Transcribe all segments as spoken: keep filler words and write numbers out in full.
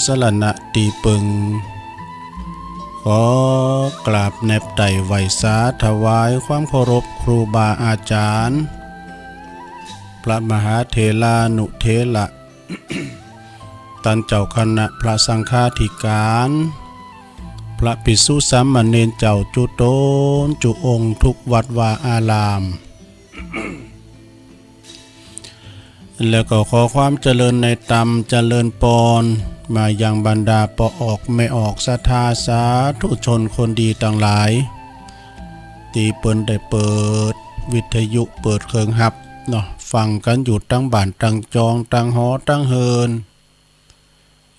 สรณะตี้เปิง ขอกราบแนบไต่ไหว้สาถวายความเคารพครูบาอาจ๋ารย์ พระมหาเถรานุเถระ ต้านเจ้าคณะพระสังฆาธิการ พระภิกษุสามเณรเจ้าจุ๊ต๋นจุ๊องค์ทุกวัดวาอาราม แล้วก็ขอความเจริญในธรรม เจริญปอน มายังบรรดาป้อออกแม่ออกศรัทธาสาธุชนคนดีตังหลาย ตี้เปิ้นได้เปิดวิทยุเปิดเครื่องฮับเนาะ ฟังกั๋นอยู่ตังบ้านตังจองตังหอตังเฮือน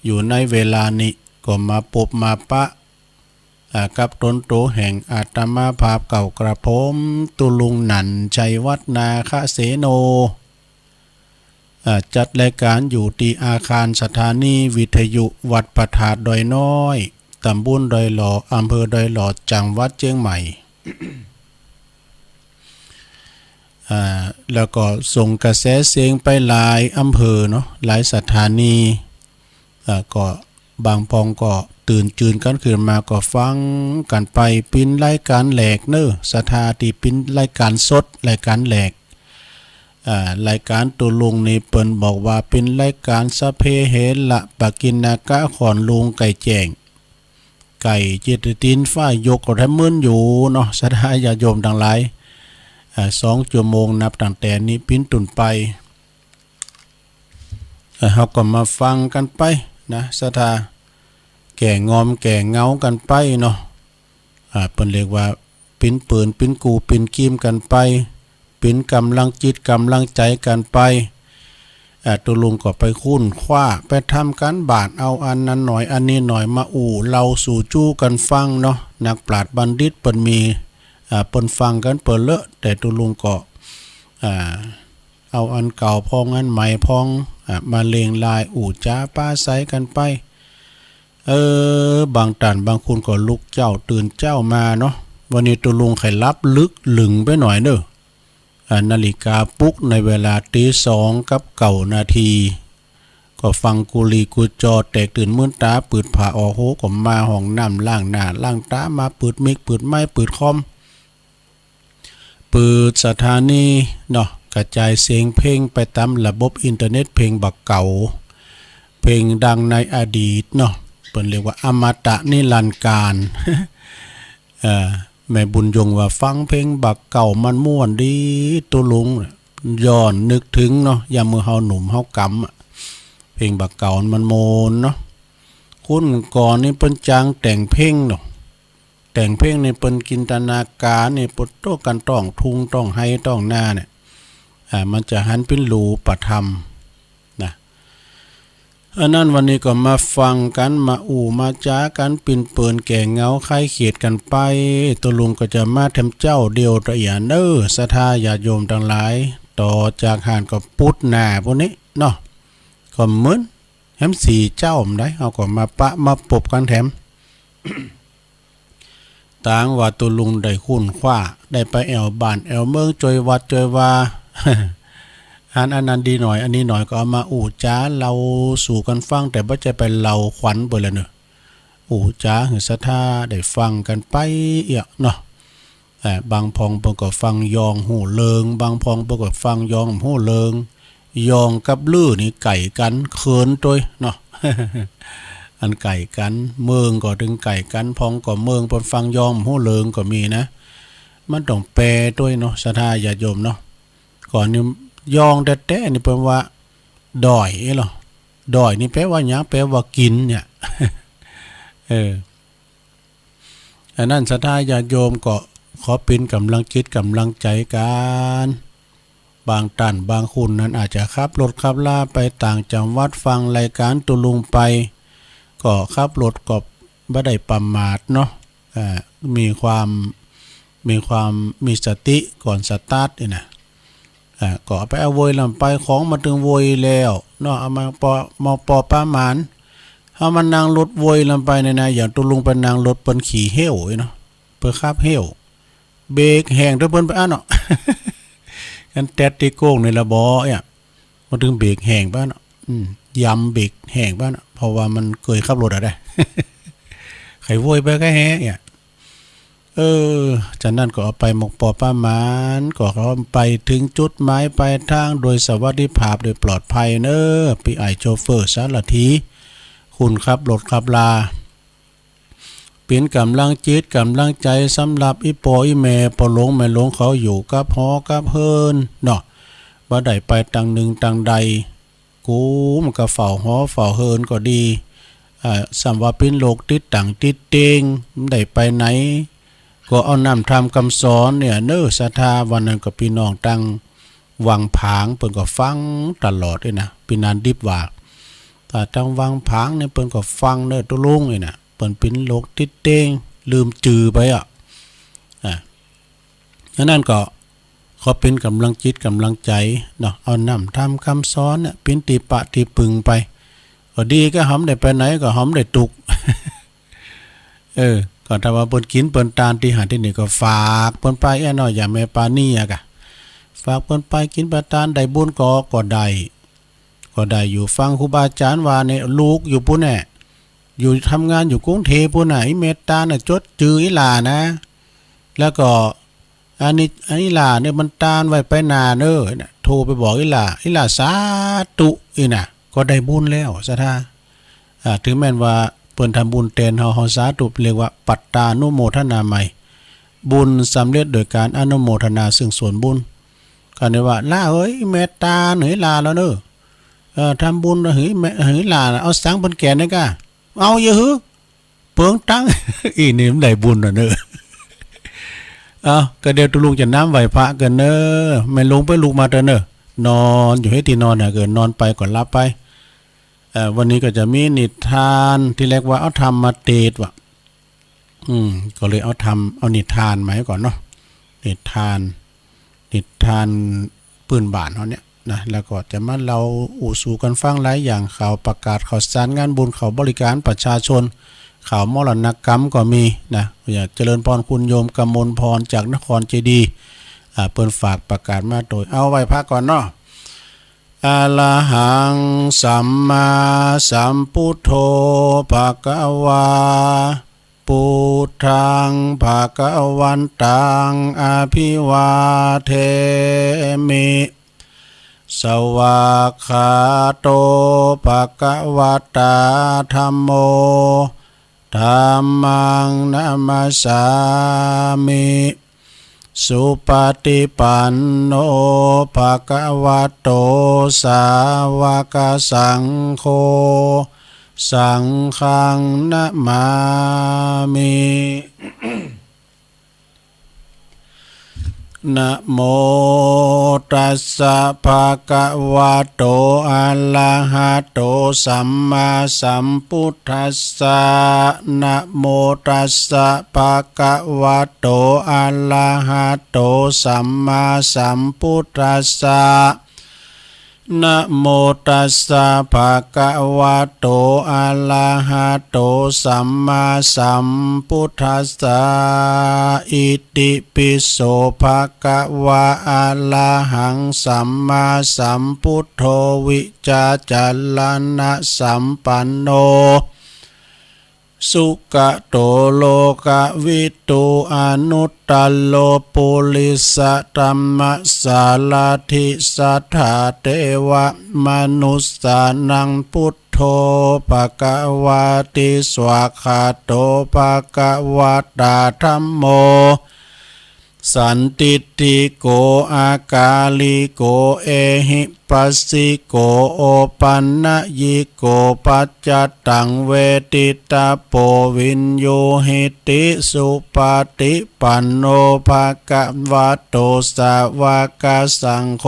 อยู่ในเวลานี้ก็มาปบมาปะ อ่า กับต๋นโตแห่งอาตมาภาพเก่ากระผม ตุ๊ลุงหนันท์ ชัยวัฒน์ นาคเสโน อ่า จัดรายการอยู่ตี้อาคารสถานีวิทยุวัดพระธาตุดอยน้อย ต๋ำบลดอยหล่อ อำเภอดอยหล่อ จังหวัดเจียงใหม่ อ่า แล้วก็ส่งกระแสเสียงไปหลายอำเภอเนาะ หลายสถานี อ่า ก็บางพ่องก็ตื่นจืนกั๋นขึ้นมาก็ฟังกั๋นไป เป๋นรายการแหลกเนาะ ศรัทธาตี้เป๋นรายการสด รายการแหลก อ่า รายการตุ๊ลุงนี่เปิ้นบอกว่าเป๋นรายการสัพเพเหระปกิณณกะ ขอนลุงไก่แจ้ง ไก่เจียดตี๋นฟ้ายกก็แทบมึนอยู่เนาะ ศรัทธาญาติโยมตังหลาย อ่า สองจั่วโมงนับตั้งแต่นี้เป๋นต้นไป เอ่อ เฮาก็มาฟังกั๋นไปนะ ศรัทธา แก่งอมแก่เหงากั๋นไปเนาะ อ่า เปิ้นเรียกว่า เป๋นเปื้อนเป๋นกู้เป๋นกีมกั๋นไป เป๋นก๋ำลังจิตก๋ำลังใจ๋กั๋นไป อ่า ตุ๊ลุงก็ไปค้นคว้า ไปทำก๋านบ้าน เอาอันนั้นหน่อย อันนี้หน่อย มาอู้เล่าสู่จู๊กั๋นฟังเนาะ นักปราชญ์บัณฑิตเปิ้นมี อ่า เปิ้นฟังกั๋นเปิ้นเลอะ แต่ตุ๊ลุงก็ อ่า เอาอันเก่าพ่องอันใหม่พ่อง อ่า มาเล่งลายอู้จ๋าปราศรัยกั๋นไป เออ บางต้านบางคนก็ลุกเจ๊าตื่นเจ๊ามาเนาะ วันนี้ตุ๊ลุงใค่หลับลึกลึงไปหน่อยเนาะ อ่า นาฬิกาปลุกในเวลาตี๋สองกับเก้านาที ก็ฟังกู้หลี้กู้จอ แตกตื่นมืนต๋า ปืดผ้าออกโห ก็มาห้องน้ำล้างหน้าล้างต๋า มาปืดมิกปืดไมค์ปืดคอม ปืดสถานีเนาะ กระจายเสียงเพลงไปต๋ามระบบอินเทอร์เน็ต เพลงบ่าเก่า เพลงดังในอดีตเนาะ เปิ้นเรียกว่าอมตะนิรันดร์กาล เอ่อ แม่บุญยงว่าฟังเพลงบ่าเก่ามันม่วนดีตุ๊ลุง ย้อนนึกเถิงเนาะ ยามเมื่อเฮาหนุ่มเฮากำอะ เพลงบ่าเก่ามันม่วนเนาะ คนก่อนนี่เปิ้นจางแต่งเพลงเนาะ แต่งเพลงนี่เปิ้นจินตนาก๋านนี่ ปะโต้ กั๋นต๊องทุ่งต๊องไฮ่ต๊องนาเนี่ย อ่า มันจะหันเป๋นรูปธรรมนะ อันนั้นวันนี้ก็มาฟังกั๋น มาอู้มาจ๋ากั๋น ปิ้นเปื้อนแก่เหงาคลายเขยดกั๋นไป ตุ๊ลุงก็จะมาแถมเจ๊าเดียวตะเอียดเนาะ ศรัทธาญาติโยมตังหลาย ต่อจากหั้นก็ปุดหน้าปู้นนี้เนาะ ก็เหมือนแหมสี่เจ๊าบ่ได้ เฮาก็มาปะมาปบกั๋นแถม ตางว่าตุ๊ลุงได้ค้นคว้า ได้ไปแอ่วบ้านแอ่วเมือง จ้วยวัดจ้วยวา อัน อันนั้นดีหน่อย อันนี้หน่อย ก็เอามาอู้จ๋าเล่าสู่กั๋นฟัง แต่บ่ใจ้ไปเล่าขวัญเปิ้นแหละเนาะ อู้จ๋าหื้อศรัทธาได้ฟังกั๋นไปเอี้ยเนาะ เอ่อ บางพ่องเปิ้นก็ฟังยองฮู้เลิง บางพ่องเปิ้นก็ฟังยองฮู้เลิง ยองกับลือนี่ใก้กั๋น เขินตวยเนาะ อันใก้กั๋น เมืองก็ตึงใก้กั๋น พ่องก็เมือง เปิ้นฟังยองฮู้เลิงก็มีนะ มันต้องแปลตวยเนาะ ศรัทธาญาติโยมเนาะ ก่อนนี้ยองแต๊ๆ นี่เปิ้นว่า ด้อย เอ้ยเหรอ ด้อยนี่แปลว่าหยัง แปลว่ากิ๋นเนี่ย เออ อันนั้นศรัทธาญาติโยมก็ขอเป๋นก๋ำลังจิตก๋ำลังใจ๋กั๋น บางต้านบางคนนั้นอาจจะขับรถขับลาไปต่างจังหวัดฟังรายก๋านตุ๊ลุงไป ก็ขับรถก็บ่ได้ประมาทเนาะ อ่า มีความ มีความ มีสติก่อนสตาร์ทนี่นะ อ่า ก็ไปเอาโวยลำไป ของมาตึงโวยแล้วเนาะ เอามาปอ มาปอประมาณ เฮามานั่งรถโวยลำไปเนี่ยนะ อย่างตุ๊ลุงไปนั่งรถเปิ้นขี่เฮ้วเนาะ เปิ้นขับเฮ้ว เบรกแหงตวยเปิ้นไปอั้นเนาะ อันแต๊ดตี้โก้งนี่ละบ่เนี่ย มาตึงเบรกแหงไปอั้นเนาะ อืม ยำเบรกแห้งไปนะ เพราะว่ามันเกยขับรถอะได้ ใค่โว้ยไปก็แฮะเนี่ย เออ จากนั้นก็เอาไปหมกปอประมาณ ก็ขอไปเถิงจุดหมายปลายตางโดยสวัสดิภาพ โดยปลอดภัยเนอะ ปี้อ้ายโชเฟอร์สารถี คนขับรถขับรา เป๋นก๋ำลังจิตก๋ำลังใจ๋สำหรับอี่ป้ออี่แม่ ป้อหลวงแม่หลวงเขาอยู่กับหอกับเฮือนเนาะ บ่ได้ไปตางนึ่งตางใด กุมกับเฝ้าหอเฝ้าเฮือนก็ดี อ่า ส่ำว่าเป๋นโรคติดตั๋งติดเตียง บ่ได้ไปไหน ก็เอาน้ำธรรมกำสอนเนี่ยเนอะ ศรัทธา วันนั้นก็ปี้น้องตางวังผาง เปิ้นก็ฟังตลอดเลยนะ ปี้นานดิบว่า ถ้าตางวังผางเนี่ยเปิ้นก็ฟังเนอะ ตุ๊ลุงเนี่ยนะ เปิ้นเป๋นโรคติดเตียง ลืมจื้อไปอะ อ่า อันนั้นก็ขอเป๋นก๋ำลังจิตก๋ำลังใจ๋เนาะ เอาน้ำธรรมกำสอนเนี่ยเป๋นตี้ปะตี้ปึงไป ก็ดี ก็หำได้ไปไหน ก็หำได้ตุ๊ก เออ ก็ถ้าว่าเปิ้นกิ๋นเปิ้นตานตี้หั้นตี้นี่ ก็ฝากเปิ้นไปแอะเนาะ อย่างแม่ปานีอะกะ ฝากเปิ้นไปกิ๋นไปตานได้บุญก็ ก็ได้ ก็ได้อยู่ฟังครูบาอาจ๋ารย์ว่าเนี่ย ลูกอยู่ปู๊นแหละ อยู่ทำงานอยู่กรุงเทพฯปู๊นน่ะ อี่แม่ตานน่ะจดจื้ออี่หล่านะ แล้วก็ อันนี้ อี่หล่าเนี่ยมันตานไว้ไปหน้าเนอะ โทรไปบอกอี่หล่า อี่หล่าสาธุ อี้น่ะ ก็ได้บุญแล้ว ศรัทธา อ่า เถิงแม้นว่าเปิ้นทำบุญแตนเฮา เฮาสาธุ เรียกว่าปัตตานุโมทนาใหม่ บุญสำเร็จโดยก๋านอนุโมทนาซึ่งส่วนบุญ ก็ได้ว่า หล่าเอ๋ย แม่ตานหื้อหล่าแล้วเนอะ เออ ทำบุญหื้อแม่ หื้อหล่า เอาสังค์เปิ้นแก่นหน้อยก้า เอาอย่าหื้อ เปิงตังค์ อี้นี่มันได้บุญน่ะเนอะ เอา ก็เดี๋ยวตุ๊ลุงจะน้ำไหว้พระกั๋นเนอะ แม่หลวงไปลุกมาเต๊อะเนอะ นอนอยู่หื้อตี้นอนน่ะ ก็นอนไปก็หลับไป เอ่อ วันนี้ก็จะมีนิทานตี้เรียกว่าเอาธรรมมาเตสน์ว่ะ อืม ก็เลยเอาธรรม เอานิทานมาหื้อก่อนเนาะ นิทาน นิทานปื้นบ้านเฮาเนี่ยนะ แล้วก็จะมาเล่าอู้สู่กั๋นฟังหลายอย่าง ข่าวประกาศข่าวสารงานบุญ ข่าวบริการประชาชน ข่าวมรณกรรมก็มีนะ อยากเจริญพรคุณโยมกมลพรจากนครเจดีย์ อ่า เปิ้นฝากประกาศมาโตย เอาไหว้พระก่อนเนาะ อะระหัง สัมมาสัมพุทโธ ภะคะวา พุทธัง ภะคะวันตัง อะภิวาเทมิ สวากขาโต ภะคะวะตา ธัมโม ธัมมัง นะมัสสามิ สุปะฏิปันโน ภะคะวะโต สาวะกะสังโฆ สังฆัง นะมามิ นะโมตัสสะ ภะคะวะโต อะระหะโต สัมมาสัมพุทธัสสะ นะโมตัสสะ ภะคะวะโต อะระหะโต สัมมาสัมพุทธัสสะ นะโมตัสสะ ภะคะวะโต อะระหะโต สัมมาสัมพุทธัสสะ อิติปิโส ภะคะวา อะระหัง สัมมาสัมพุทโธ วิชาจารณะสัมปันโน สุกะโต โลกะวิทู อนุตตะโร ปุริสะธัมมะสารถิ สัทธาเตวะมนุสสานัง พุทโธ ภะคะวาติ สวากขาโต ภะคะวะตา ธัมโม สันทิฏฐิโก อากาลิโก เอหิปัสสิโก โอปันนยิโก ปัจจตัง เวทิตะโพ วิญญูหิติ สุปะฏิปันโน ภะคะวะโต สาวะกะสังโฆ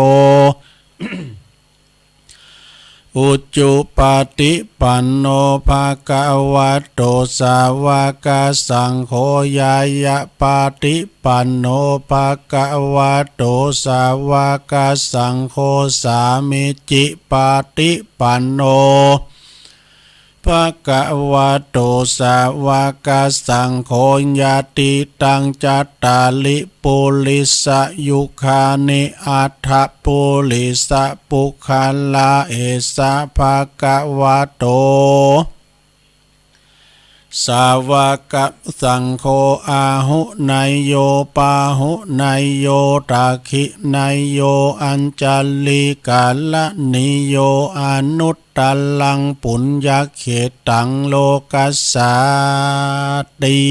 อุจุปะฏิปันโน ภะคะวะโต สาวะกะสังโฆ ญาญะปะฏิปันโน ภะคะวะโต สาวะกะสังโฆ สามิจิปะฏิปันโน ภะคะวะโต สาวะกะสังโฆ ยะติตัง จัตตาริ ปุริสะยุคานิ อัฏฐะปุริสะปุคคละ เอสะ ภะคะวะโต สาวะกะสังโฆ อาหุเนยโย ปาหุเนยโย ทักขิเนยโย อัญชลีกะระณีโย อนุตตรัง ปุญญะเขตตัง โลกัสสาติ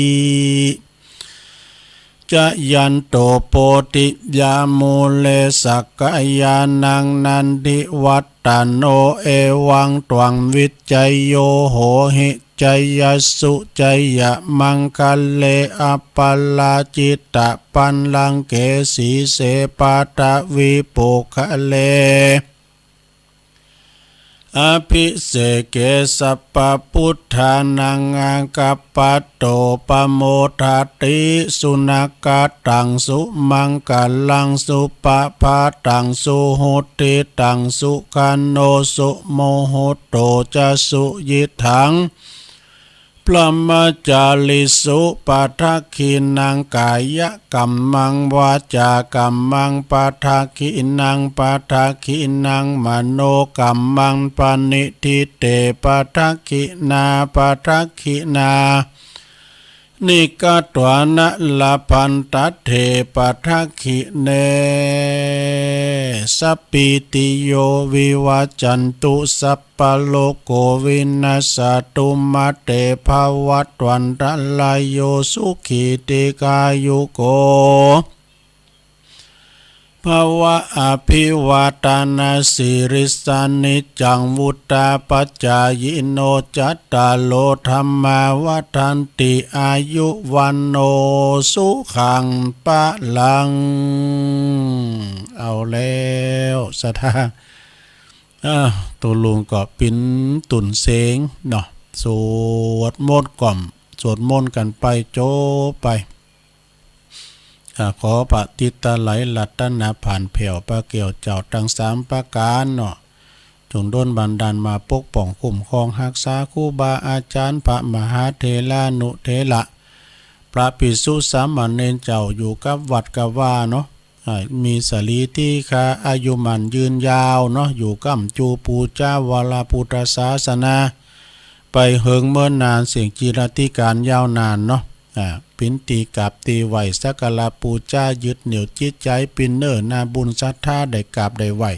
จะยันโต โพธิยามูเล สักกะยานัง นันทิวัตตะโน เอวังตวัง วิจโย โหหิ จยสสุ จยะมังคะเล อัปปะราจิตะปัลลังเก สีเส ปัทวีปุคคเล อภิเสเก สัพพะปุทธานัง อาคัปปะโต ปะโมทะติ สุนักขะตัง สุมังคะลัง สุปะภาตัง สุหุตติตัง สุขันโน สุมุหุตโต จะ สุยิตถัง พรหมจาริสุ ปะทักขินัง กายะกัมมัง วาจากัมมัง ปะทักขินัง ปะทักขินัง มโนกัมมัง ปะณิฏฐิเต ปะทักขินา ปะทักขินา นิกะตวานะ ละพันตะเท ปะทักขิเน สัพพีติโย วิวัจจันตุ สัพพะโรโค วินัสสะตุ มาเต ภะวัตวันตะราโย สุขี ทีฆายุโก ภะวะ อภิวาทะนะสีลิสสะ นิจจัง วุฑฒาปะจายิโน จัตตาโร ธัมมา วัฑฒันติ อายุ วัณโณ สุขัง พะลัง เอาแล้ว ศรัทธา อ้าว ตกลงก็ปิ๋นตุ่นเซงเนาะ สวดมนต์ก่อน สวดมนต์กั๋นไป จบไป อ่า ขอปฏิตไลยรัตนผานแผ้วพระแก้วเจ้าตังสามประก๋านเนาะ จงดลบันดาลมาปกป้องคุ้มครองฮักษาครูบาอาจ๋ารย์ พระมหาเถรานุเถระ พระภิกษุสามเณรเจ้าอยู่กับวัดกับวาเนาะ อ่า มีสรีติขาอายุหมั้นยืนยาวเนาะ อยู่ก้ำจูปู๋จาวรพุทธศาสนา ไปเหิงเมินนานเสี้ยงจีรัติกาลยาวนานเนาะ อ่า ปิ๋นตี้กราบตี้ไหว้สักการะปู๋จา ยึดเหนี่ยวจิตใจ๋ ปิ๋นเน้อนาบุญศรัทธาได้กราบได้ไหว้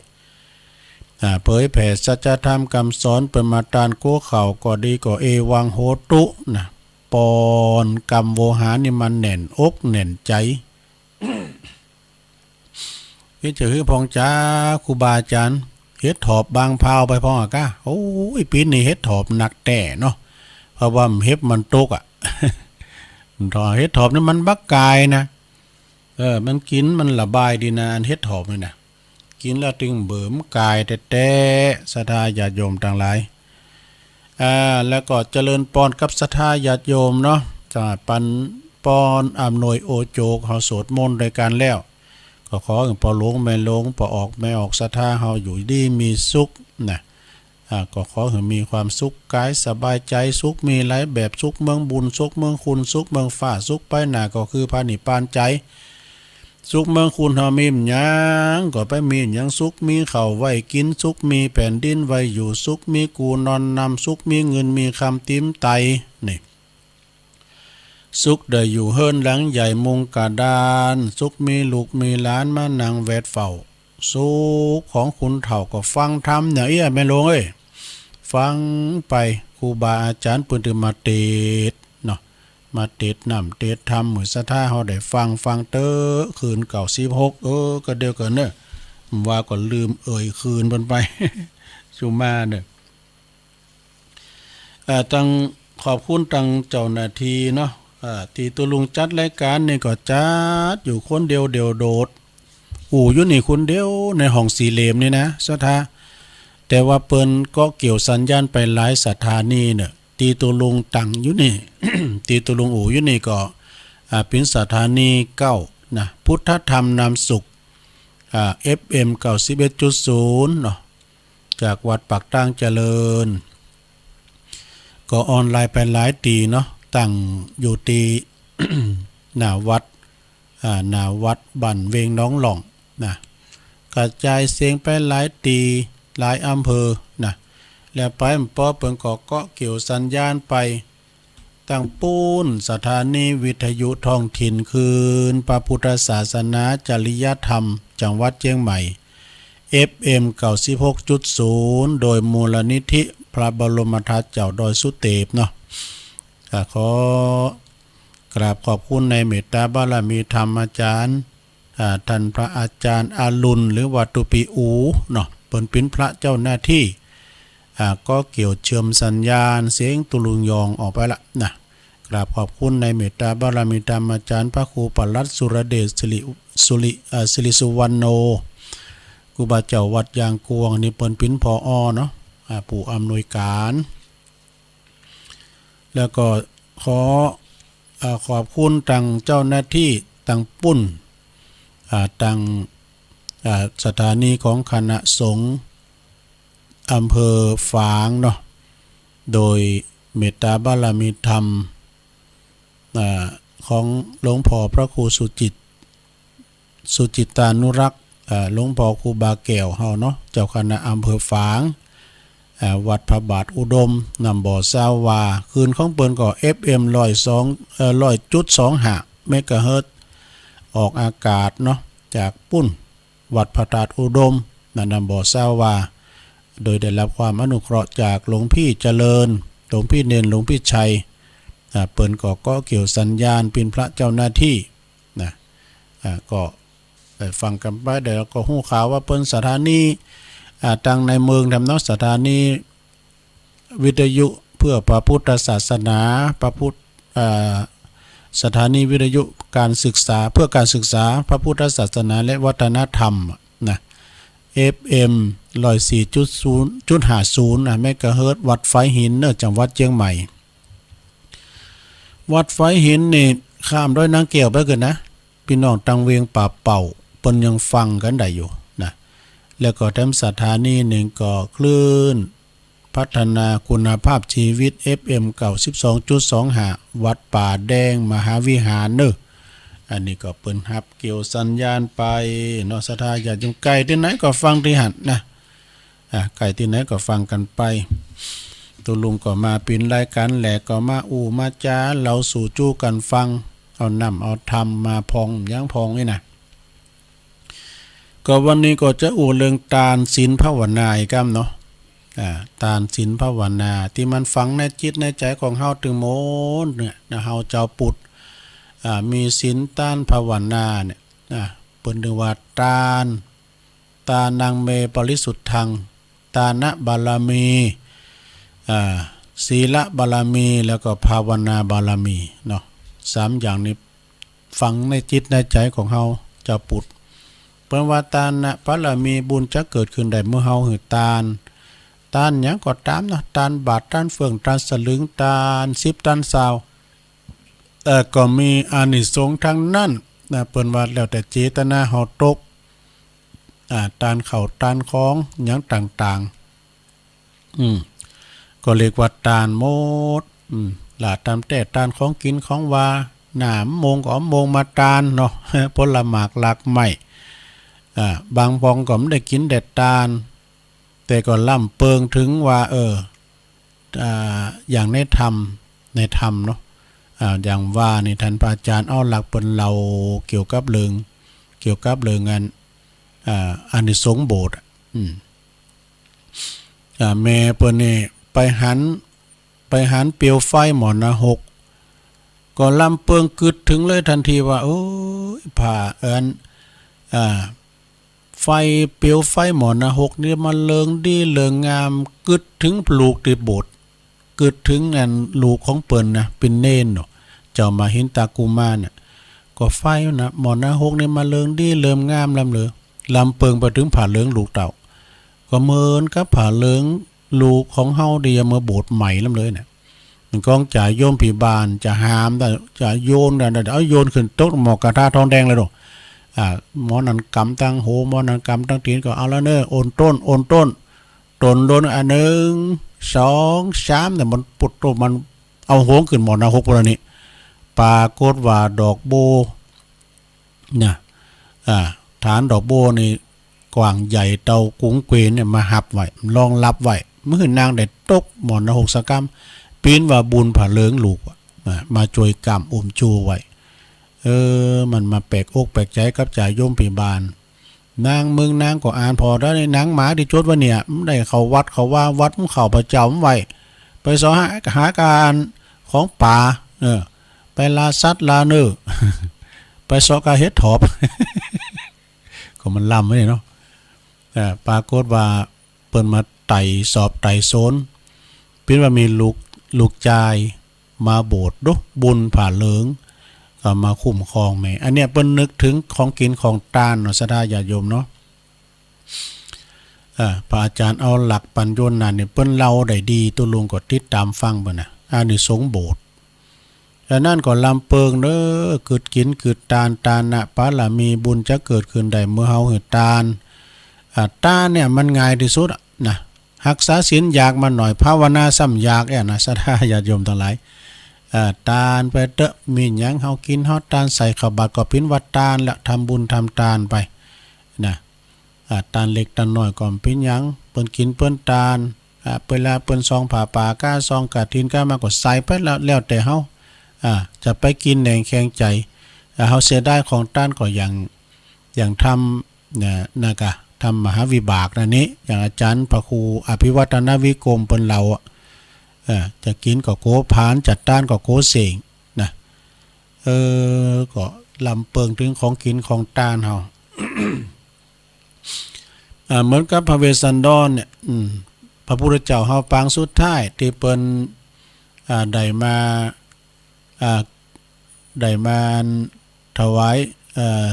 อ่า เผยแผ่สัจธรรมกำสอนเปิ้นมาต้านกั๋วเข่าก็ดี ก็เอวังโหตุนะ ปอนกำโวหารนี่มันแน่นอกแน่นใจ๋ เฮ็ดจะหื้อพ่องจ๋า ครูบาอาจ๋ารย์ เห็ดถอบบางพร้าวไปพ่องอะก้า โอ้ย ปี๋นี้เห็ดถอบหนักแต๊เนาะ เพราะว่าเห็บมันตกอะ เห็ดถอบนี่มันบ่กายนะ เออ มันกิ๋นมันระบายดีนะ อันเห็ดถอบนี่นะ กิ๋นแล้วตึงเบิ่มกายแต๊ๆ ศรัทธาญาติโยมตังหลาย อ่า แล้วก็เจริญปอนกับศรัทธาญาติโยมเนาะ จะปันปอนอำนวยโอโจก เฮาสวดมนต์ด้วยกั๋นแล้ว ก็ขอหื้อป้อหลวงแม่หลวง ป้อออกแม่ออกศรัทธาเฮาอยู่ดีมีสุขนะ อ่า ก็ขอหื้อมีความสุขกายสบายใจ๋ สุขมีหลายแบบ สุขเมืองบุญ สุขเมืองคุณ สุขเมืองฟ้า สุขไปหน้าก็คือพระนิพพานใจ๋ สุขเมืองคุณเฮามีบ่หยัง ก็ไปมีบ่หยัง สุขมีข้าวไว้กิ๋น สุขมีแผ่นดินไว้อยู่ สุขมีกู่นอนนำ สุขมีเงินมีคำติ๊มไต นี่ สุขได้อยู่เฮือนหลังใหญ่มุงกระดาน สุขมีลูกมีหลานมานั่งแวดเฝ้า สุขของคนเฒ่าก็ฟังธรรมเนี่ย เอี้ย แม่หลวงเอ้ย ฟังไป ครูบาอาจ๋ารย์เปิ้นตึงมาเตสน์เนาะ มาเตสน์น้ำเตสน์ธรรม หื้อศรัทธาเฮาได้ฟัง ฟังเต๊อะ คืนเก้าสิบหก เออ ก็เดี๋ยวก่อนเนาะ ว่าก็ลืมเอ่ยคืนเปิ้นไป สุมาเนาะ อ่า ตังขอบคุณตังเจ้าหน้าตี้เนาะ อ่า ตี้ตุ๊ลุงจัดรายก๋านนี่ก็จัดอยู่คนเดียวเดี่ยวโดด อู่อยู่นี่คนเดียวในห้องสี่เหลี่ยมนี่นะ ศรัทธา แต่ว่าเปิ้นก็เกี่ยวสัญญาณไปหลายสถานีเนาะ ตี้ตุ๊ลุงตั้งอยู่นี่ ตี้ตุ๊ลุงอู่อยู่นี่ก็ อ่า เป๋นสถานีเก้านะ พุทธธรรมนำสุข อ่า เอฟเอ็ม เก้าสิบเอ็ดจุดศูนย์ เนาะ จากวัดปากตางเจริญ ก็ออนไลน์ไปหลายตี้เนาะ ตั้งอยู่ตี้ หน้าวัด อ่า หน้าวัดบ้านเวงหนองหล่องนะ กระจายเสียงไปหลายตี้ หลายอำเภอนะ แล้วไปบ่ปอเปิ้นก็เกาะเกี่ยวสัญญาณไป ตังปู๊น สถานีวิทยุท้องถิ่นคลื่นพระพุทธศาสนาจริยธรรม จังหวัดเจียงใหม่ เอฟเอ็ม เก้าสิบหกจุดศูนย์ โดยมูลนิธิพระบรมธาตุเจ้าดอยสุเตปเนาะ ก็ขอกราบขอบคุณในเมตตาบารมีธรรมอาจารย์ อ่า ท่านพระอาจารย์อรุณ หรือว่าตุ๊ปีอู๋เนาะ เปิ้นเป๋นพระเจ้าหน้าตี้ อ่า เกาะเกี่ยวเชื่อมสัญญาณเสียงตุลุงยองออกไปละนะ กราบขอบคุณในเมตตาบารมีธรรมอาจารย์พระครูปลัดสุรเดช สิริ สุริ อ่า สิริสุวรรณโณ ครูบาเจ้าวัดยางกวง นี่เปิ้นเป๋น ผอ. เนาะ อ่า ผู้อำนวยการ แล้วก็ขอ อ่า ขอบคุณตังเจ้าหน้าตี้ตังปู๊น อ่า ตัง อ่า สถานีของคณะสงฆ์อำเภอฝางเนาะ โดยเมตตาบารมีธรรม อ่า ของหลวงพ่อพระครูสุจิต สุจิตตานุรักษ์ อ่า หลวงพ่อครูบาแก้วเฮาเนาะ เจ้าคณะอำเภอฝาง อ่า วัดพระบาทอุดม น้ำบ่อซาวา คลื่นของเปิ้นก็ เอฟเอ็ม ร้อยสอง เอ่อ ร้อยจุดสองห้า เมกะเฮิรตซ์ ออกอากาศเนาะ จากปู๊น วัดพระธาตุอุดม นะ น้ำบ่อซาวา โดยได้รับความอนุเคราะห์จากหลวงพี่เจริญ หลวงพี่เณร หลวงพี่ชัย อ่า เปิ้นก็เกาะเกี่ยวสัญญาณเป๋นพระเจ้าหน้าตี้นะ อ่า ก็ได้ฟังกั๋นไป แล้วก็ฮู้ข่าวว่าเปิ้นสถานี อ่า ตังในเมืองแถมเนาะ สถานีวิทยุเพื่อพระพุทธศาสนา พระพุทธ อ่า สถานีวิทยุการศึกษา เพื่อการศึกษาพระพุทธศาสนาและวัฒนธรรมนะ เอฟเอ็ม ร้อยสี่จุดศูนย์ จุดห้าศูนย์ นะ เมกะเฮิรตซ์ วัดฝายหินเนาะ จังหวัดเจียงใหม่ วัดฝายหินนี่ข้ามดอยนางแก้วไปก่อนนะ ปี้น้องตังเวียงป่าเป้าเปิ้นยังฟังกั๋นได้อยู่นะ แล้วก็แถมสถานีนึ่งก็คลื่นพัฒนาคุณภาพชีวิต เอฟเอ็ม เก้าสิบสองจุดสองห้า วัดป่าแดงมหาวิหารเนาะ อันนี้ก็เปิ้นฮับเกี่ยวสัญญาณไปเนาะ ศรัทธาญาติโยมใก้ตี้ไหนก็ฟังตี้หั้นนะ อ่ะ ใก้ตี้ไหนก็ฟังกั๋นไป ตุ๊ลุงก็มาเป๋นรายก๋านแหละ ก็มาอู้มาจ๋าเล่าสู่จู๊กั๋นฟัง เอาน้ำเอาธรรมมาผ่อง ยังผ่องนี่นะ ก็วันนี้ก็จะอู้เรื่องตาน ศีล ภาวนาอีกกำเนาะ อ่า ตาน ศีล ภาวนา ตี้มันฝังในจิตในใจ๋ของเฮาตึงหมดเนี่ยนะ เฮาจาวปุทธ อ่า มีศีล ตาน ภาวนาเนี่ย อ่า เปิ้นเรียกว่าตาน ตานัง เม ปริสุทธัง ตานบารมี อ่า ศีลบารมี แล้วก็ภาวนาบารมีเนาะ สามอย่างนี้ฝังในจิตในใจ๋ของเฮาจาวปุทธ เปิ้นว่าตานบารมี บุญจะเกิดขึ้นได้เมื่อเฮาหื้อตาน ตานหยังก็ต๋ามเนาะ ตานบาตร ตานเฟื่อง ตานสลึง ตานสิบ ตานซาว เอ่อ ก็มีอานิสงส์ตังนั้นนะ เปิ้นว่าแล้วแต่เจตนาเฮาตก อ่า ตานข้าวตานของหยังต่างๆ อืม ก็เรียกว่าตานหมด อืม ละต๋ามแต่ตานของกิ๋นของหว่าน น้ำมงก็เอามงมาตานเนาะ ผลหมากรากไม้ อ่า บางปองก็บ่ได้กิ๋นแต่ตาน แต่ก็ล้ำเปิงเถิงว่า เออ อ่า อย่างในธรรม ในธรรมเนาะ อ่า อย่างว่านี่ ต้านพระอาจ๋ารย์เอาหลักเปิ้นเล่าเกี่ยวกับเรื่อง เกี่ยวกับเรื่องอัน อ่า อานิสงส์โบสถ์อะ อืม อ่า แม่เปิ้นนี่ไปหัน ไปหันเปียวไฟหม้อนรก ก็ล้ำเปิงกึ๊ดเถิงเลยตันทีว่า โอ๊ย ผ้าอัน อ่า ไฟ เปียวไฟหม้อนรกนี่มันเลิงดีเลิงงาม กึ๊ดเถิงลูกตี้โบสถ์ กึ๊ดเถิงอันลูกของเปิ้นนะ เป๋นเณรเนาะ เจ้ามหินทกุมารน่ะ ก็ไฟนะ หม้อนรกนี่มันเลิงดีเลิงงามล้ำเหลือ ล้ำเปิงไปเถิงผ้าเหลืองลูกเต้า ก็เหมือนกับผ้าเหลืองลูกของเฮาตี้เอามาโบสถ์ใหม่ล้ำเลยเนี่ย มันของจ่าโยมผีบ้าน จ่าหามได้ จ่าโยนได้ เอาโยนขึ้นตกหม้อกระทะทองแดงเลยเนาะ อ่า หมอนั้นกำตังหัว หมอนั้นกำตังตี๋น ก็เอาละเน่อ โอนต้น โอนต้น ต้นโดนอันหนึ่ง สองสามเนี่ย มันปุดโตมันเอาหงขึ้นหม้อนรกไปแล้วนี่ ปรากฏว่าดอกบัว นะ อ่า ฐานดอกบัวนี่กว้างใหญ่เต้ากุ๋งเกวียนเนี่ยมาฮับไว้ รองรับไว้ บ่หื้อนางได้ตกหม้อนรกสักกำ ปิ้นว่าบุญผาเหลืองลูกอะ อ่า มาจ้วยก้ำอุ้มจูไว้ เออ มันมาแปลกอกแปลกใจ๋กับจ่าโยมพิบาล นางเมืองนางก็อ่านผ่อได้ นางหมาตี้จดไว้เนี่ย มันได้เข้าวัดเข้าวา วัดมันเข้าประจ๋ำไว้ ไปเสาะหา หาก๋าอ่านของป๋า เออ ไปล่าสัตว์ล่าเนื้อ ไปเสาะก๋าเห็ดถอบ ก็มันล้ำไว้เนาะ เออ ปรากฏว่าเปิ้นมาไต่สอบไต่สวน ปิ้นว่ามีลูก ลูกจายมาโบสถ์ดุ บุญผาเหลือง ก็มาคุ้มครองแม่ อันเนี้ยเปิ้นนึกเถิงของกิ๋นของตานเนาะ ศรัทธาญาติโยมเนาะ เออ พระอาจ๋ารย์เอาหลักปั๋ญโยนานเนี่ย เปิ้นเล่าได้ดี ตุ๊ลุงก็ติดต๋ามฟังเปิ้นนะ อานิสงส์โบสถ์ อันนั้นก็ลำเปิงเน้อ กึ๊ดกิ๋นกึ๊ดตาน ตานะปารมี บุญจะเกิดขึ้นได้เมื่อเฮาหื้อตาน อ่า ตานเนี่ยมันง่ายตี้สุดอะนะ ฮักษาศีลยากมาหน่อย ภาวนาซ้ำยากแอ้นะ ศรัทธาญาติโยมตังหลาย อ่า ตานไปเต๊อะ มีหยังเฮากิ๋นเฮาตาน ใส่เข้าบาตรก็ปิ้นว่าตานละ ทำบุญทำตานไป นะ อ่า ตานเล็กตานน้อยก็บ่เป๋นหยัง เปิ้นกิ๋นเปิ้นตาน อ่า เปิ้นละเปิ้นซองผ้าป่าก้า ซองกฐินก้ามาก็ใส่ไปแล้ว แล้วแต่เฮา อ่า จะไปกิ๋นแหนงแข็งใจ๋ อ่า เฮาเสียดายของตานก็อย่าง อย่างธรรม นะ นะกะ ธรรมมหาวิบากนั่นนี้ อย่างอาจ๋ารย์พระครูอภิวัฒนวิกรมเปิ้นเล่าอะ เออ จะกิ๋นก็กั๋วผลาญ จะตานก็กั๋วเส้งนะ เออ ก็ลำเปิงเถิงของกิ๋นของตานเฮา อ่า เหมือนกับพระเวสสันดรเนี่ย อืม พระพุทธเจ้าเฮาปางสุดท้ายตี้เปิ้น อ่า ได้มา อ่า ได้มาถวาย เอ่อ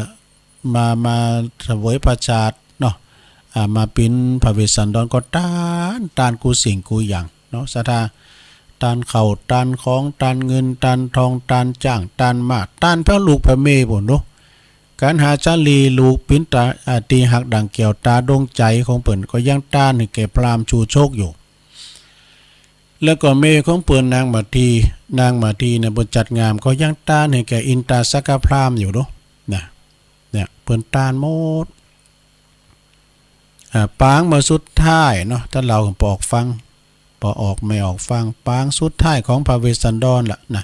มา มาเสวยพระชาตรเนาะ อ่า มาเป๋นพระเวสสันดรก็ตาน ตานกู้สิ่งกู้อย่างเนาะ ศรัทธา ตานข้าว ตานของ ตานเงิน ตานทอง ตานจ๊าง ตานม้า ตานแผวลูกแผวเมยปู้นเนาะ ก๋านหาสาลีลูกปิ๋นตา อ่า ตี้ฮักดั่งแก้วต๋าดวงใจ๋ของเปิ้น ก็ยังตานหื้อแก่พราหมณ์ชูชกอยู่ แล้วก็เมยของเปิ้นนางมาที นางมาทีเนี่ยเปิ้นจัดงาม ก็ยังตานหื้อแก่อินตาสักกะพราหมณ์อยู่เนาะ นะ เนี่ย เปิ้นตานหมด อ่า ปางเมื่อสุดท้ายเนาะ ถ้าเฮาปอออกฟัง ปอออกแม่ออกฟัง ปางสุดท้ายของพระเวสสันดรละนะ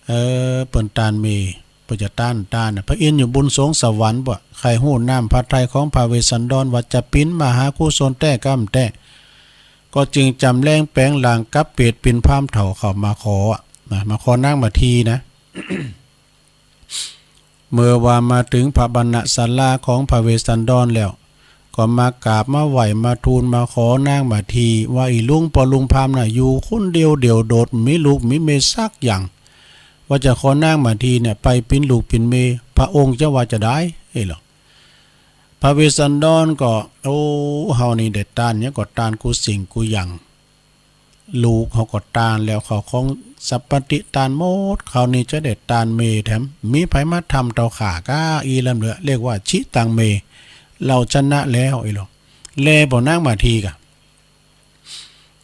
เออ เปิ้นตานเมย เปิ้นจะตาน ตานน่ะ พระอินทร์อยู่บุญสวงสวรรค์บ่ ใค่ฮู้น้ำพระทัยของพระเวสสันดรว่าจะเป๋นมหากุศลแต๊ก้ำแต๊ ก็จึงจ๋ำแลงแป๋งร่างกับเปรตเป๋นพราหมณ์เฒ่าเข้ามาขออะ นะ มาขอนางมาทีนะ เมื่อว่ามาเถิงพระบรรณศาลาของพระเวสสันดรแล้ว ก็มากราบมาไหว้มาทูลมาขอนางมาทีว่า อี่ลุงป้อลุงพราหมณ์น่ะ อยู่คนเดียวเดี่ยวโดด บ่มีลูกบ่มีเมยสักอย่าง ว่าจะขอนางมาทีเนี่ยไปเป๋นลูกเป๋นเมย พระองค์จะว่าจาใด เอ้ยเหรอ พระเวสสันดรก็ โอ้ เฮานี่ได้ตานหยังก็ตานกู้สิ่งกู้อย่าง ลูกเฮาก็ตานแล้ว ข้าวของสัพพะติตานหมด คราวนี้จะได้ตานเมยแถม บ่มีใผมาทำเต้าข้าก้าอี้ลำเหลือ เรียกว่าชิตังเม เฮาชนะแล้ว เอ้ยเหรอ แลผ่อนางมาทีก่ะ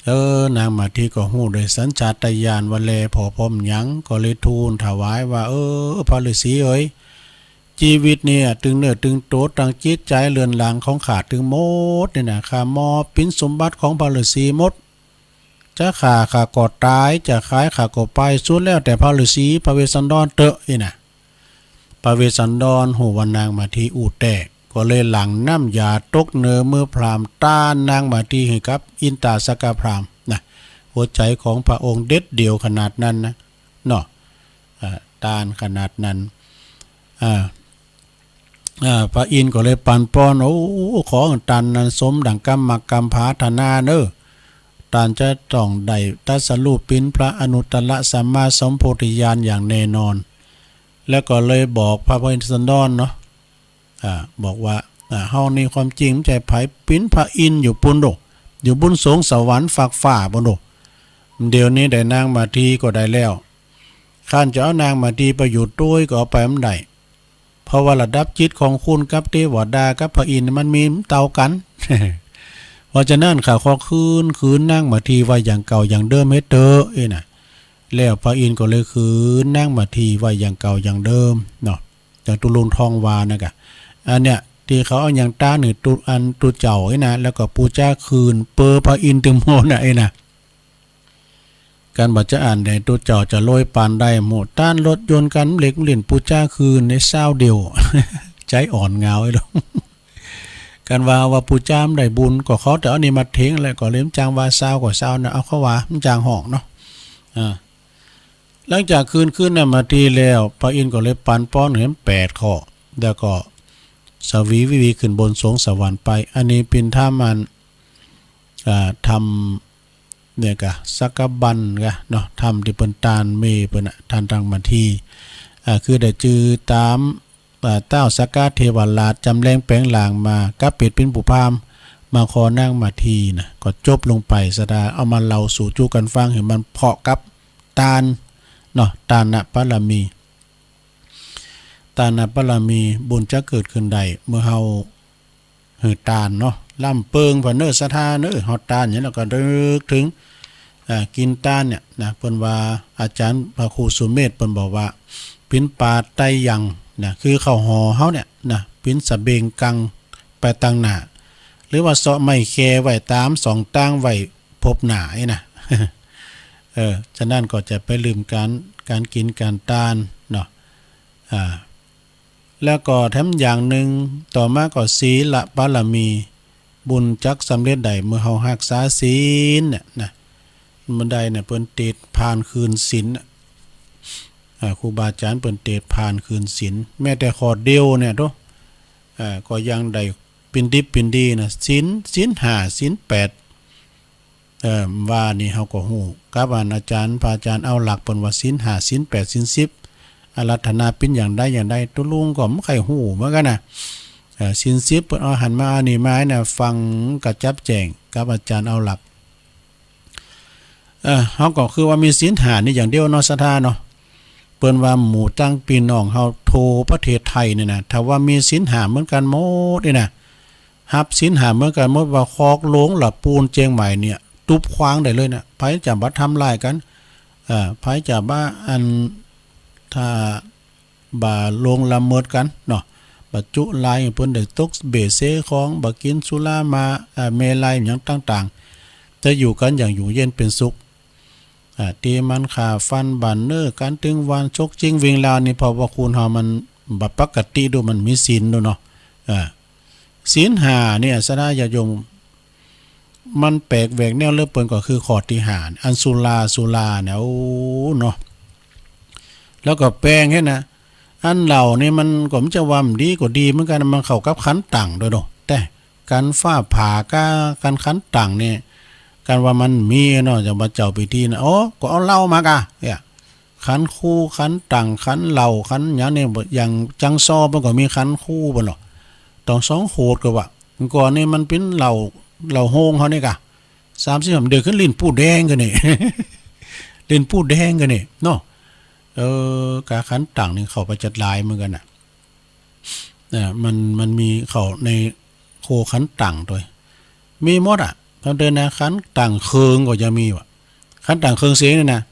เออ นางมาทีก็ฮู้โดยสัญชาตญาณว่าแลผ่อผ่อหยัง ก็เลยทูลถวายว่า เออ พระฤาษีเอ๋ย จีวิตเนี่ยตึงเนื้อตึงตั๋วตึงจิตใจ๋เรือนร่างของข้าตึงหมดเนี่ยนะ ข้ามอบเป๋นสมบัติของพระฤาษีหมด จะฆ่าข้าก็ต๋าย จะขายข้าก็ไป สุดแล้วแต่พระฤาษีพระเวสสันดรเต๊อะ อี้นะ พระเวสสันดรฮู้ว่านางมาทีอู้แต๊ ก็เลยหลั่งน้ำยาตกเนื้อมือพราหมณ์ ตานนางมาทีหื้อกับอินตาสักกะพราหมณ์นะ หัวใจ๋ของพระองค์เด็ดเดี่ยวขนาดนั้นนะ เนาะ อ่า ตานขนาดนั้น อ่า อ่า พระอินทร์ก็เลยปั๋นปอน โอ้ ขอตานนั้นสมดั่งกำหมากกำผาถนาเน้อ ตานจะต้องได้ตรัสรู้เป๋นพระอนุตตรสัมมาสัมโพธิญาณอย่างแน่นอน แล้วก็เลยบอกพระเวสสันดรเนาะ อ่า บอกว่า อ่า เฮานี่ความจริงบ่ใจ้ใผ เป๋นพระอินทร์อยู่ปู้นโด อยู่บุญสวงสวรรค์ฟากฟ้าปู้นโด เดี๋ยวนี้ได้นางมาทีก็ได้แล้ว ข้านจะเอานางมาทีไปอยู่ตวยก็เอาไปบ่ได้ เพราะว่าระดับจิตของคุณกับเตวดากับพระอินทร์มันมีบ่เต้ากั๋น ราะฉะนั้นข้าขอคืน คืนนางมาทีไว้อย่างเก่าอย่างเดิมเหียเต๊อะ อี้นะ แล้วพระอินทร์ก็เลยคืนนางมาทีไว้อย่างเก่าอย่างเดิมเนาะ อย่างตุ๊ลุงทองว่านะกะ อันเนี้ย ตี้เขาเอาหยังต้านหื้อตุ๊ อันตุ๊เจ้าอี้นะ แล้วก็ปู๋จาคืนเป๋อพระอินทร์ตึงหมดนะ อี้นะ กั๋นบ่าจะอั้นใดตุ๊เจ้าจะรวยปานใด หมู่ต้านรถยนต์กั๋นเหล็กเหรียญปู๋จาคืนในซาวเดียว ใจ๋อ่อนงาวไอ้ดอก กั๋นว่า ว่าปู๋จาบ่ได้บุญ ก็ขอแต่เอานี่มาเท็ง แล้วก็เลยบ่จ้างว่าซาวก็ซาวนะ เอาเข้าว่าบ่จ้างฮ้องเนาะ อ่า หลังจากคืน คืนนั้นมาทีแล้ว พระอินทร์ก็เลยปันป้อนหื้อแปดข้อ แล้วก็สวีวิวีขึ้นบนสวงสวรรค์ไป อันนี้เป๋นธรรมอัน อ่า ธรรม เนี่ยกะ สักกะบันกะเนาะ ธรรมตี้เปิ้นต้านเมย์เปิ้นน่ะ ต้านนางมาที อ่า คือได้จื้อต๋าม อ่า เต๊าสักกะเทวราชจ๋ำแลงแป๋งร่างมา กลับเป๋น เป๋นผู้พราหมณ์ มาขอนางมาทีนะ ก็จบลงไป ศรัทธา เอามาเล่าสู่จุกั๋นฟังหื้อมันเพาะกับต้านเนาะ ต้านนะบารมี ต้านนะบารมี บุญจะเกิดขึ้นได้ เมื่อเฮาหื้อต้านเนาะ ล้ำเปิงผ่าเน้อศรัทธาเน้อ เฮาต้านหยังแล้วก็นึกเถิง อ่า กิ๋นต้านเนี่ยนะ เปิ้นว่า อาจ๋ารย์พระครูสุเมธเปิ้นบอกว่า เป๋นปาไตยังนะ คือข้าวห่อเฮาเนี่ยนะ เป๋นสะเบงกังไปตางหน้า หรือว่าเซาะไม้แค่ไว้ต๋ามสองตางไว้พบหน้าอี้นะ เออ ฉะนั้นก็จะไปลืมก๋าน ก๋านกิ๋นก๋านต้านเนาะ อ่า แล้วก็แถมอย่างนึ่ง ต่อมาก็ศีลบารมี บุญจักสำเร็จได้เมื่อเฮาฮักษาศีลเนี่ยนะ บ่ได้เนี่ยเปิ้นติดผ่านคืนศีลน่ะ อ่า ครูบาอาจ๋ารย์เปิ้นติดผ่านคืนศีล แม้แต่ข้อเดียวเนี่ยโธ่ อ่า ก็ยังได้เป๋นดิบเป๋นดีนะ ศีล ศีลห้า ศีลแปด เอ่อ ว่านี่เฮาก็ฮู้ กับอันอาจ๋ารย์ พระอาจ๋ารย์เอาหลักเปิ้นว่าศีลห้า ศีลแปด ศีลสิบ อาราธนาเป๋นอย่างใดอย่างใด ตุ๊ลุงก็บ่ใค่ฮู้เหมือนกั๋นนะ เอ่อ ศีลสิบเปิ้นเอาหันมา อันนี้มานะ ฟังกระจับแจ้งกับอาจ๋ารย์เอาหลัก เอ่อ เฮาก็คือว่ามีศีลห้านี่อย่างเดียวเนาะ ศรัทธาเนาะ เปิ้นว่าหมู่ตังปี้น้องเฮาทั่วประเทศไทยเนี่ยนะ ถ้าว่ามีศีลห้าเหมือนกั๋นหมดนี่นะ ฮับศีลห้าเหมือนกั๋นหมด ว่าคอกหลวงละปูนเจียงใหม่เนี่ย ตุ๊บขว้างได้เลยนะ ใผจะบ่ทำร้ายกั๋น เอ่อ ใผจะบ่อัน ถ้าบ่ล่วงละเมิดกั๋นเนาะ บ่จุลายหื้อเปิ้นได้ตกเบ้เซของ บ่กิ๋นสุรามา เอ่อ เมรัยหยังต่างๆ จะอยู่กั๋นอย่างอยู่เย็นเป๋นสุข อ่า ตี้มันฆ่าฟันบั่นเนื้อกั๋น ตึงวานชกจิงวิ่งราวนี่ เพราะว่าคนเฮามันบ่ปกติดู มันมีศีลดูเนาะ อ่า ศีลห้าเนี่ย ศรัทธาญาติโยม มันแปลกแหวกแนวเหลือเปิ้น ก็คือข้อตี้ห้า อันสุรา สุราเนี่ย โอ้ เนาะ แล้วก็แปลงหั้นนะ อันเหล้านี่มันก็บ่ใจ้ว่าบ่ดี ก็ดีเหมือนกั๋น มันเข้ากับขันตังด้วยเนาะ แต่ ก๋านฟ้าผ่าก้า ก๋านขันตังนี่ ก๋านว่ามันมีเนาะ อย่างบ่าเจ้าพิธีนะ โอ้ ก็เอาเหล้ามากา เนี่ย ขันคูขันตัง ขันเหล้า ขันหยังนี่ อย่างจังซ้อเปิ้นก็มีขันคูเปิ้นเนาะ ต้องสองขวดก็ว่า ก่อนนี่มันเป๋นเหล้า เหล้าโฮงเฮานี่กา สามสิบ เดี๋ยวขึ้นลิ้นปูแดงกั๋นนี่ ลิ้นปูแดงกั๋นนี่เนาะ เออ ก๋าขันตังนี่เข้าไปจัดหลายเหมือนกั๋นน่ะ อ่า มัน มันมีเข้าในโคขันตังตวย มีหมดอะ ต๋ามเดินนะ ขันตังเคิงก็ยังมีว่ะ ขันตังเคิงเสียงนี่นะ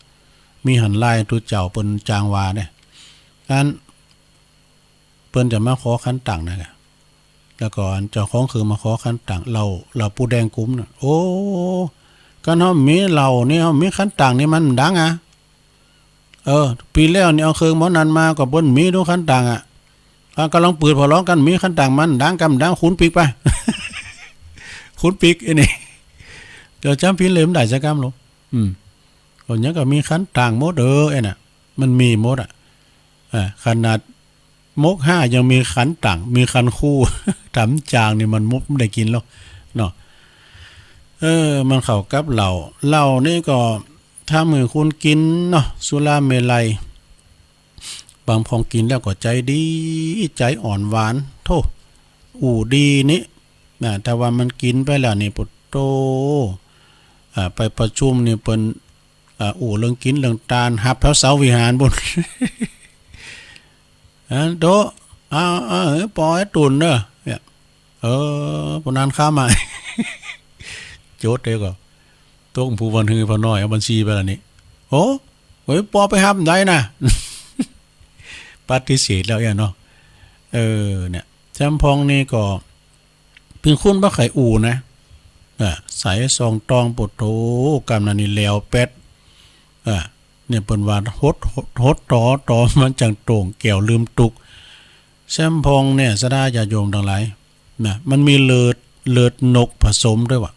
มีหันลายตุ๊เจ้าเปิ้นจางวาเนี่ย อัน เปิ้นจะมาขอขันตังนะกะ แล้วก็อันเจ้าของเคิงมาขอขันตัง เหล้า เหล้าปูแดงกุ๋มน่ะ โอ้ กั๋นเฮามีเหล้านี่ เฮามีขันตังนี่มันดังอะ เออ ปี๋แล้วนี่เอาเคิงหมอนั้นมาก็บ่มีดูขันตังอะ อ่ะ ก๋ำลังปืดผ่อร้องกั๋น มีขันตังมันดังกำดัง ขุนปีกไป ขุนปีกไอ้นี่ เดี๋ยวจ๋ำปี๋เลยบ่ได้สักกำหรอก อืม ก็ยังก็มีขันตังหมด เออ ไอ้น่ะ มันมีหมดอะ อ่า ขนาด มกห้ายังมีขันตัง มีขันคู ต๋ามจางนี่มันมกบ่ได้กิ๋นหรอกเนาะ เออ มันเข้ากับเหล้า เหล้านี่ก็ทำหื้อคนกิ๋นเนาะ สุราเมรัย บางพองกิ๋นแล้วก็ใจ๋ดี ใจ๋อ่อนหวาน โธ่ อู้ดีนี่ นะ ถ้าว่ามันกิ๋นไปแล้วนี่ โผดโธ่ อ่า ไปประชุมนี่เปิ้น อ่า อู้เรื่องกิ๋นเรื่องตาน ฮับแถวเสาวิหารปู๊น อันโต๊ะ เอา เอา เออ ปอไอ้ตุ่นเน่อ เนี่ย เออ ปู๊นนั้นข้ามา โจ๊ดเดียวก็ ตกผู้บ่อนหื้อผ่อน้อย เอาบัญชีไปละนี่ โอ้ โอ้ย ปอไปฮับได้นะ ปฏิเสธแล้วเอี้ยเนาะ เออ เนี่ย แชมพองนี่ก็ เปิ้นคุ้นบ่ใค่อู่นะ อ่า ใสส่องตอง โปดโธ่ กำนั้นนี่แหลวแป๊ด อ่า เนี่ยเปิ้นว่าหด หด หดต่อ ต่อมันจั่งโต่ง แก้วลืมตุก แชมพองเนี่ย ศรัทธาญาติโยมตังหลาย นะ มันมีเลือด เลือดนกผสมด้วยวะ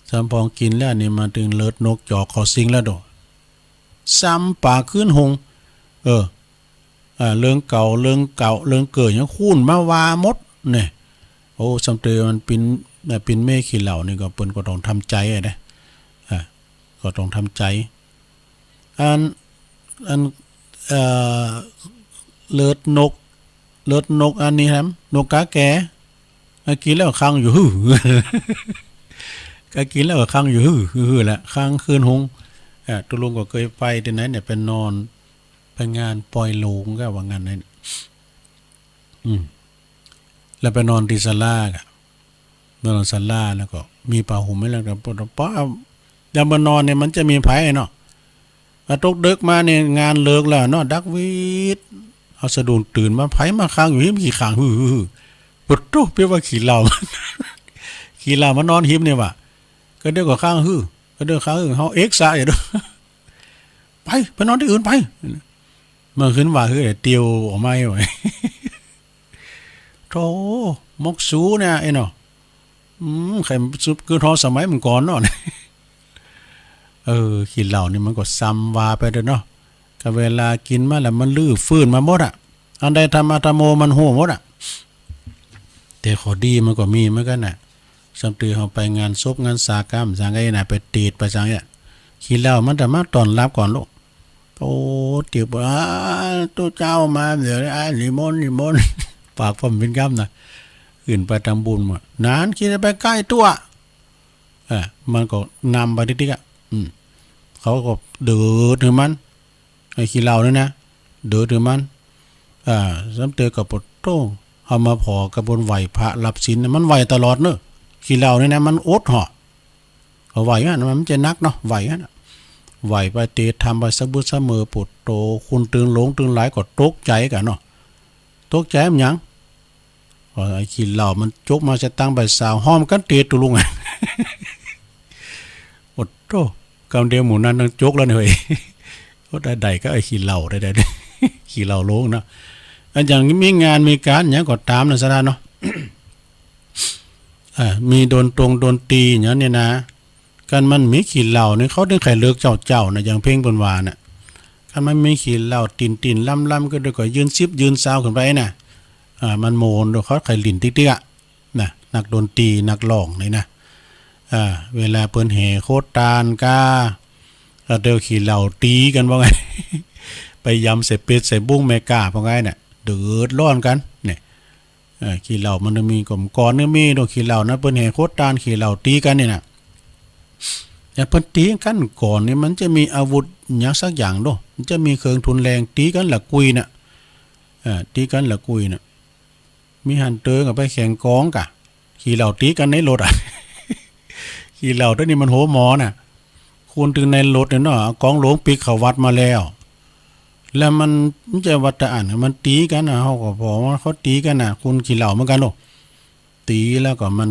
แชมพองกิ๋นแล้วนี่ มาเถิงเลือดนกจอกเข้าซิงแล้วโด ซ้ำป๋าคืนหง เออ อ่า เรื่องเก่า เรื่องเก่า เรื่องเก่อหยังคุ้นมาว่าหมดเนี่ย โอ้ ซ้ำเตอมันปิน อ่า ปินเม่ขี้เหล้านี่ก็ เปิ้นก็ต้องทำใจ๋อะนะ อ่า ก็ต้องทำใจ๋ อัน อัน เอ่อ เลือดนก เลือดนกอันนี้แหม นกกาแก๋ อ่ะ กิ๋นแล้วก็คังอยู่หื้อ ก็กิ๋นแล้วก็คังอยู่หื้อ หื้อ หื้อแหละ คังคืนหง อ่ะ ตุ๊ลุงก็เกยไปตี้ไหนเนี่ย ไปนอน ไปงานปอยหลงก็ว่างั้นนะ อืม แล้วไปนอนตี้ศาลาก่ะ นอนศาลาแล้วก็มีผ้าห่มไว้แล้วก็ ปอ ปอ ยามบ่านอนเนี่ยมันจะมีไผเนาะ พอตกดึกมาเนี่ยงานเลิกแล้วเนาะ ดักวีด เอาสะดุ้งตื่นมา ไผมาคังอยู่หิมขี้ข้างหื้อ หื้อ หื้อ โปดโธ่ เปียกว่าขี้เหล้า ขี้เหล้ามานอนหิมนี่หว่า ก็เดี๋ยวก็คังหื้อ ก็เดี๋ยวคังหื้อ เฮาเอกสะอยู่เด้อ ไป ไปนอนตี้อื่นไป มันขึ้นว่าหื้อ เตียวออกมาให้ไหว โธ่ มกสูเนี่ย ไอ้เนาะ อืม ใค่สุดคือทอสมัยเมื่อก่อนเนาะ เออ ขี้เหล้านี่มันก็ซ้ำว่าไปเด้อเนาะ ก็เวลากิ๋นมาแล้วมันรื้อฟื้นมาหมดอะ อันใดธรรมะธรรมโมมันฮู้หมดอะ แต่ข้อดีมันก็มีเหมือนกั๋นน่ะ ซ้ำเตอเฮาไปงานศพงานสากรรมสังไงน่ะ ไปเตดไปสังเนี่ย ขี้เหล้ามันจะมาต้อนฮับก่อนลูก โอ้ เตียว อ้า ตุ๊เจ้ามาเดี๋ยวนี้ อ้า นิมนต์ นิมนต์ ปากพ่อมเป๋นกำนะ ขึ้นไปตำบุญมา นั้นขี้ไปใก้ตั๋ว อ่ะ มันก็นำไปติ๊กๆ อ่ะ อืม เขาก็เดิดหื้อมัน ไอ้ขี้เหล้านี่นะ เดิดหื้อมัน อ่า ซ้ำเตอก็โปดโธ่ เฮามาผ่อกับเปิ้นไหว้พระรับศีลน่ะ มันไหว้ตลอดเนาะ ขี้เหล้านี่นะ มันอดเหาะ ก็ไหว้หั้นน่ะ มันบ่ใจ้หนักเนาะ ไหว้หั้นน่ะ ไหว้ไปเตดธรรมไปสะบึดสะเมิด โปดโธ่ คนตึงหลงตึงหลายก็ตกใจ๋กั๋นเนาะ ตกใจ๋มันหยัง อ๋อ ไอ้ขี้เหล้ามันจกมาสตางค์ใบซาว ฮ้อมกั๋นเตดตุ๊ลุงอะ โอ้โธ่ กำเดียวหมู่นั้นต้องจกแล้วเนี่ยเฮ้ย โอ้ ได้ ได้ก็ไอ้ขี้เหล้า ได้ ได้ ขี้เหล้าโลงเนาะ อันอย่างมีงานมีก๋านหยังก็ต๋ามนะศรัทธาเนาะ อ่า มีดนตรงดนตรีหยังเนี่ยนะ คันมันมีขี้เหล้านี่ เขาเถิงใค่เลิกเจ้าๆ นะ อย่างเพลงเปิ้นว่าน่ะ คันมันมีขี้เหล้า ตี๋นๆ ลำๆ ก็เดี๋ยวก็ยืนสิบยืนซาวขึ้นไปน่ะ อ่า มันโมน เดี๋ยวเขาใค่หลิ้นติ๊กๆ อะ น่ะ นักดนตรี นักร้องนี่นะ อ่า เวลาเปิ้นแห่โคตานก้า ก็เดี๋ยวขี้เหล้าตี๋กั๋นว่าไง ไปยำใส่เป็ดใส่บุ้งแม่ก๊าว่าไงน่ะ เดือดร้อนกั๋น เนี่ย เออ ขี้เหล้ามันมีก่อมก่อนนี่มีดอกขี้เหล้านะ เปิ้นแห่โคตานขี้เหล้าตี๋กั๋นนี่น่ะ แต่เปิ้นตี๋กั๋นก่อนนี่มันจะมีอาวุธหยังสักอย่างโด มันจะมีเครื่องทุนแรง ตี๋กั๋นละกุยน่ะ เออ ตี๋กั๋นละกุยน่ะ มีหั้นเต๊อะ ก็ไปแข่งกองก่ะ ขี้เหล้าตี๋กั๋นในรถอะ ขี้เหล้าเดี๋ยวนี้มันหัวหมอน่ะ คนตึงในรถเนี่ยเนาะ เอากองหลวงปิ๊กเข้าวัดมาแล้ว แล้วมัน มันบ่ใจ้ว่าตะอั้น มันตี๋กั๋นน่ะ เฮาก็ผ่อว่าเขาตี๋กั๋นน่ะ คนขี้เหล้าเหมือนกั๋นโลก ตี๋แล้วก็มัน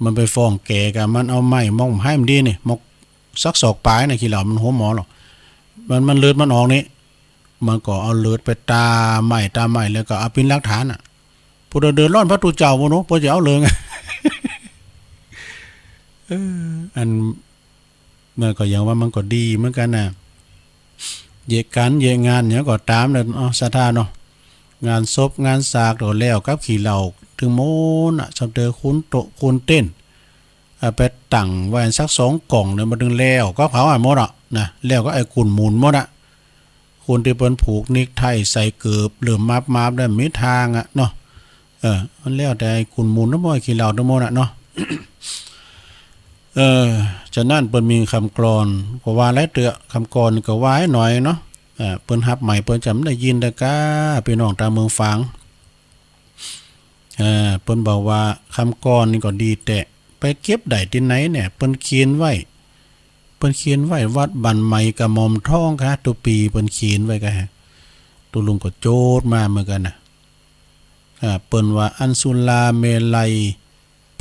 มันไปฟ้องแกก่ะ มันเอาไม้มอกไม้มันดีนี่ มอกสักศอกป๋ายน่ะ ขี้เหล้ามันหัวหมอหรอก มัน มันเลือดมันออกนี่ มันก็เอาเลือดไปตาไม้ ตาไม้ แล้วก็เอาเป๋นหลักฐานน่ะ ผู้ใดเดือดร้อนพระตุ๊เจ้าบ่เนาะ บ่จะเอาเรื่อง เออ อัน มันก็อย่างว่ามันก็ดีเหมือนกั๋นน่ะ เยียะก๋านเยียะงานหยังก็ต๋ามน่ะ เอ้า ศรัทธาเนาะ งานศพงานสากก็แล้วกับขี้เหล้าตึงหมดน่ะ ซ้ำเตอคนโต๊ะคนเต๊น อ่า ไปตั้งไว้สักสองก่องเนี่ย มันตึงแล้วกับเขาอะหมดอะนะ แล้วกับไอ้กุ่นหมุนหมดอะ คนตี้เปิ้นผูกเนกไทใส่เกิบเหลื่อมมาบๆ ได้มีตางอะเนาะ เออ มันแล้วแต่ไอ้กุ่นหมุนตึงหมด ไอ้ขี้เหล้าตึงหมดอะเนาะ เออ ฉะนั้นเปิ้นมีกำกลอน ก็ว่าหลายเตื้อ กำกลอนก็ว่าหน่อยเนาะ เออ เปิ้นฮับใหม่เปิ้นจะบ่ได้ยินเตื้อก้า ปี้น้องตางเมืองฝาง เออ เปิ้นบอกว่ากำกลอนนี่ก็ดีแต๊ ไปเก็บได้ตี้ไหนเนี่ย เปิ้นเขียนไว้ เปิ้นเขียนไว้วัดบ้านใหม่กระหม่อมทองค่ะ ตุ๊ปีเปิ้นเขียนไว้กะ ตุ๊ลุงก็โจทย์มาเหมือนกั๋นนะ อ่า เปิ้นว่าอันสุราเมรัย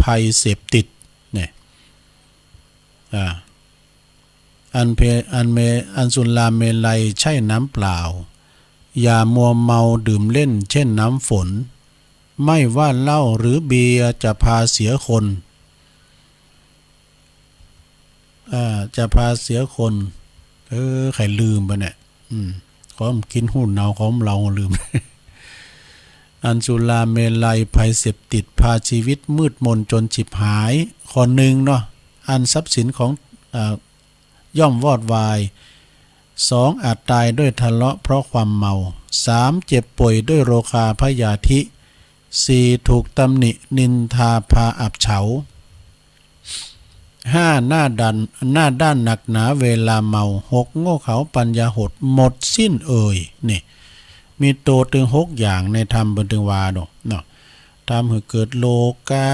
ภัยเสพติดเนี่ย อ่า อันเพ อันเม อันสุราเมรัยใช่น้ำเปล่า อย่ามัวเมาดื่มเล่นเช่นน้ำฝน ไม่ว่าเหล้าหรือเบียร์จะพาเสียคน อ่า จะพาเสียคน เออ ใค่ลืมไปเนี่ย อืม ของกิ๋นหู้เนา ของเฮาลืม อันสุราเมรัยภัยเสพติดพาชีวิตมืดมนจนฉิบหาย ข้อนึ่งเนาะ อันทรัพย์สินของ อ่า ย่อมวอดวาย สอง อาจตายด้วยทะเลาะเพราะความเมา สาม เจ็บป่วยด้วยโรคาพยาธิ สี่ ถูกตำหนินินทาพาอับเฉา ห้า หน้าด้าน หน้าด้านหนักหนาเวลาเมา หก โง่เขลาปัญญาหดหมดสิ้นเอ่ย นี่ มีโตตึงหกอย่างในธรรมเปิ้นตึงว่าเนาะ เนาะ ทำหื้อเกิดโลกา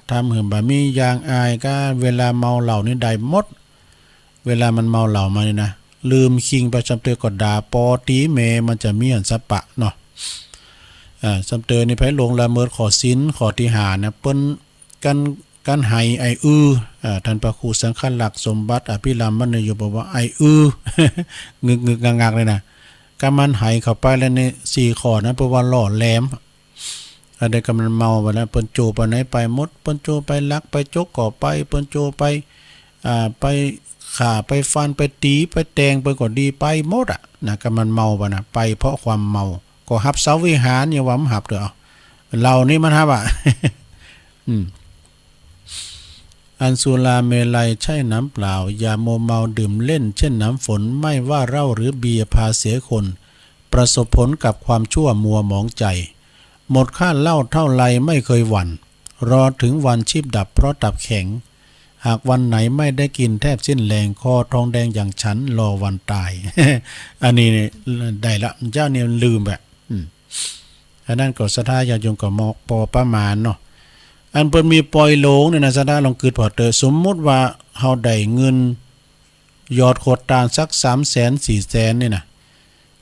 ทำหื้อบ่มีอย่างอายกา เวลาเมาเหล้านี่ได้หมด เวลามันเมาเหล้ามานี่นะ ลืมคิงไป ซ้ำเตอก็ด่าปอตี๋แม่ มันจะมีอันสะปะเนาะ อ่า ซ้ำเตอนี่ไผล่วงละเมิดข้อศีลข้อตี้ห้านะ เปิ้น กั๋น กั๋นไหไออื้อ อ่า ท่านพระครูสังฆลักษณ์สมบัติอภิรามมโนโยบอกว่าไออื้อ งึกๆ งักๆ เลยนะ กำมันไหเข้าไปแล้วในสี่ข้อนั้นเปิ้นว่าหล่อแหลม อันใดกำมันเมาไปแล้ว เปิ้นโจ้ไปไหนไปหมด เปิ้นโจ้ไปลักไปจกก็ไป เปิ้นโจ้ไป อ่า ไปฆ่าไปฟันไปตี๋ไปแตงเปิ้นก็ดี ไปหมดอะนะ กำมันเมาไปนะ ไปเพราะความเมา ก็ฮับเสาวิหาร อย่าว่ามันฮับเถอะ เอา เหล้านี่มันฮับอะ อืม อันสุราเมรัยใช่น้ำเปล่า อย่ามัวเมาดื่มเล่นเช่นน้ำฝน ไม่ว่าเหล้าหรือเบียร์พาเสียคน ประสบผลกับความชั่วมัวหมองใจ หมดค่าเหล้าเท่าไรไม่เคยหวั่น รอถึงวันชีพดับเพราะตับแข็ง หากวันไหนไม่ได้กินแทบสิ้นแรง คอทองแดงอย่างฉันรอวันตาย อันนี้นี่ได้ละ เจ้านี่ลืมไป อืม อันนั้นก็ศรัทธาญาติโยมก็มองปอประมาณเนาะ อันเปิ้นมีปอยโหลงเนี่ยนะ ศรัทธาลองกึ๊ดผ่อเต๊อะ สมมุติว่าเฮาได้เงิน หยอดขวดตานสักสามแสนสี่แสนนี่นะ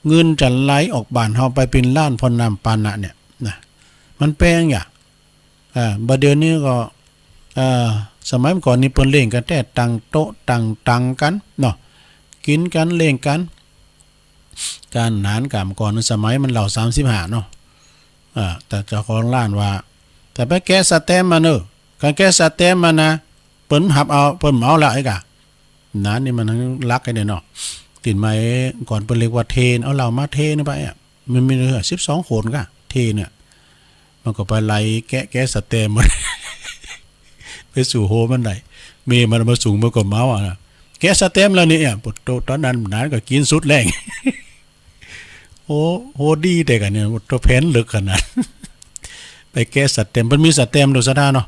เงินจะไหลออกบ้านเฮาไปเป๋นล้านผ่อน้ำปานะเนี่ยนะ มันแปงอย่า อ่า บ่าเดี่ยวนี้ก็ เอ่อ สมัยก่อนนี่เปิ้นเล่นกั๋นแต๊ตั้งโต๊ะตั้งตังกั๋นเนาะ กิ๋นกั๋นเล่นกั๋น ก๋านหนานก๋ามก่อน สมัยมันเหล้าสามสิบห้าเนาะ อ่า แต่เจ้าของร้านว่า แต่ไปแกะสแตมป์มาเนอะ คันแกะสแตมป์มานะ เปิ้นหับเอา เปิ้นเหมาละไอ้กะ หนานนี่มันลักไอ้เนี่ยเนาะ ติดมาก่อนเปิ้นเรียกว่าเทน เอาเหล้ามาเทนไปอะ มันมีเหลือสิบสองขวดกะ เทนเนี่ย มันก็ไปไล่แกะ แกะสแตมป์มัน ไปสู่โฮมันได้ เมียมันเอามาสุง มันก็เมาอะนะ แกะสแตมป์แล้วเนี่ย ปะโต ต๋อนนั้นหนานก็กิ๋นสุดแรง โอ้ โหดีแต่กั๋นเนี่ย ปะโต แผนลึกขนาด ไปแกะสแตมป์ มันมีสแตมป์โดยศรัทธาเนาะ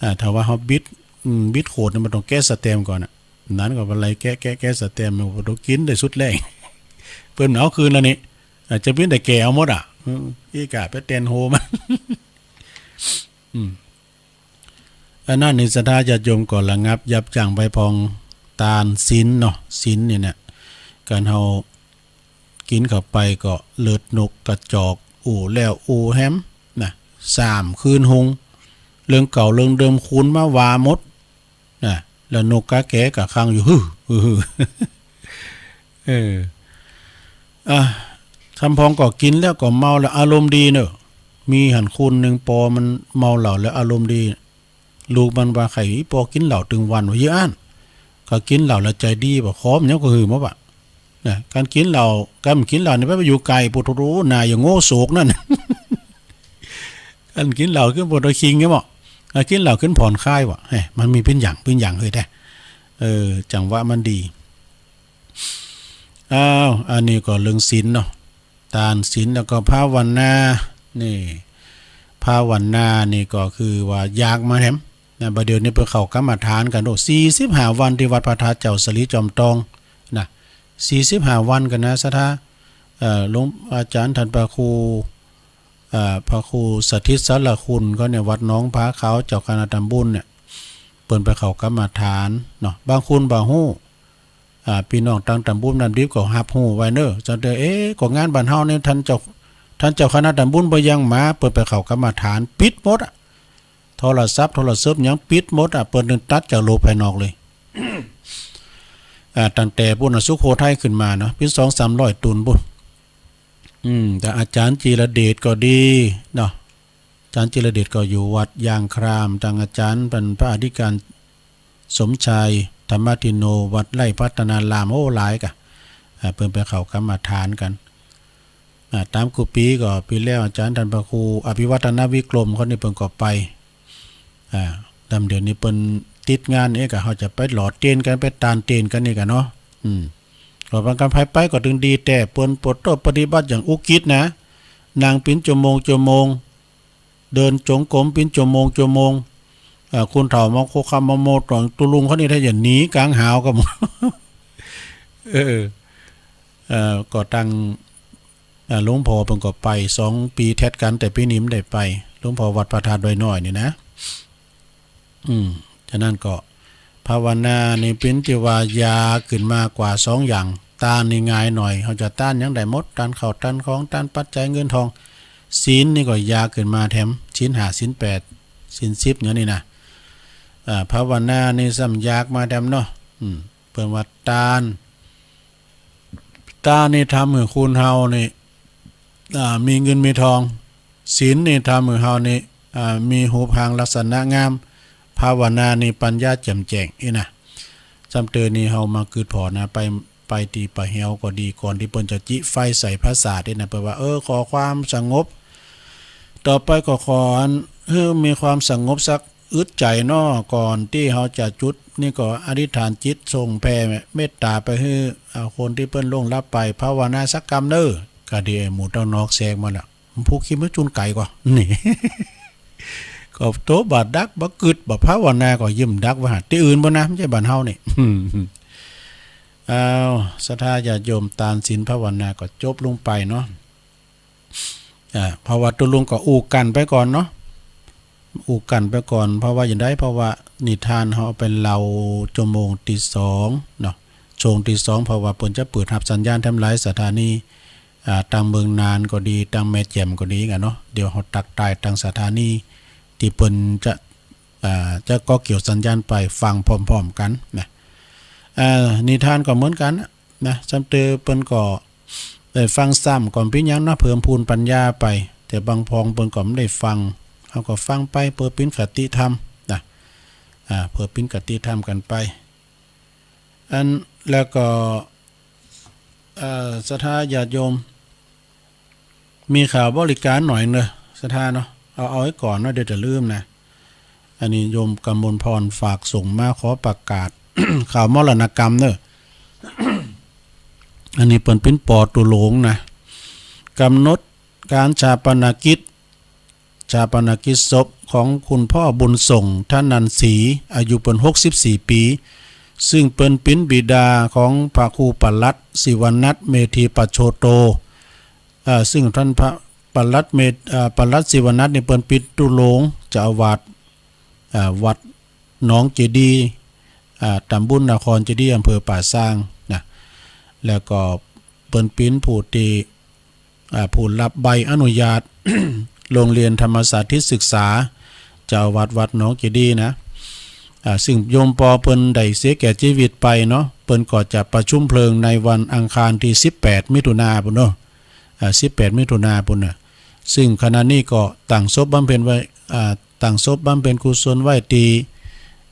อ่า ถ้าว่าเฮาบิด อืม บิดขวดเนี่ย มันต้องแกะสแตมป์ก่อนอะ หนานก็ไปไล่แกะ แกะ แกะสแตมป์ มันก็ต้องกิ๋นได้สุดแรง เปิ้นเอาคืนแล้วนี่ อ่า จะเปียนแต่แกะเอาหมดอะ อืม อีกะไปแตนโฮมัน อืม อันนั้นนี่ศรัทธาญาติโยมก็ระงับยับยั้งไปพอง ตานศีลเนาะ ศีลนี่เนี่ย ก๋านเฮากิ๋นเข้าไปก็เลือดนกกระจอก อู้แล้วอู้แหมนะ สามคืนฮุง เรื่องเก่าเรื่องเดิมคูณมาว่าหมดนะ แล้วนกกาแก๋ก็คังอยู่ ฮือ ฮือ ฮือ เออ อ่ะ ทำพองก็กิ๋นแล้วก็เมาแล้วอารมณ์ดีเนอะ มีหั้นคนนึ่งปอมันเมาเหล้าแล้วอารมณ์ดี ลูกมันว่า ใค่ปอกิ๋นเหล้าตึงวัน ว่าเยียะอั้น ก็กิ๋นเหล้าแล้วใจ๋ดี บ่าขอมยังก็หื้อมาบ่า นะ ก๋านกิ๋นเหล้า ก๋านกิ๋นเหล้านี่ไป ไปอยู่ไก๋ ปะโต หน้าอย่างโง่โศกนั่น ก๋านกิ๋นเหล้าขึ้นปะโต คิงไงบ่า ก๋านกิ๋นเหล้าขึ้นผ่อนคลายบ่า เฮ้ย มันมีเป๋นอย่าง เป๋นอย่างเฮ้ยแต๊ เออ จังหวะมันดี อ้าว อันนี้ก็เรื่องศีลเนาะ ตานศีลแล้วก็ภาวนา นี่ ภาวนานี่ก็คือว่าอยากมาแหมนะ บ่าเดี่ยวนี้เปิ้นเข้ากรรมฐานกั๋นโอ้ สี่สิบห้าวันตี้วัดพระธาตุเจ้าสะหลีจอมตองนะ สี่สิบห้าวันกั๋นนะศรัทธา เอ่อ หลวงอาจ๋ารย์ท่านพระครู เอ่อ พระครูสถิตสารคุณเขาเนี่ย วัดหนองผาขาว เจ้าคณะตำบลเนี่ย เปิ้นไปเข้ากรรมฐานเนาะ บางคนบ่ฮู้ อ่า ปี้น้องตังตำบุญน้ำดิบก็ฮับฮู้ไว้เน่อ จั่งเตื้อ เอ๊ะ ก็งานบ้านเฮานี่ ต้านเจ้า ต้านเจ้าคณะตำบุญบ่ยังมา เปิ้นไปเข้ากรรมฐาน ปิดหมดอะ โทรศัพท์ โทรเสิร์ฟหยังปิดหมดอะ เปิ้นตัดจากโลกภายนอกเลย อ่า ตั้งแต่ปู้นน่ะ สุโขทัยขึ้นมาเนาะ เป๋นสองสามร้อยตุ๊นปู้น อืม ตังอาจ๋ารย์จิรเดชก็ดีเนาะ อาจ๋ารย์จิรเดชก็อยู่วัดยางคราม ตังอาจ๋ารย์เป๋นพระอธิการสมชายธรรมทินโน วัดไร่พัฒนาราม โอ้ หลายก่ะ อ่า เปิ้นไปเข้ากรรมฐานกั๋น อ่า ต๋ามกู้ปี๋ก็ปี๋แล้วอาจ๋ารย์ต้านพระครูอภิวัฒนวิกรมเขานี่เปิ้นก็ไป อ่า ดำเดี๋ยวนี้เปิ้นติดงานเอกอะ เฮาจะไปหล่อเตียนกั๋น ไปตานเตียนกั๋นนี่ก่ะเนาะ อืม ก็บางครั้งไปไปก็ตึงดี แต่เปิ้นปฏิบัติอย่างอุกฤษนะ นั่งเป๋นชั่วโมงชั่วโมง เดินจงกรมเป๋นชั่วโมงชั่วโมง เอ่อ คนเฒ่ามาโคคำมาโมตอง ตุ๊ลุงเขานี่ถ้าอย่าหนีก๋างหาวก็หมด เออ เอ่อ ก็ตัง อ่า หลวงพ่อเปิ้นก็ไปสองปีแต๊ดกั๋น แต่ปี๋นี้บ่ได้ไป หลวงพ่อวัดพระธาตุดอยน้อยนี่นะ อืม ฉะนั้นก็ภาวนานี่เป๋นตี้ว่ายาขึ้นมากว่าสองอย่าง ตานนี่ง่ายหน่อย เฮาจะตานหยังได้หมด ตานข้าว ตานของ ตานปัจจัยเงินทอง ศีลนี่ก็ยาขึ้นมาแถม ศีลห้า ศีลแปด ศีลสิบ อย่างนี้นะ อ่า ภาวนานี่ซ้ำยากมาแถมเนาะ อืม เปิ้นว่าตาน ตานนี่ทำหื้อคนเฮานี่ อ่า มีเงินมีทอง ศีลนี่ทำหื้อเฮานี่ อ่า มีฮูปร่างลักษณะงาม ภาวนานี่ปัญญาแจ่มแจ้งอี้นะ ซ้ำเตื้อนี่เฮามาเกิดผ่อนะ ไป ไปตี้ป่าแฮวก็ดี ก่อนตี้เปิ้นจะจิไฟใส่ปราสาทนี่นะ เปิ้นว่า เออ ขอความสงบ ต่อไปก็ขออัน หื้อมีความสงบสัก อึดใจ๋น้อ ก่อนตี้เฮาจะจุด นี่ก็อธิษฐานจิตส่งแผ่เมตต๋าไปหื้อ อ่า คนตี้เปิ้นล่วงลับไป ภาวนาสักกำเน่อ ก็ดี ไอ้หมู่ตังนอกแซงมาแล้ว มันผู้ขี้มื้อจุนไก๋กว่า นี่ ก็โตบ่ดัก บ่กึ๊ด บ่ภาวนาก็ยิ่มดักว่าตี้อื่นบ่นะ บ่ใจ้บ้านเฮานี่ อ้าว ศรัทธาญาติโยม ตานศีลภาวนาก็จบลงไปเนาะ อ่า เพราะว่าตุ๊ลุงก็อู้กั๋นไปก่อนเนาะ อู้กั๋นไปก่อน เพราะว่าอย่างใด เพราะว่านิทานเฮาเอาไปเล่าชั่วโมงตี้สองเนาะ ช่วงตี้สอง เพราะว่าเปิ้นจะเปิดฮับสัญญาณแถมหลายสถานี อ่า ตังเมืองนานก็ดี ตังแม่แจ่มก็ดีก่ะเนาะ เดี๋ยวเฮาตักตายตังสถานีตี้เปิ้นจะ อ่า จะก่อเกี่ยวสัญญาณไปฟังพร้อมๆ กั๋นนะ อ่า นิทานก็เหมือนกั๋นนะ นะ ซ้ำเตื้อเปิ้นก็ได้ฟังซ้ำ ก็บ่เป๋นหยังนะ เพิ่มพูนปัญญาไป แต่บางพองเปิ้นก็บ่ได้ฟัง เฮาก็ฟังไปเปื้อเป๋นคติธรรมนะ อ่า เปื้อเป๋นคติธรรมกั๋นไป อัน แล้วก็ เอ่อ ศรัทธาญาติโยม มีข่าวบริการหน่อยเน่อ ศรัทธาเนาะ เอา เอาไว้ก่อนเนาะ เดี๋ยวจะลืมนะ อันนี้โยมกมลพรฝากส่งมาขอประกาศ ข่าวมรณกรรมเน่อ อันนี้เปิ้นเป๋นปอตุ๊ลงนะ กำหนดการฌาปนกิจ ฌาปนกิจศพของคุณพ่อบุญส่ง ธนันศรี อายุเปิ้นหกสิบสี่ปี๋ ซึ่งเปิ้นเป๋นบิดาของพระครูปลัดศิวนัท เมธีปัจโชโต เอ่อ ซึ่งต้านพระปลัดเมธ เอ่อ ปลัดศิวนัทนี่เปิ้นเป๋นตุ๊ลง เจ้าอาวาส เอ่อ วัดหนองเจดีย์ อ่า ต๋ำบลนครเจดีย์ อำเภอป่าซางนะ แล้วก็เปิ้นเป๋นผู้ตี้ อ่า ผู้รับใบอนุญาต โรงเรียนธรรมสาธิตศึกษา เจ้าอาวาสวัดหนองเจดีย์นะ อ่า ซึ่งโยมปอเปิ้นได้เสียแก่จีวิตไปเนาะ เปิ้นก็จะประชุมเพลิงในวันอังคารตี้สิบแปดมิถุนาปู้นเนาะ อ่า สิบแปดมิถุนาปู้นน่ะ ซึ่งขณะนี้ก็ตั้งศพบำเพ็ญไว้ อ่า ตั้งศพบำเพ็ญกุศลไว้ตี้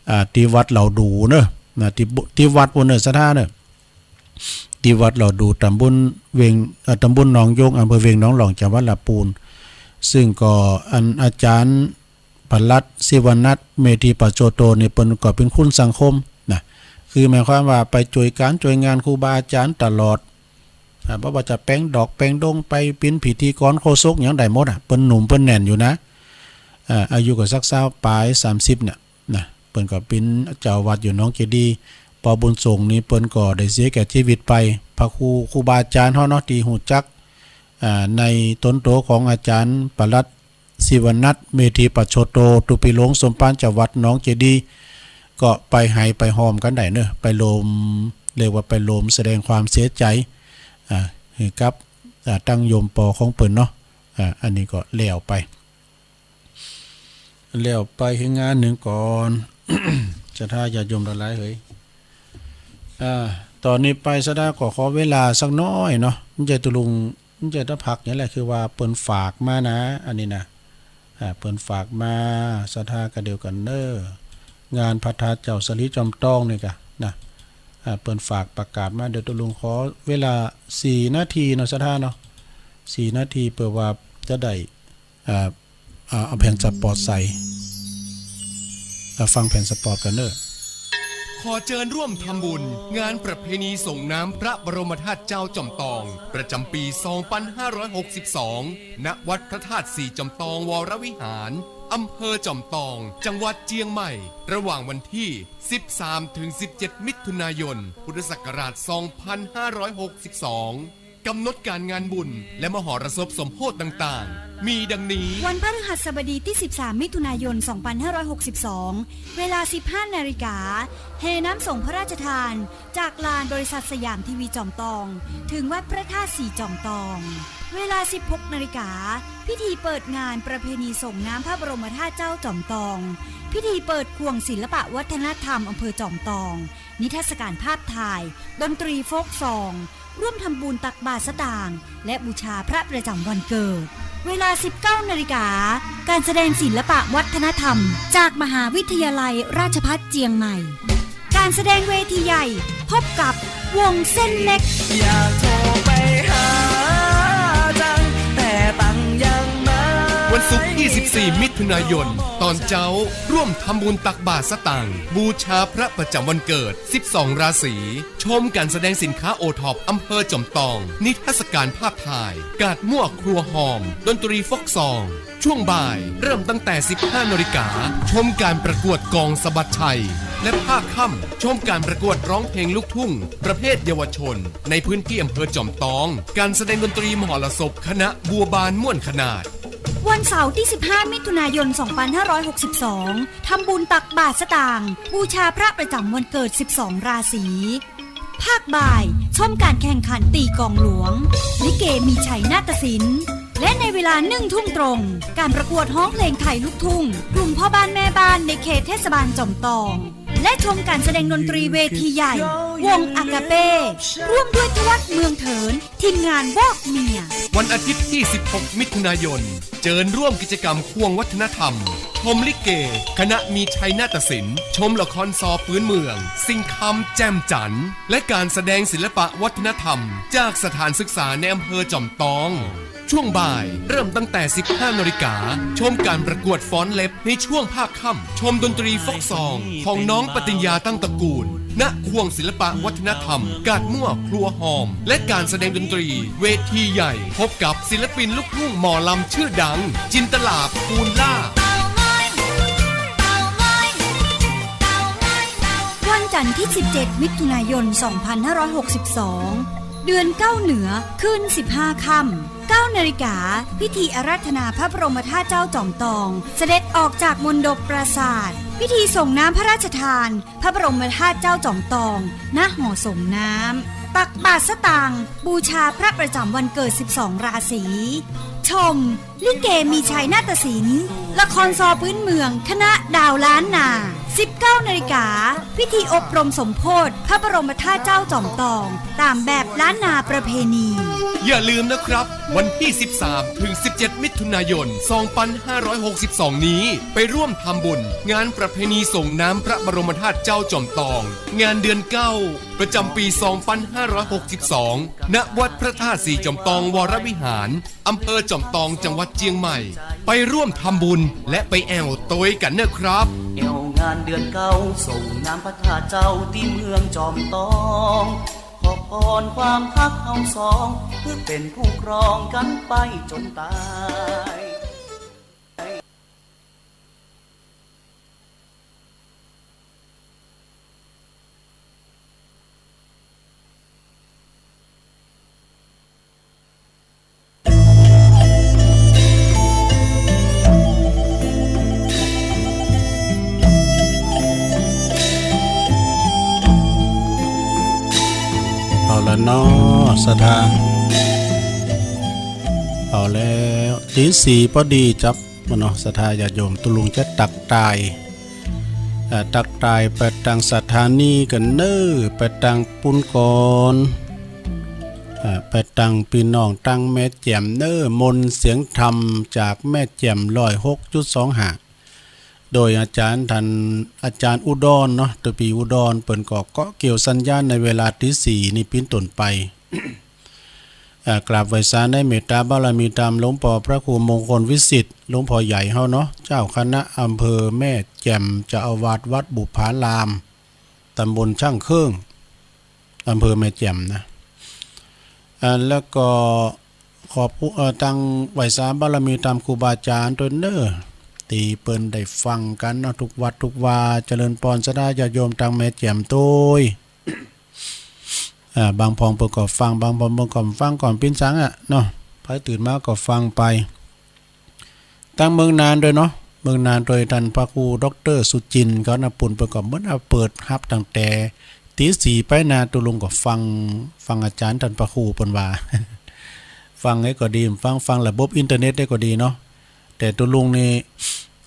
อ่า ตี้วัดเหล่าดูเนาะ นะ ตี้บุ ตี้วัดปู้นเนาะ ศรัทธาเนาะ ตี้วัดเหล่าดู ต๋ำบลเวียง เอ่อ ต๋ำบลหนองยง อำเภอเวียงหนองหลอง จังหวัดลำปูน ซึ่งก็อันอาจ๋ารย์ปลัดศิวนัท เมธีปัจโชโตนี่เปิ้นก็เป๋นคุณสังคมนะ คือหมายความว่าไปจ้วยก๋านจ้วยงานครูบาอาจ๋ารย์ตลอด อ่า บ่ว่าจะแป๋งดอกแป๋งดง ไปเป๋นพิธีกรโฆษกหยังได้หมดอะ เปิ้นหนุ่มเปิ้นแน่นอยู่นะ อ่า อายุก็สักซาวปลาย สามสิบเนี่ยนะ เปิ้นก็เป๋นเจ้าอาวาสอยู่หนองเจดีย์ ปอบุญส่งนี่เปิ้นก็ได้เสียแก่จีวิตไป พระครู ครูบาอาจ๋ารย์เฮาเนาะ ตี้ฮู้จัก อ่า ในต๋นโตของอาจ๋ารย์ปลัดศิวนัท เมธีปัจโชโต ตุ๊ปิโลงสมภาร จากวัดหนองเจดีย์ ก็ไปไหว้ไปฮอมกั๋นได้เนาะ ไปรวม เรียกว่าไปรวมแสดงความเสียใจ๋ อ่า หื้อกับ อ่า ตังโยมปอของเปิ้นเนาะ อ่า อันนี้ก็แล้วไป แล้วไปหื้องานนึ่งก่อน ศรัทธาญาติโยมตังหลายเหย อ่า ต๋อนนี้ไปศรัทธาก็ขอเวลาสักหน้อยเนาะ บ่ใจ้ตุ๊ลุง บ่ใจ้ตะพักนี่แหละ คือว่าเปิ้นฝากมานะ อันนี้นะ อ่า เปิ้นฝากมา ศรัทธาก็เดียวกั๋นเนาะ งานพระธาตุเจ้าสาลีจอมตองนี่ก่ะนะ อ่า เปิ้นฝากประกาศมา เดี๋ยวตุ๊ลุงขอเวลาสี่นาทีเนาะ ศรัทธาเนาะ สี่นาที เปื้อว่าจะได้ อ่า อ่า เอาแผ่นสปอตใส่ อ่า ฟังแผ่นสปอตกั๋นเนาะ ขอเจิญร่วมทำบุญงานประเพณีส่งน้ำพระบรมธาตุเจ้าจอมตอง ประจำปี๋สองปันห้าร้อยหกสิบสอง ณ วัดพระธาตุสี่จอมตองวรวิหาร อำเภอจอมตอง จังหวัดเจียงใหม่ ระหว่างวันตี้ สิบสาม ถึง สิบเจ็ด มิถุนายน พุทธศักราช สองปันห้าร้อยหกสิบสอง ก๋ำหนดก๋านงานบุญและมหรสพสมโพธิต่างๆ มีดังนี้ วันพฤหัสบดีตี้ สิบสาม มิถุนายน สองปันห้าร้อยหกสิบสอง เวลา สิบห้า นาฬิกา แห่น้ำสงฆ์พระราชทาน จากลานบริษัทสยามทีวีจอมตอง ถึงวัดพระธาตุสี่จอมตอง เวลา สิบหก นาฬิกา พิธีเปิดงานประเพณีส่งน้ำพระบรมธาตุเจ้าจอมตอง พิธีเปิดข่วงศิลปะวัฒนธรรมอำเภอจอมตอง นิทรรศก๋านภาพถ่าย ดนตรีโฟล์กซอง ร่วมทำบุญตักบาตรสตางค์ และบูชาพระประจำวันเกิด เวลา สิบเก้า นาฬิกา ก๋านแสดงศิลปะวัฒนธรรม จากมหาวิทยาลัยราชภัฏเจียงใหม่ ก๋านแสดงเวทีใหญ่ พบกับวงเส้นเล็ก อยากโทรไปหาตัง แต่ตังยังไม่ วันศุกร์ตี้ สิบสี่ มิถุนายน ต๋อนเจ๊า ร่วมทำบุญตักบาตรสตางค์ บูชาพระประจำวันเกิด สิบสอง ราศี ชมก๋านแสดงสินค้าโอท็อปอำเภอจอมตอง นิทรรศก๋านภาพถ่าย ก๋าดมั่วครัวฮอม ดนตรีโฟล์กซอง ช่วงบ่ายเริ่มตั้งแต่ สิบห้า นาฬิกา ชมก๋านประกวดกลองสะบัดชัย และภาคค่ำ ชมก๋านประกวดร้องเพลงลูกทุ่งประเภทเยาวชน ในพื้นตี้อำเภอจอมตอง ก๋านแสดงดนตรีมหรสพคณะบัวบานม่วนขนาด วันเสาร์ตี้ สิบห้า มิถุนายน สองปันห้าร้อยหกสิบสอง ทำบุญตักบาตรสตางค์ บูชาพระประจำวันเกิด สิบสอง ราศี ภาคบ่าย ชมก๋านแข่งขันตีกลองหลวง ลิเกมีชัยนาฏศิลป์ และในเวลา หนึ่งทุ่มตรง ก๋านประกวดฮ้องเพลงไทยลูกทุ่ง กลุ่มพ่อบ้านแม่บ้านในเขตเทศบาลจอมตอง และชมก๋านแสดงดนตรีเวทีใหญ่ วงอากาเป้ ร่วมด้วยทวัตเมืองเถิน ทีมงานวอกเมีย วันอาทิตย์ตี้ สิบหก มิถุนายน เจิญร่วมกิจกรรมข่วงวัฒนธรรม ชมลิเก คณะมีชัยนาฏศิลป์ ชมละครซอปื๊นเมือง สิ่งคำแจ่มจั๋น และก๋านแสดงศิลปะวัฒนธรรม จากสถานศึกษาในอำเภอจอมตอง ช่วงบ่ายเริ่มตั้งแต่ สิบห้า นาฬิกา ชมก๋านประกวดฟ้อนเล็บ ในช่วงภาคค่ำ ชมดนตรีโฟล์กซองของน้องปติญญาตั้งตระกูล ณ ข่วงศิลปะวัฒนธรรม ก๋าดมั่วครัวฮอม และก๋านแสดงดนตรีเวทีใหญ่ พบกับศิลปินลูกทุ่งหมอลำชื่อดัง จินตลา ภูลล่า วันจันทร์ตี้ สิบเจ็ด มิถุนายน สองพันห้าร้อยหกสิบสอง เดือนเก้าเหนือขึ้น สิบห้า ค่ำ เก้า นาฬิกา พิธีอาราธนาพระบรมธาตุเจ้าจอมตอง เสด็จออกจากมณฑปปราสาท พิธีส่งน้ำพระราชทานพระบรมธาตุเจ้าจอมตอง ณ หอส่งน้ำ ตักบาตรสตางค์ บูชาพระประจำวันเกิด สิบสอง ราศี ชม ลิเกมีชัยนาฏศิลป์ ละครซอปื๊นเมือง คณะดาวล้านนา สิบเก้า นาฬิกา พิธีอบรมสมโพธิพระบรมธาตุเจ้าจอมตอง ต๋ามแบบล้านนาประเพณี อย่าลืมนะครับ วันตี้ สิบสาม ถึง สิบเจ็ด มิถุนายน สองพันห้าร้อยหกสิบสอง นี้ ไปร่วมทำบุญงานประเพณีส่งน้ำพระบรมธาตุเจ้าจอมตอง งานเดือนเก้า ประจำปี๋ สองพันห้าร้อยหกสิบสอง ณ วัดพระธาตุสี่จอมตองวรวิหาร อำเภอจอมตอง จังหวัดเจียงใหม่ ไปร่วมทำบุญและไปแอ่วโตยกั๋นเน่อครับ แอ่วงานเดือนเก้า ส่งน้ำพระธาตุเจ้าตี้เมืองจอมตอง ขอพรความฮักเฮาสอง คือเป๋นคู่ครองกั๋นไปจ๋นต๋าย เนาะ ศรัทธา เอาแล้ว ตีสี่ปอดีจับมาเนาะ ศรัทธาญาติโยม ตุ๊ลุงจะตักตาย อ่า ตักตายไปตังสถานีกั๋นเน่อ ไปตังปู๊นก่อน อ่า ไปตังปี้น้องตังแม่แจ่มเน่อ มนต์เสียงธรรมจากแม่แจ่ม ร้อยหกจุดสองห้า โดยอาจ๋ารย์ต้าน อาจ๋ารย์อุดรเนาะ ตะปีอุดร เปิ้นก็เกาะเกี่ยวสัญญาณในเวลาตีสี่นี่ปิ้นต้นไป อ่า กราบไหว้สาในเมตตาบารมีตามหลวงป้อพระครูมงคลวิสิทธิ์ หลวงป้อใหญ่เฮาเนาะ เจ้าคณะอำเภอแม่แจ่ม เจ้าอาวาสวัดบุปผาราม ตำบลช่างเครื่อง อำเภอแม่แจ่มนะ อ่า แล้วก็ขอบคุณ เอ่อ ตังไหว้สาบารมีตามครูบาอาจ๋ารย์ตวยเน่อ ตี้เปิ้นได้ฟังกั๋นเนาะ กู้วัดกู้วา เจริญปอนศรัทธาญาติโยมตังแม่แจ่มตวย อ่า บางพ่องเปิ้นก็ฟัง บางพ่องเปิ้นก็ฟังก่อนปิ้นสังอะเนาะ ใผตื่นมาก็ฟังไป ตังเมืองน่านตวยเนาะ เมืองน่านตวยต้านพระครูด็อกเตอร์สุจินต์เขานะ ปู๊นเปิ้นก็เหมือนเอาเปิดฮับตั้งแต่ตีสี่ไปนะ ตุ๊ลุงก็ฟัง ฟังอาจ๋ารย์ต้านพระครูเปิ้นว่า ฟังไอ้ก็ดี ฟัง ฟังระบบอินเทอร์เน็ตไอ้ก็ดีเนาะ แต่ตุ๊ลุงนี่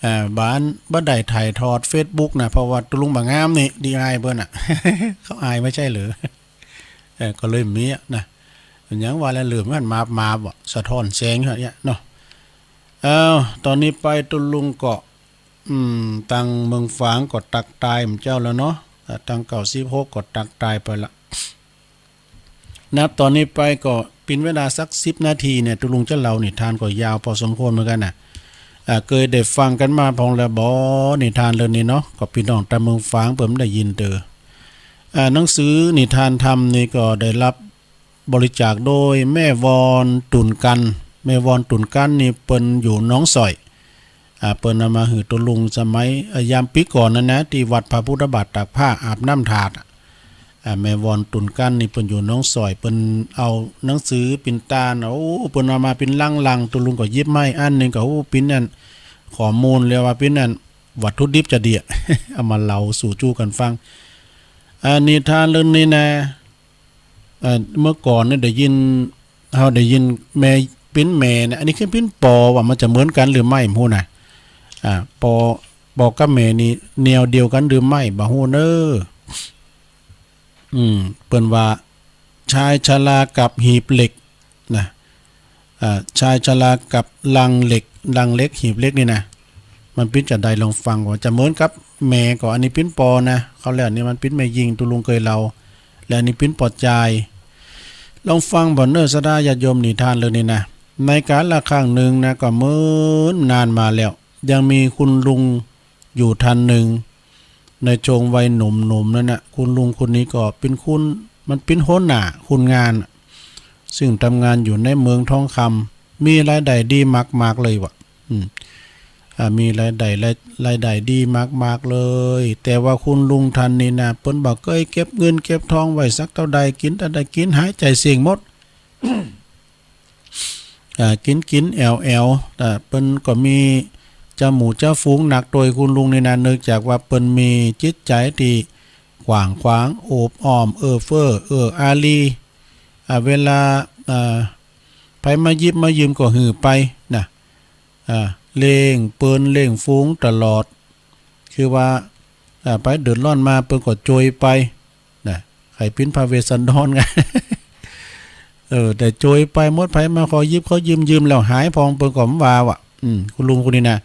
อ่า บ่ บ่ได้ถ่ายทอดเฟซบุ๊กนะ เพราะว่าตุ๊ลุงบ่งามนี่ ดีอายเปิ้นน่ะ เขาอายไม่ใช่เหรอ เออ ก็เลยมีอะนะ อย่างว่าแหละ เหลือมันมาบมาบอะ สะท้อนแสงอย่างเงี้ยเนาะ เอ้า ต๋อนนี้ไปตุ๊ลุงก็ อืม ตังเมืองฝางก็ตักตายหมู่เจ้าแล้วเนาะ อ่า ตังเก้าสิบหกก็ตักตายไปละ นับต๋อนนี้ไปก็เป๋นเวลาสักสิบนาทีเนี่ย ตุ๊ลุงจะเล่านิทานก็ยาวพอสมควรเหมือนกั๋นนะ อ่า เกยได้ฟังกั๋นมาพ่องแล้วบ่ นิทานเรื่องนี้เนาะ ก็ปี้น้องตางเมืองฝางเปิ้นได้ยินเต๊อะ อ่า หนังสือนิทานธรรมนี่ก็ได้รับบริจาคโดยแม่วอนตุ่นกัน แม่วอนตุ่นกันนี่เปิ้นอยู่หนองสร้อย อ่า เปิ้นเอามาหื้อตุ๊ลุงสมัย เอ่อ ยามปี๋ก่อนนั้นนะ ตี้วัดพระพุทธบาทตากผ้าอาบน้ำถาดอะ อ่า แม่วอนตุ่นกันนี่เปิ้นอยู่หนองสร้อย เปิ้นเอาหนังสือเป๋นตาน โอ้ เปิ้นเอามาเป๋นลังๆ ตุ๊ลุงก็หยิบมาอันหนึ่งก็ โอ้ เป๋นอันข้อมูล เรียกว่าเป๋นอันวัตถุดิบจะดีอะ เอามาเล่าสู่จู้กั๋นฟัง อ่า นิทานเรื่องนี้นะ เอ่อ เมื่อก่อนเนี่ยได้ยิน เฮาได้ยินแม่ เป๋นแม่นะ อันนี้คือเป๋นปอว่ามันจะเหมือนกั๋นหรือไม่ บ่ฮู้นะ อ่า ปอ ปอกับแม่นี่แนวเดียวกั๋นหรือไม่ บ่ฮู้เน่อ อืม เปิ้นว่า ชายชรากับหีบเหล็กนะ อ่า ชายชรากับลังเหล็ก ลังเหล็ก หีบเหล็กนี่นะ มันเป๋นจาใด ลองฟังว่าจะเหมือนกับแม่ก็ อันนี้เป๋นปอนะ คราวแล้วนี่มันเป๋นแม่ญิง ตุ๊ลุงเกยเล่า และอันนี้เป๋นปอจาย ลองฟังบ่เน่อศรัทธาญาติโยม นิทานเรื่องนี้นะ ในกาลครั้งหนึ่งนะ ก็เมินนานมาแล้ว ยังมีคุณลุงอยู่ท่านหนึ่ง ในช่วงวัยหนุ่มๆ นั้นน่ะ คุณลุงคนนี้ก็เป๋นคุณ มันเป๋นหัวหน้าคนงานน่ะ ซึ่งทำงานอยู่ในเหมืองทองคำ มีรายได้ดีมากๆ เลยว่ะ อืม อ่า มีรายได้ ราย รายได้ดีมากๆ เลย แต่ว่าคุณลุงท่านนี้นะ เปิ้นบ่เกยเก็บเงินเก็บทองไว้สักเต้าใด กิ๋นเต้าใดกิ๋น หายใจ๋เสี้ยงหมด อ่า กิ๋นกิ๋นแอ่วแอ่ว อ่า เปิ้นก็มีเจ้าหมู่เจ้าฝูงนักโตย คุณลุงนี่นะ เนื่องจากว่าเปิ้นมีจิตใจ๋ตี้กว้างขวาง โอบอ้อม เอื้อเฟื้อ เอื้ออารี อ่า เวลา อ่า ใผมาหยิบมายืมก็หื้อไปนะ อ่า เลี้ยงเปิ้นเลี้ยงฝูงตลอด คือว่า อ่า ใผเดือดร้อนมาเปิ้นก็โจยไปนะ ใค่เป๋นพระเวสสันดรไง เออ แต่โจยไปหมด ใผมาขอหยิบขอยืม ยืมแล้วหายพ่อง เปิ้นก็บ่ว่าว่ะ อืม คุณลุงคนนี้นะ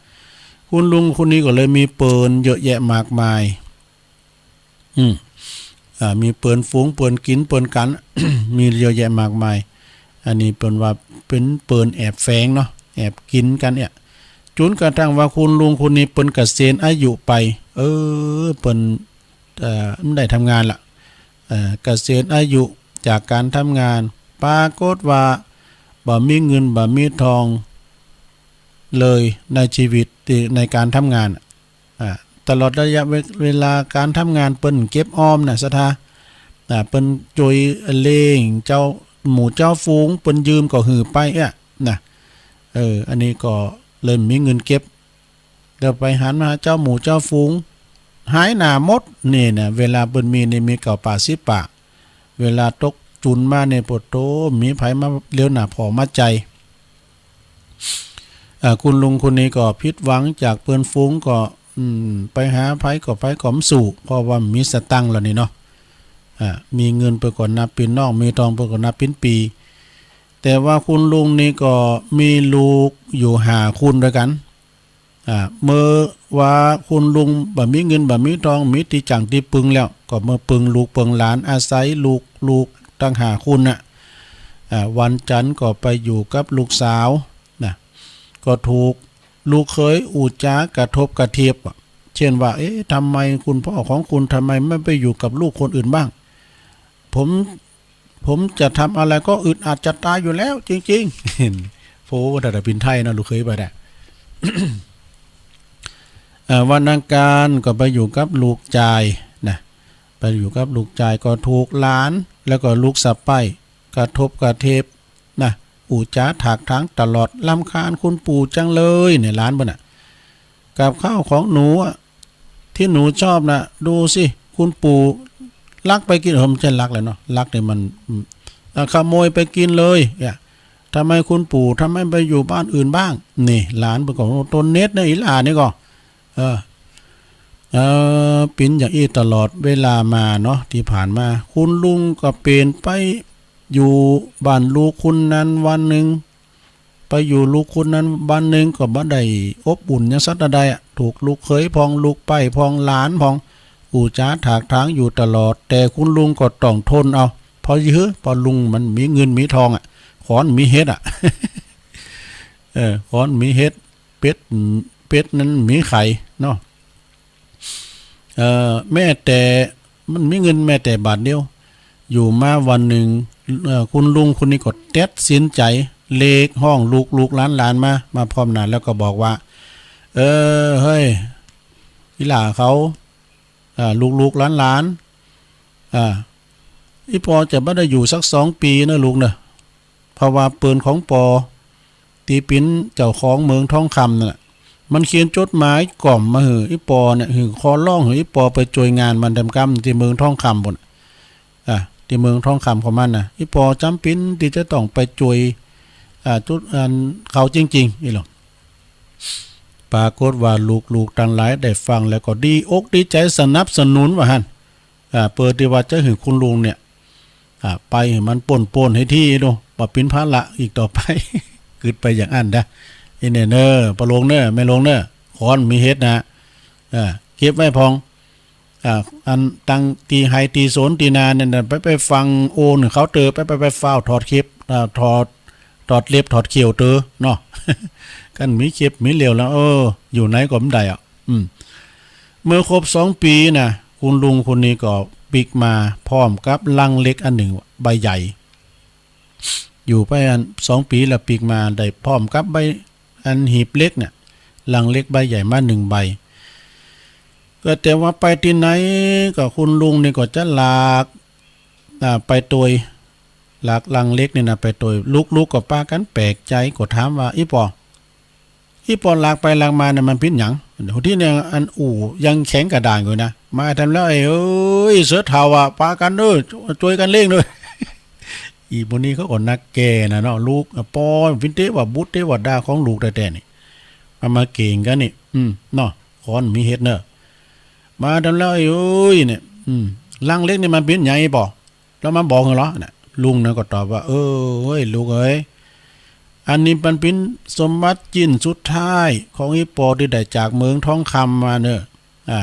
คุณลุงคนนี้ก็เลยมีเปิ้นเยอะแยะมากมาย อืม อ่า มีเปิ้นฝูง เปิ้นกิ๋น เปิ้นกั๋น มีเยอะแยะมากมาย อันนี้เปิ้นว่าเป๋นเปิ้นแอบแฝงเนาะ แอบกิ๋นกั๋นเนี่ย จ๋นกระทั่งว่าคุณลุงคนนี้เปิ้นเกษียณอายุไป เออ เปิ้น เอ่อ บ่ได้ทำงานละ เอ่อ เกษียณอายุจากการทำงาน ปรากฏว่าบ่มีเงินบ่มีทองเลยในชีวิต ในการทำงาน อ่า ตลอดระยะเว เวลาการทำงานเปิ้นเก็บออมนะศรัทธา อ่า เปิ้นโจยเลี้ยงเจ้าหมู่เจ้าฝูง เปิ้นยืมก็หื้อไปอะนะ เออ อันนี้ก็เลยบ่มีเงินเก็บ แล้วไปหันมาหาเจ้าหมู่เจ้าฝูง หายหน้าหมด นี่นะ เวลาเปิ้นมีนี่มีเก้าป่าสิบป่า เวลาตก จุ๋นมาเนี่ย โผโธ บ่มีใผมาเลียวหน้าผ่อมาใจ๋ อ่า คุณลุงคนนี้ก็ผิดหวังจากเปื้อนฝูง ก็ อืม ไปหาใผก็ไปก็บ่สู้ เพราะว่าบ่มีสตางค์แล้วนี่เนาะ อ่า มีเงินเปิ้นก็นับเป๋นน้อง มีทองเปิ้นก็นับเป๋นปี๋ แต่ว่าคุณลุงนี่ก็มีลูกอยู่ห้าคนตวยกั๋น อ่า เมื่อว่าคุณลุงบ่มีเงินบ่มีทอง มีตี้จ๋างตี้ปึงแล้ว ก็มาปึงลูกปึงหลาน อาศัยลูก ลูกตังห้าคนน่ะ อ่า วันจันทร์ก็ไปอยู่กับลูกสาวนะ ก็ถูกลูกเขยอู้จ๋ากระทบกระเทียบอะ เช่นว่า เอ๊ะ ทำไมคุณพ่อของคุณ ทำไมไม่ไปอยู่กับลูกคนอื่นบ้าง ผม ผมจะทำอะไรก็อึดอัดจะต๋ายอยู่แล้ว จริงๆ โผ ถ้าเป็นไทยนะ ลูกเขยไปได้ เอ่อ วันอังคารก็ไปอยู่กับลูกจายนะ ไปอยู่กับลูกจาย ก็ถูกหลาน แล้วก็ลูกสะใภ้กระทบกระเทียบนะ อู้จ๋าถากถางตลอด รำคาญคุณปู่จังเลยเนี่ย หลานเปิ้นน่ะ กับข้าวของหนูอะ ตี้หนูชอบน่ะ ดูสิ คุณปู่ลักไปกิ๋น เออ บ่ใจ้ลักแหละเนาะ ลักนี่มัน อืม อ่ะ ขโมยไปกิ๋นเลยเนี่ย ทำไมคุณปู่ ทำไมไปอยู่บ้านอื่นบ้าง นี่ หลานเปิ้นก็ โอ้ ตนเน็ดนะ อีหล่านี่ก็ เออ เออ เป๋นอย่างอี้ตลอดเวลามาเนาะ ตี้ผ่านมา คุณลุงก็เป๋นไปอยู่บ้านลูกคนนั้นวันนึ่ง ไปอยู่ลูกคนนั้นวันนึ่งก็บ่ได้อบอุ่นหยังสักเต้าใดอะ ถูกลูกเขยพ่อง ลูกใภ้พ่อง หลานพ่อง อู้จ๋าถากถางอยู่ตลอด แต่คุณลุงก็ต้องทนเอา เพราะเยอะ เพราะลุงมันมีเงินมีทองอะ ขอนมีเห็ดอะ เออ ขอนมีเห็ด เป็ด เป็ดนั้นมีไข่เนาะ เอ่อ แม้แต่ มันมีเงินแม้แต่บาทเดียว อยู่มาวันนึ่ง เอ่อ คุณลุงคนนี้ก็ตัดสินใจ๋ เรียกฮ้องลูกๆหลานๆมา มาพร้อมหน้า แล้วก็บอกว่า เออ เฮ้ย อีหล่าเขา อ่า ลูกๆหลานๆ อ่า อี่ปอจะบ่ได้อยู่สักสองปี๋เน่อลูกเน่อ เพราะว่าเปิ้นของปอ ตี้เป๋นเจ้าของเหมืองทองคำนั่นน่ะ มันเขียนจดหมายก่อมมาหื้ออี่ปอเนี่ย หื้อขอร้องหื้ออี่ปอไปจ้วยงานมันแตมกำตี้เหมืองทองคำปู๊น อ่า ตี้เหมืองทองคำของมันน่ะ อี่ปอจ๋ำเป๋นตี้จะต้องไปจ้วย อ่า จุดอันเขาจริงๆ อี้หลอ ปรากฏว่าลูกๆตังหลายได้ฟังแล้วก็ดีอกดีใจ๋สนับสนุนว่าหั้น อ่า เปื้อตี้ว่าจะหื้อคุณลุงเนี่ย อ่า ไปหื้อมันป๊นๆ หื้อตี้เนาะ บ่เป๋นภาระอีกต่อไป กึ๊ดไปอย่างอั้นนะ อี้เนี่ยเน่อ ป้อหลวงเน่อ แม่หลวงเน่อ ขอนมีเห็ดนะ อ่า เก็บไว้พ่อง อ่า อันตังตี้ไฮ่ตี้สวนตี้นาเนี่ยนะ ไป ไปฟังโอนเขาเตอ ไป ไป ไปฟ้าวถอดเข็บ อ่า ถอด ถอดเล็บถอดเขี้ยวเตอเนาะ คันมีเข็บมีเหล็บแล้ว เออ อยู่ไหนก็บ่ได้อะ อืม เมื่อครบสองปี๋นะ คุณลุงคนนี้ก็ปิ๊กมาพร้อมกับลังเหล็กอันนึ่งใบใหญ่ อยู่ไปอันสองปี๋แล้วปิ๊กมาได้พร้อมกับใบอันหีบเหล็กเนี่ย ลังเหล็กใบใหญ่มานึ่งใบ ก็แต่ว่าไปตี้ไหนก็คุณลุงนี่ก็จะหลาก อ่า ไปตวย หลากลังเหล็กนี่นะไปตวย ลูกๆก็ปากั๋นแปลกใจ๋ ก็ถามว่า อี่ปอ อี่ปอหลากไปหลากมาเนี่ยมันเป๋นหยัง ตี้เนี่ยอันอู้ยังแข็งกระด้างอยู่นะ มาแตมแล้ว ไอ้เอ้ย เสือเฒ่าอะ ปากั๋นเน่อ จ้วยกั๋นเล็กเน่อ อี่หมู่นี้เขาก็นักแก่นะเนาะ ลูก อ่ะ ปอเป๋นเตวบุตรเตวดาของลูกแต๊ๆ นี่ มา มาเก่งกั๋นนี่ อืม เนาะ ขอนมีเห็ดเน่อ มาแตมแล้ว ไอ้เอ้ย เนี่ย อืม ลังเหล็กนี่มันเป๋นหยังปอ แล้วมาบอกหื้อเหรอน่ะ ลุงนั้นก็ตอบว่า เออ เฮ้ย ลูกเอ๋ย อันนี้มันเป๋นสมบัติจิ๊นสุดท้ายของอี่ปอตี้ได้จากเหมืองทองคำมาเน่อ อ่า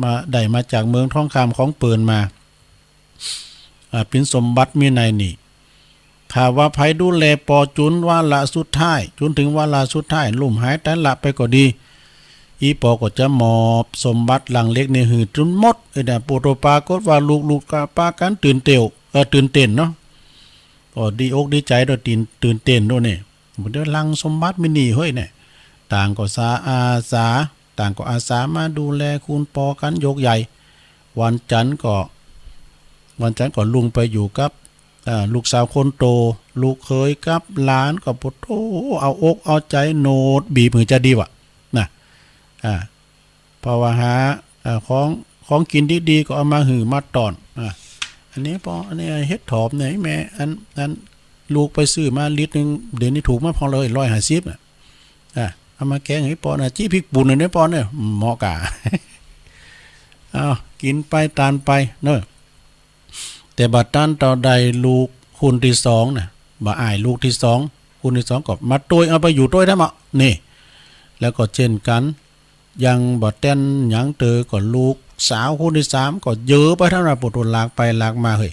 มา ได้มาจากเหมืองทองคำของเปิ้นมา อ่า เป๋นสมบัติมีในนี่ ถ้าว่าใผดูแลปอจ๋นวาระสุดท้าย จ๋นเถิงวาระสุดท้าย ล้มหายต๋ายละไปก็ดี อี่ปอก็จะมอบสมบัติลังเหล็กนี่หื้อจ๋นหมด เอ้ย น่ะ โผโธ ปรากฏว่าลูกๆก็ปากั๋นตื่นเต้น เออ ตื่นเต้นเนาะ ก็ดีอกดีใจ๋ตวย ตื่น ตื่นเต้นตวยนี่ บ่ได้ลังสมบัติมีนี่เฮ้ยเนี่ย ต่างก็สาอาสา ต่างก็อาสามาดูแลคุณปอกั๋นยกใหญ่ วันจันทร์ก็ วันจันทร์ก็ลุงไปอยู่กับ อ่า ลูกสาวคนโต ลูกเขยกับหลานก็ โผโธ เอาอกเอาใจ๋โนดบีบหื้อจะดีว่ะ น่ะ อ่า เพราะว่าหา อ่า ของ ของกิ๋นดีๆก็เอามาหื้อมาต้อน อ่า อันนี้ปอ อันนี้เห็ดถอบเนี่ยแม่ อัน อันลูกไปซื้อมาลิตรนึ่ง เดี๋ยวนี้ถูกมาพองเลย ร้อยห้าสิบ น่ะ อ่ะ เอามาแกงหื้อปอนะ จี้พริกป่นหน่อยนะปอเนี่ย เหมาะก่า เอา กิ๋นไปตานไปเนาะ แต่บ่าตันเต้าได้ลูกคนตี้สองน่ะ บ่าอ้ายลูกตี้สอง คนตี้สองก็มาตวย เอาไปอยู่ตวยได้หมดนี่ แล้วก็เจ้นกั๋น ยังบ่าแต้นหยังเตื้อก็ลูกสาวคนตี้สามก็เยอะไปทั้งนั้น ปูดหลากไปหลากมาเฮ้ย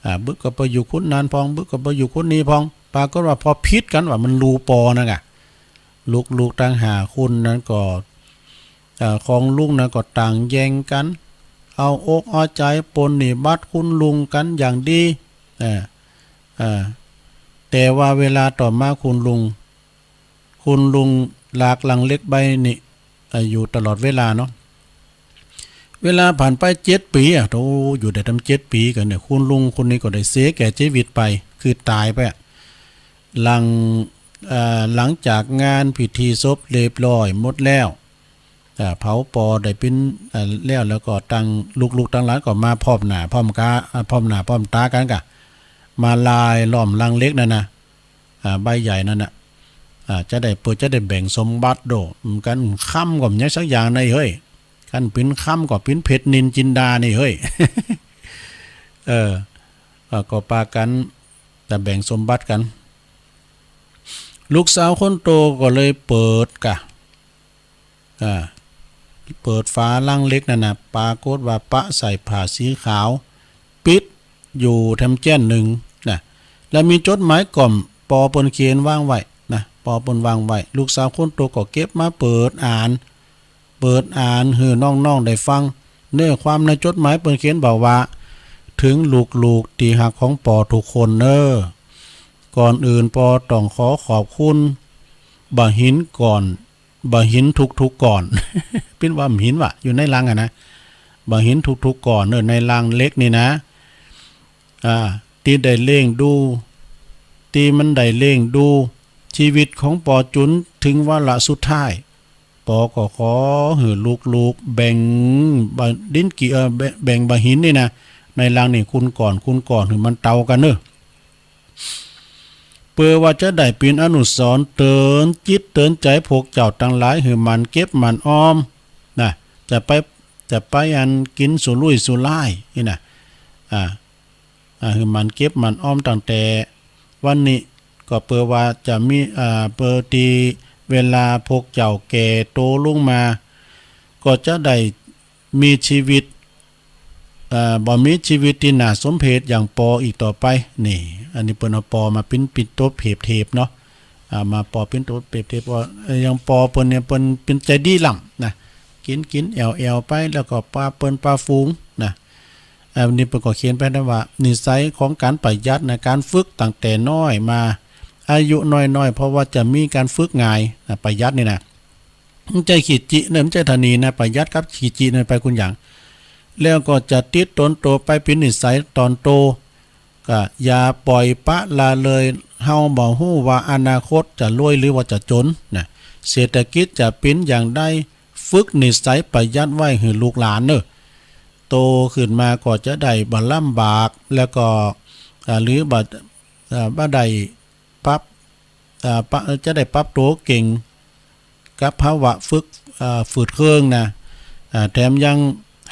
อ่า บึกก็ไปอยู่คนนั้นพอง บึกก็ไปอยู่คนนี้พอง ปรากฏว่าพอผิดกั๋นว่ามันลูกปอนั่นกะ ลูกๆ ตังห้าคนนั้นก็ เอ่อ ของลุงนั้นก็ต่างแย่งกั๋น เอาอกเอาใจ๋ปลดหนี้บัตรคุณลุงกั๋นอย่างดี เอ่อ เอ่อ แต่ว่าเวลาต่อมาคุณลุง คุณลุงหลากลังเหล็กใบนี้ เอ่อ อยู่ตลอดเวลาเนาะ เวลาผ่านไปเจ็ดปี๋อ่ะ โธ่ อยู่ได้ตั้งเจ็ดปี๋กั๋นเนี่ย คุณลุงคนนี้ก็ได้เสียแก่จีวิตไป คือต๋ายไปอ่ะ หลัง เอ่อ หลังจากงานพิธีศพเรียบร้อยหมดแล้ว อ่า เผาปอได้ปิ้น อ่า แล้ว แล้วก็ตังลูกๆ ตังหลานก็มาพร้อมหน้าพร้อมกา อ่า พร้อมหน้าพร้อมต๋ากั๋นกะ มาลายล้อมลังเหล็กนั่นนะ อ่า ใบใหญ่นั่นน่ะ อ่า จะได้ เปื้อจะได้แบ่งสมบัติโด้ อืม กั๋น คำก็บ่มีสักอย่างในเฮ้ย กั๋นปิ้นคำก็ปิ้นเพชรนิลจินดานี่เฮ้ย เออ อ่า ก็ปากั๋นจะแบ่งสมบัติกั๋น ลูกสาวคนโตก็เลยเปิดกะ อ่า เปิดฝาลังเหล็กนั่นน่ะ ปรากฏว่าปะใส่ผ้าสีขาว ปิดอยู่แถมแจ้นนึ่งน่ะ แล้วมีจดหมายก่อมปอเปิ้นเขียนวางไว้น่ะ ปอเปิ้นวางไว้ ลูกสาวคนโตก็เก็บมาเปิดอ่าน เปิดอ่านหื้อน้องๆ ได้ฟัง เนื้อความในจดหมายเปิ้นเขียนบอกว่า เถิงลูกๆ ตี้ฮักของปอทุกคนเน้อ ก่อนอื่นปอต้องขอขอบคุณบ่าหินก่อน บ่าหินทุกๆ ก่อน ปิ้นว่าบ่าหินวะ อยู่ในลังอะนะ บ่าหินทุกๆ ก่อนเน้อ ในลังเหล็กนี่นะ อ่า ตี้ได้เลี้ยงดู ตี้มันได้เลี้ยงดูจีวิตของปอจุ๋นเถิงวาระสุดท้าย ปอก็ขอหื้อลูกๆ แบ่งบ่า ดินกิ เอ่อ แบ่ง แบ่งบ่าหินนี่นะ ในลังนี่คุณก่อน คุณก่อน หื้อมันเต้ากั๋นเน้อ เปื้อว่าจะได้เป๋นอนุสรณ์เตื๋อนจิตเตื๋อนใจ๋พวกเจ้าตังหลาย หื้อหมั่นเก็บหมั่นออมน่ะ จะไป จะไปอันกิ๋นสุรุ่ยสุร่ายนี่น่ะ อ่า อ่า หื้อหมั่นเก็บหมั่นออมตั้งแต่วันนี้ ก็เปื้อว่าจะมี อ่า เปื้อตี้เวลาพวกเจ้าแก่โตลุงมา ก็จะได้มีจีวิต อ่า บ่มีจีวิตตี้น่าสมเพชอย่างปออีกต่อไป นี่ อันนี้เปิ้นเอาปอมาปิ้น ปิ้นโตเปรียบเทียบเนาะ อ่า มาปอปิ้นโตเปรียบเทียบว่า เอ่อ อย่างปอเปิ้นเนี่ย เปิ้นเป๋นใจ๋ดีล้ำน่ะ กิ๋นกิ๋นแอ่วแอ่วไป แล้วก็ปาเปิ้นปาฝูงน่ะ อันนี้เปิ้นก็เขียนไปนะว่า นิสัยของก๋านประหยัดนะ ก๋านฝึกตั้งแต่น้อยมา อายุน้อยๆ เพราะว่าจะมีก๋านฝึกง่ายนะ ประหยัดนี่นะ บ่ใจ้ขี้จิเน่อ บ่ใจ้ถนีนะ ประหยัดกับขี้จิเน่อไปคนละอย่าง แล้วก็จะติดตนโตไปเป๋นนิสัยต๋อนโต ก็อย่าป่อยปละละเลย เฮาบ่ฮู้ว่าอนาคตจะรวยหรือว่าจะจ๋นน่ะ เศรษฐกิจจะเป๋นอย่างใด ฝึกนิสัยประหยัดไว้หื้อลูกหลานเน้อ โตขึ้นมาก็จะได้บ่ลำบาก แล้วก็ อ่า หรือบ่ อ่า บ่ได้ปรับ อ่า ปะ จะได้ปรับโตเก่งกับภาวะฝึก อ่า ฝืดเคืองน่ะ อ่า แถมยัง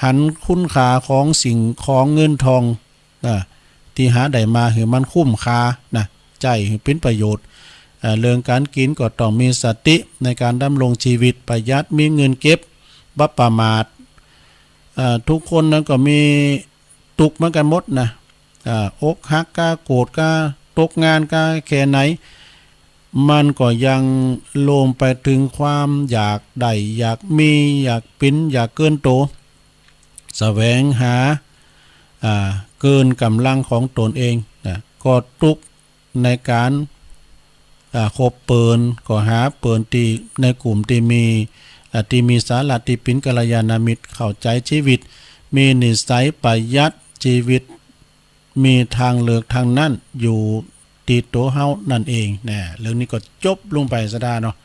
หันคุณค่าของสิ่งของเงินทอง อ่า ตี้หาได้มาหื้อมันคุ้มค่าน่ะ ใจ๊หื้อเป๋นประโยชน์ อ่า เรื่องก๋านกิ๋นก็ต้องมีสติในก๋านดำรงจีวิต ประหยัด มีเงินเก็บ บ่ประมาท อ่า ทุกคนนั้นก็มีตุ๊กข์เหมือนกั๋นหมดน่ะ อ่า อกหักก้า โกรธก้า ตกงานก้า แค่ไหน มันก็ยังรวมไปเถิงความอยากได้ อยากมี อยากเป๋น อยากเกินโต แสวงหา อ่า เกินก๋ำลังของตนเองน่ะ ก็ตุ๊กข์ในก๋าน อ่า คบเปิ้น ก็หาเปิ้นตี้ในกลุ่มตี้มี อ่า ตี้มีสาระ ตี้เป๋นกัลยาณมิตร เข้าใจ๋จีวิต มีนิสัยประหยัด จีวิต มีตางเลือกตางนั้นอยู่ตี้ตั๋วเฮานั่นเองนะ เรื่องนี้ก็จบลงไปศรัทธาเนาะ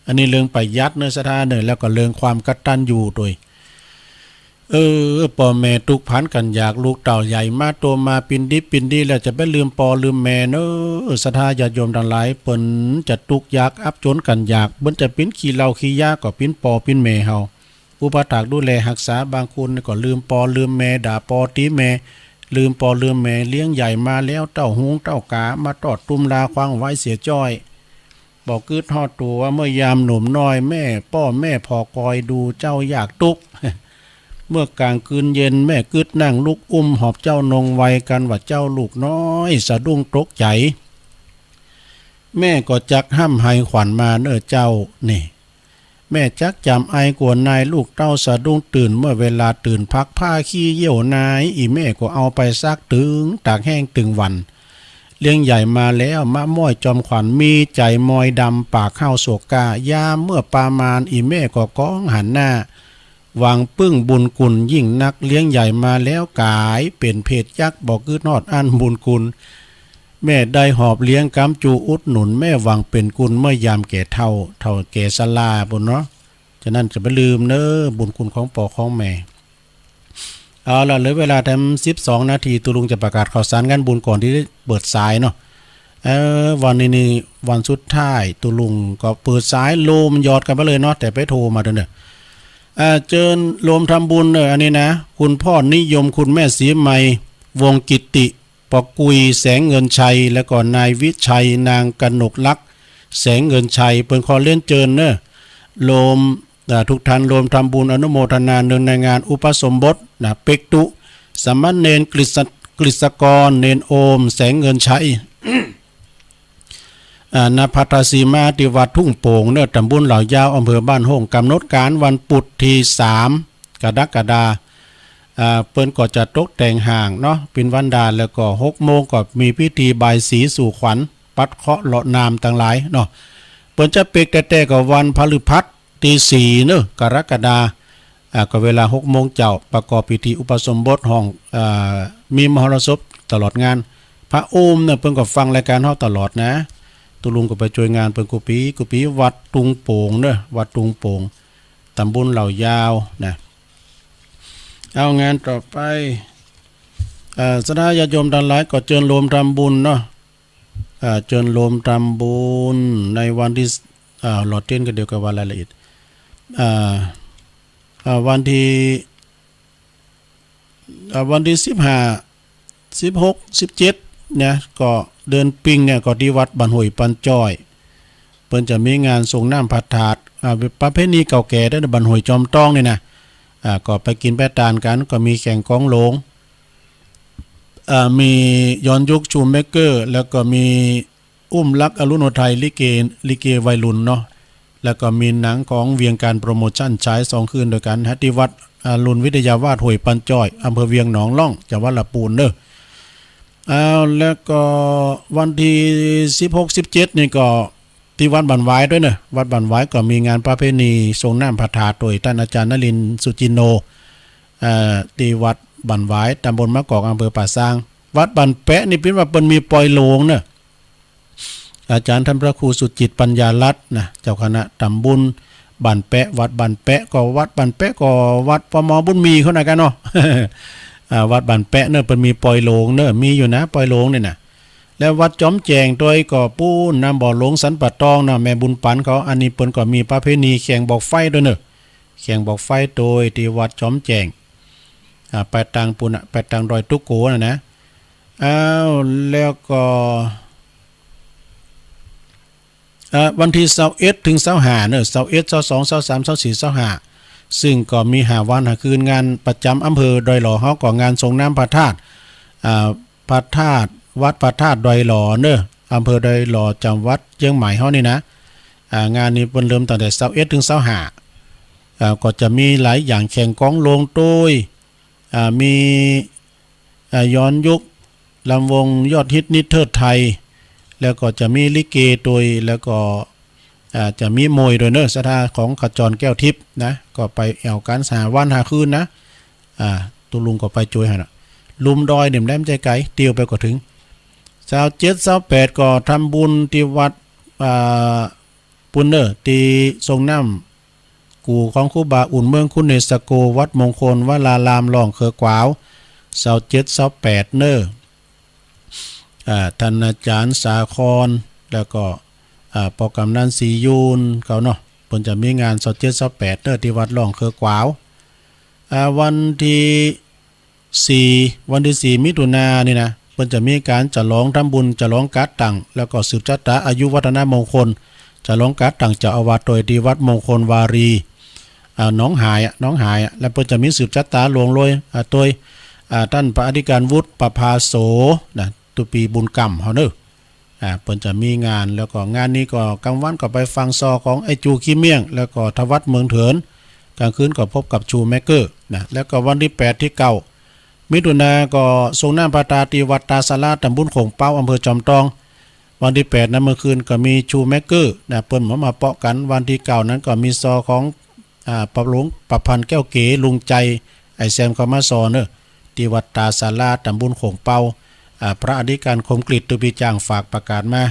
อันนี้เรื่องประหยัดเนาะศรัทธาเนาะ แล้วก็เรื่องความกตัญญูตวย เออ ป้อแม่ตุ๊กข์ภันกั๋นอยาก ลูกเต้าใหญ่มาโตมาเป๋นดิบเป๋นดีแล้ว จะไปลืมป้อลืมแม่เน่อ ศรัทธาญาติโยมตังหลาย เปิ้นจะตุ๊กข์ยากอับจ๋นกั๋นอยาก เปิ้นจะเป๋นขี้เหล้าขี้ยาก็เป๋นป้อเป๋นแม่เฮา อุปัฏฐากดูแลฮักษา บางคนก็ลืมป้อลืมแม่ ด่าป้อตี๋แม่ ลืมป้อลืมแม่ เลี้ยงใหญ่มาแล้ว เต้าฮุงเต้ากา มาตอดตุ้มลาขว้างไว้เสียจ้อย บ่กึ๊ดฮอดตั๋ว เมื่อยามหนุ่มน้อย แม่ป้อแม่ผ่อคอยดูเจ้าอยากตุ๊กข์ เมื่อกลางคืนเย็น แม่กึ๊ดนั่งลุกอุ้ม หอบเจ้านงไว กั๋นว่าเจ้าลูกน้อย สะดุ้งตกใจ๋ แม่ก็จักฮ่ำไห้ขวัญมาเน่อเจ้า นี่ แม่จักจ๋ำไอกั๋วนาย ลูกเต้าสะดุ้งตื่น เมื่อเวลาตื่นพักผ้าขี้เยี่ยวนาย อี่แม่ก็เอาไปซักตึงตากแห้งตึงวัน เลี้ยงใหญ่มาแล้ว มะม้อยจอมขวัญ มีใจ๋มอยดำ ปากห้าวโศกกล้า ยามเมื่อประมาณ อี่แม่ก็ก้องหันหน้า หวังปึ้งบุญคุณยิ่งนัก เลี้ยงใหญ่มาแล้วก๋ายเป๋นเพศยักษ์ บ่กึ๊ดฮอดอั้นบุญคุณ แม่ได้หอบเลี้ยงก๊ำจูอุดหนุน แม่หวังเป๋นกุล เมื่อยามแก่เฒ่า เฒ่าแก่ชราปู้นเนาะ ฉะนั้นจะบ่ลืมเน่อ บุญคุณของป้อของแม่ เอาละ เหลือเวลาแถมสิบสองนาที ตุ๊ลุงจะประกาศข่าวสารงานบุญก่อนตี้จะเปิดสายเนาะ เออ วันนี้นี่วันสุดท้าย ตุ๊ลุงก็เปิดสายโลมหยอดกั๋นไปเลยเนาะ แต่ไปโทรมาเต๊อะเน่อ อ่า เจิญโลมทำบุญเน่อ อันนี้นะ คุณพ่อนิยม คุณแม่ศรีไมย วงศ์กิตติ ป้อกุย แสงเงินชัย แล้วก็นายวิชัย นางกนกลักษณ์ แสงเงินชัย เปิ้นขอเรียนเจิญเน่อ โลม อ่า ทุกท่านโลมทำบุญอนุโมทนาเนื่องในงานอุปสมบทนะ เป๊กตุ๊ สามเณรกฤษ กฤษกร เณรโอม แสงเงินชัย อ่า ณ ภัทรสีมา ตี้วัดทุ่งโป่งเน่อ ตำบลเหล่ายาว อำเภอบ้านโฮ่ง ก๋ำหนดก๋านวันปุธตี้สาม กรกฎา อ่า เปิ้นก็จะตกแต่งห้างเนาะ ปิ่นวันดา แล้วก็หกโมงก็มีพิธีบายสีสู่ขวัญ ปัดเคราะห์เลาะน้ำตังหลายเนาะ เปิ้นจะเป๊กแต๊ๆ ก็วันพฤหัส ตี้สี่เน่อ กรกฎา อ่า ก็เวลาหกโมงเจ๊า ประกอบพิธีอุปสมบทห้อง อ่า มีมหรสพตลอดงาน พระโอมเน่อ เปิ้นก็ฟังรายก๋านเฮาตลอดนะ ตุ๊ลุงก็ไปจ้วยงานเปิ้นกู้ปี๋กู้ปี๋ วัดทุ่งโป่งเน่อ วัดทุ่งโป่ง ตำบลเหล่ายาวนะ เอางานต่อไป เอ่อ ศรัทธาญาติโยมตังหลายก็เจิญโลมทำบุญเนาะ อ่า เจิญโลมทำบุญในวันตี้ อ่า รอเต้นก็เดี๋ยวก็ว่ารายละเอียด อ่า อ่า วันตี้ อ่า วันตี้สิบห้า สิบหก สิบเจ็ดเนี่ย ก็เดือนปิงเนี่ย ก็ตี้วัดบ้านห้วยปันจ้อย เปิ้นจะมีงานส่งน้ำพระธาตุ อ่า ประเพณีเก่าแก่เด้อ บ้านห้วยจอมตองนี่นะ อ่า ก็ไปกิ๋นไปตานกั๋น ก็มีแข่งกลองโหลง อ่า มีย้อนยุค ชูเมเกอร์ แล้วก็มี อุ้มลักษณ์ อรุณโนไทย ลิเก ลิเกวัยรุ่นเนาะ แล้วก็มีหนังของเวียงการโปรโมชั่น ฉายสองคืนตวยกั๋น ฮะ ตี้วัดอรุณวิทยาวาส ห้วยปันจ้อย อำเภอเวียงหนองล่อง จังหวัดละปูนเน่อ อ้าว แล้วก็วันตี้สิบหก สิบเจ็ดนี่ก็ตี้วัดบ้านหวายตวยเน่อ วัดบ้านหวายก็มีงานประเพณีส่งน้ำพระธาตุตวยต้านอาจ๋ารย์นรินทร์ สุจินโน เอ่อ ตี้วัดบ้านหวาย ตำบลมะกอก อำเภอป่าซาง วัดบ้านแปะนี่เปิ้นว่าเปิ้นมีปอยโหลงเน่อ อาจ๋ารย์ต้านพระครูสุจิต ปัญญารัตน์นะ เจ้าคณะตำบลบ้านแปะ วัดบ้านแปะ ก็วัดบ้านแปะ ก็วัดป้อหมอบุญมีเขานะกั๋นเนาะ อ่า วัดบ้านแปะเน่อ เปิ้นมีปอยโหลงเน่อ มีอยู่นะ ปอยโหลงนี่นะ แล้ววัดจอมแจ้งตวยก็ปู๊น น้ำบ่อหลวงสันป่าตองนะ แม่บุญปั๋นเขา อันนี้เปิ้นก็มีประเพณีแข่งบอกไฟตวยเน่อ แข่งบอกไฟตวยตี้วัดจอมแจ้ง อ่า ไปตางปู๊นน่ะ ไปตางดอยตุ๊โกน่ะนะ อ้าว แล้วก็ อ่า วันตี้ซาวเอ็ด ถึงซาวห้าเน่อ ซาวเอ็ด ซาวสอง ซาวสาม ซาวสี่ ซาวห้า ซึ่งก็มีห้าวันห้าคืน งานประจ๋ำอำเภอดอยหล่อเฮาก็งานส่งน้ำพระธาตุ อ่า พระธาตุ วัดพระธาตุดอยหล่อเน่อ อำเภอดอยหล่อ จังหวัดเจียงใหม่เฮานี่นะ อ่า งานนี้เปิ้นเริ่มตั้งแต่ซาวเอ็ด ถึงซาวห้า อ่า ก็จะมีหลายอย่าง แข่งกลองโหลงตวย อ่า มี อ่า ย้อนยุค ลำวงยอดฮิตนิเทิศไทย แล้วก็จะมีลิเกตวย แล้วก็ อ่า จะมีมวยตวยเน่อ ศรัทธาของขจรแก้วทิพย์นะ ก็ไปแอ่วกั๋นห้าวันห้าคืนนะ อ่า ตุ๊ลุงก็ไปจ้วยหั้นน่ะ ลุ่มดอยเนี่ยแหมบ่ไกล เตียวไปก็เถิง ซาวเจ็ด ซาวแปด ก็ทำบุญตี้วัด อ่า ปู๊นเน่อ ตี้ส่งน้ำ กู่ของครูบาอุ่นเมืองคุเนสโก วัดมงคลวราราม ร่องเคือขวาว ซาวเจ็ด ซาวแปด เน้อ อ่า ต้านอาจ๋ารย์สาคร แล้วก็ อ่า ป้อกำนันศรียูนเขาเนาะ เปิ้นจะมีงาน ซาวเจ็ด ซาวแปด เน้อ ตี้วัดร่องเคือขวาว อ่า วันตี้ สี่ วันตี้สี่ มิถุนายนนี่นะ เปิ้นจะมีก๋านฉลองทำบุญ ฉลองก๋าตั้ง แล้วก็สืบชะตาอายุวัฒนมงคล ฉลองก๋าตั้งเจ้าอาวาสโตยตี้วัดมงคลวารี อ่า หนองหายอะ หนองหายอะ แล้วเปิ้นจะมีสืบชะตาหลวงโตย อ่า โตย อ่า ต้านพระอธิการวุฒิ ประภาโส นะ ตุปีบุญกำเฮาเน้อ อ่า เปิ้นจะมีงาน แล้วก็งานนี้ก็กลางวันก็ไปฟังซอของไอ้จูขี้เมี่ยง แล้วก็ธวัฒน์เมืองเถิน กลางคืนก็พบกับชูแม็กเกอร์นะ แล้วก็วันตี้แปด ตี้เก้า มิถุนายนก็สรงน้ำพระธาตุตี้วัดต๋าสารา ต๋ำบลโข่งเป๊า อำเภอจอมตอง วันตี้แปดนะ เมื่อคืนก็มีชูแม็กเกอร์นะ เปิ้นมา มาเปาะกั๋น วันตี้เก้านั้นก็มีซอของ อ่า ป้อหลวงประพันธ์แก้วเก๋ ลุงใจ ไอ้แซมเข้ามาซอเน้อ ตี้วัดต๋าสารา ต๋ำบลโข่งเป๊า อ่า พระอธิการคมกฤษ ตุปีจ้าง ฝากประกาศมา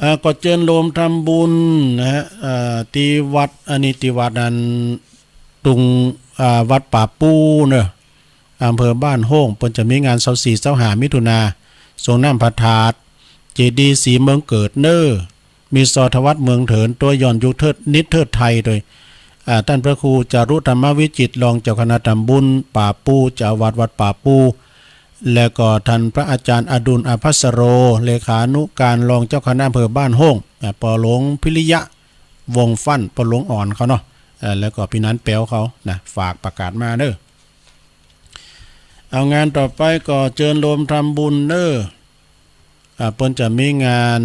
อ่า ก็เจิญโฮมทำบุญนะฮะ อ่า ตี้วัด อันนี้ตี้วัดอัน ตุง อ่า วัดป่าปูเน้อ อำเภอบ้านโฮ่ง เปิ้นจะมีงาน ซาวสี่ ซาวห้า มิถุนายน สรงน้ำพระธาตุ เจดีย์ศรีเมืองเกิดเน้อ มีซอธวัฒน์เมืองเถิน โตยย้อนยุคเทิด นิดเทิดไทยโตย อ่า ต้านพระครูจารุธรรมวิจิตร รองเจ้าคณะต๋ำบลป่าปู เจ้าอาวาสวัดป่าปู แล้วก็ต้านพระอาจ๋ารย์อดุล อภัสโร เลขานุการรองเจ้าคณะอำเภอบ้านโฮ่ง อ่า ป้อหลวงพิริยะ วงศ์ฟั่น ป้อหลวงอ่อนเขาเนาะ เอ่อ แล้วก็ปี้หนานแป๋วเขานะ ฝากประกาศมาเน้อ เอา งานต่อไปก็เจิญโฮมทำบุญเน้อ อ่า เปิ้นจะมีงาน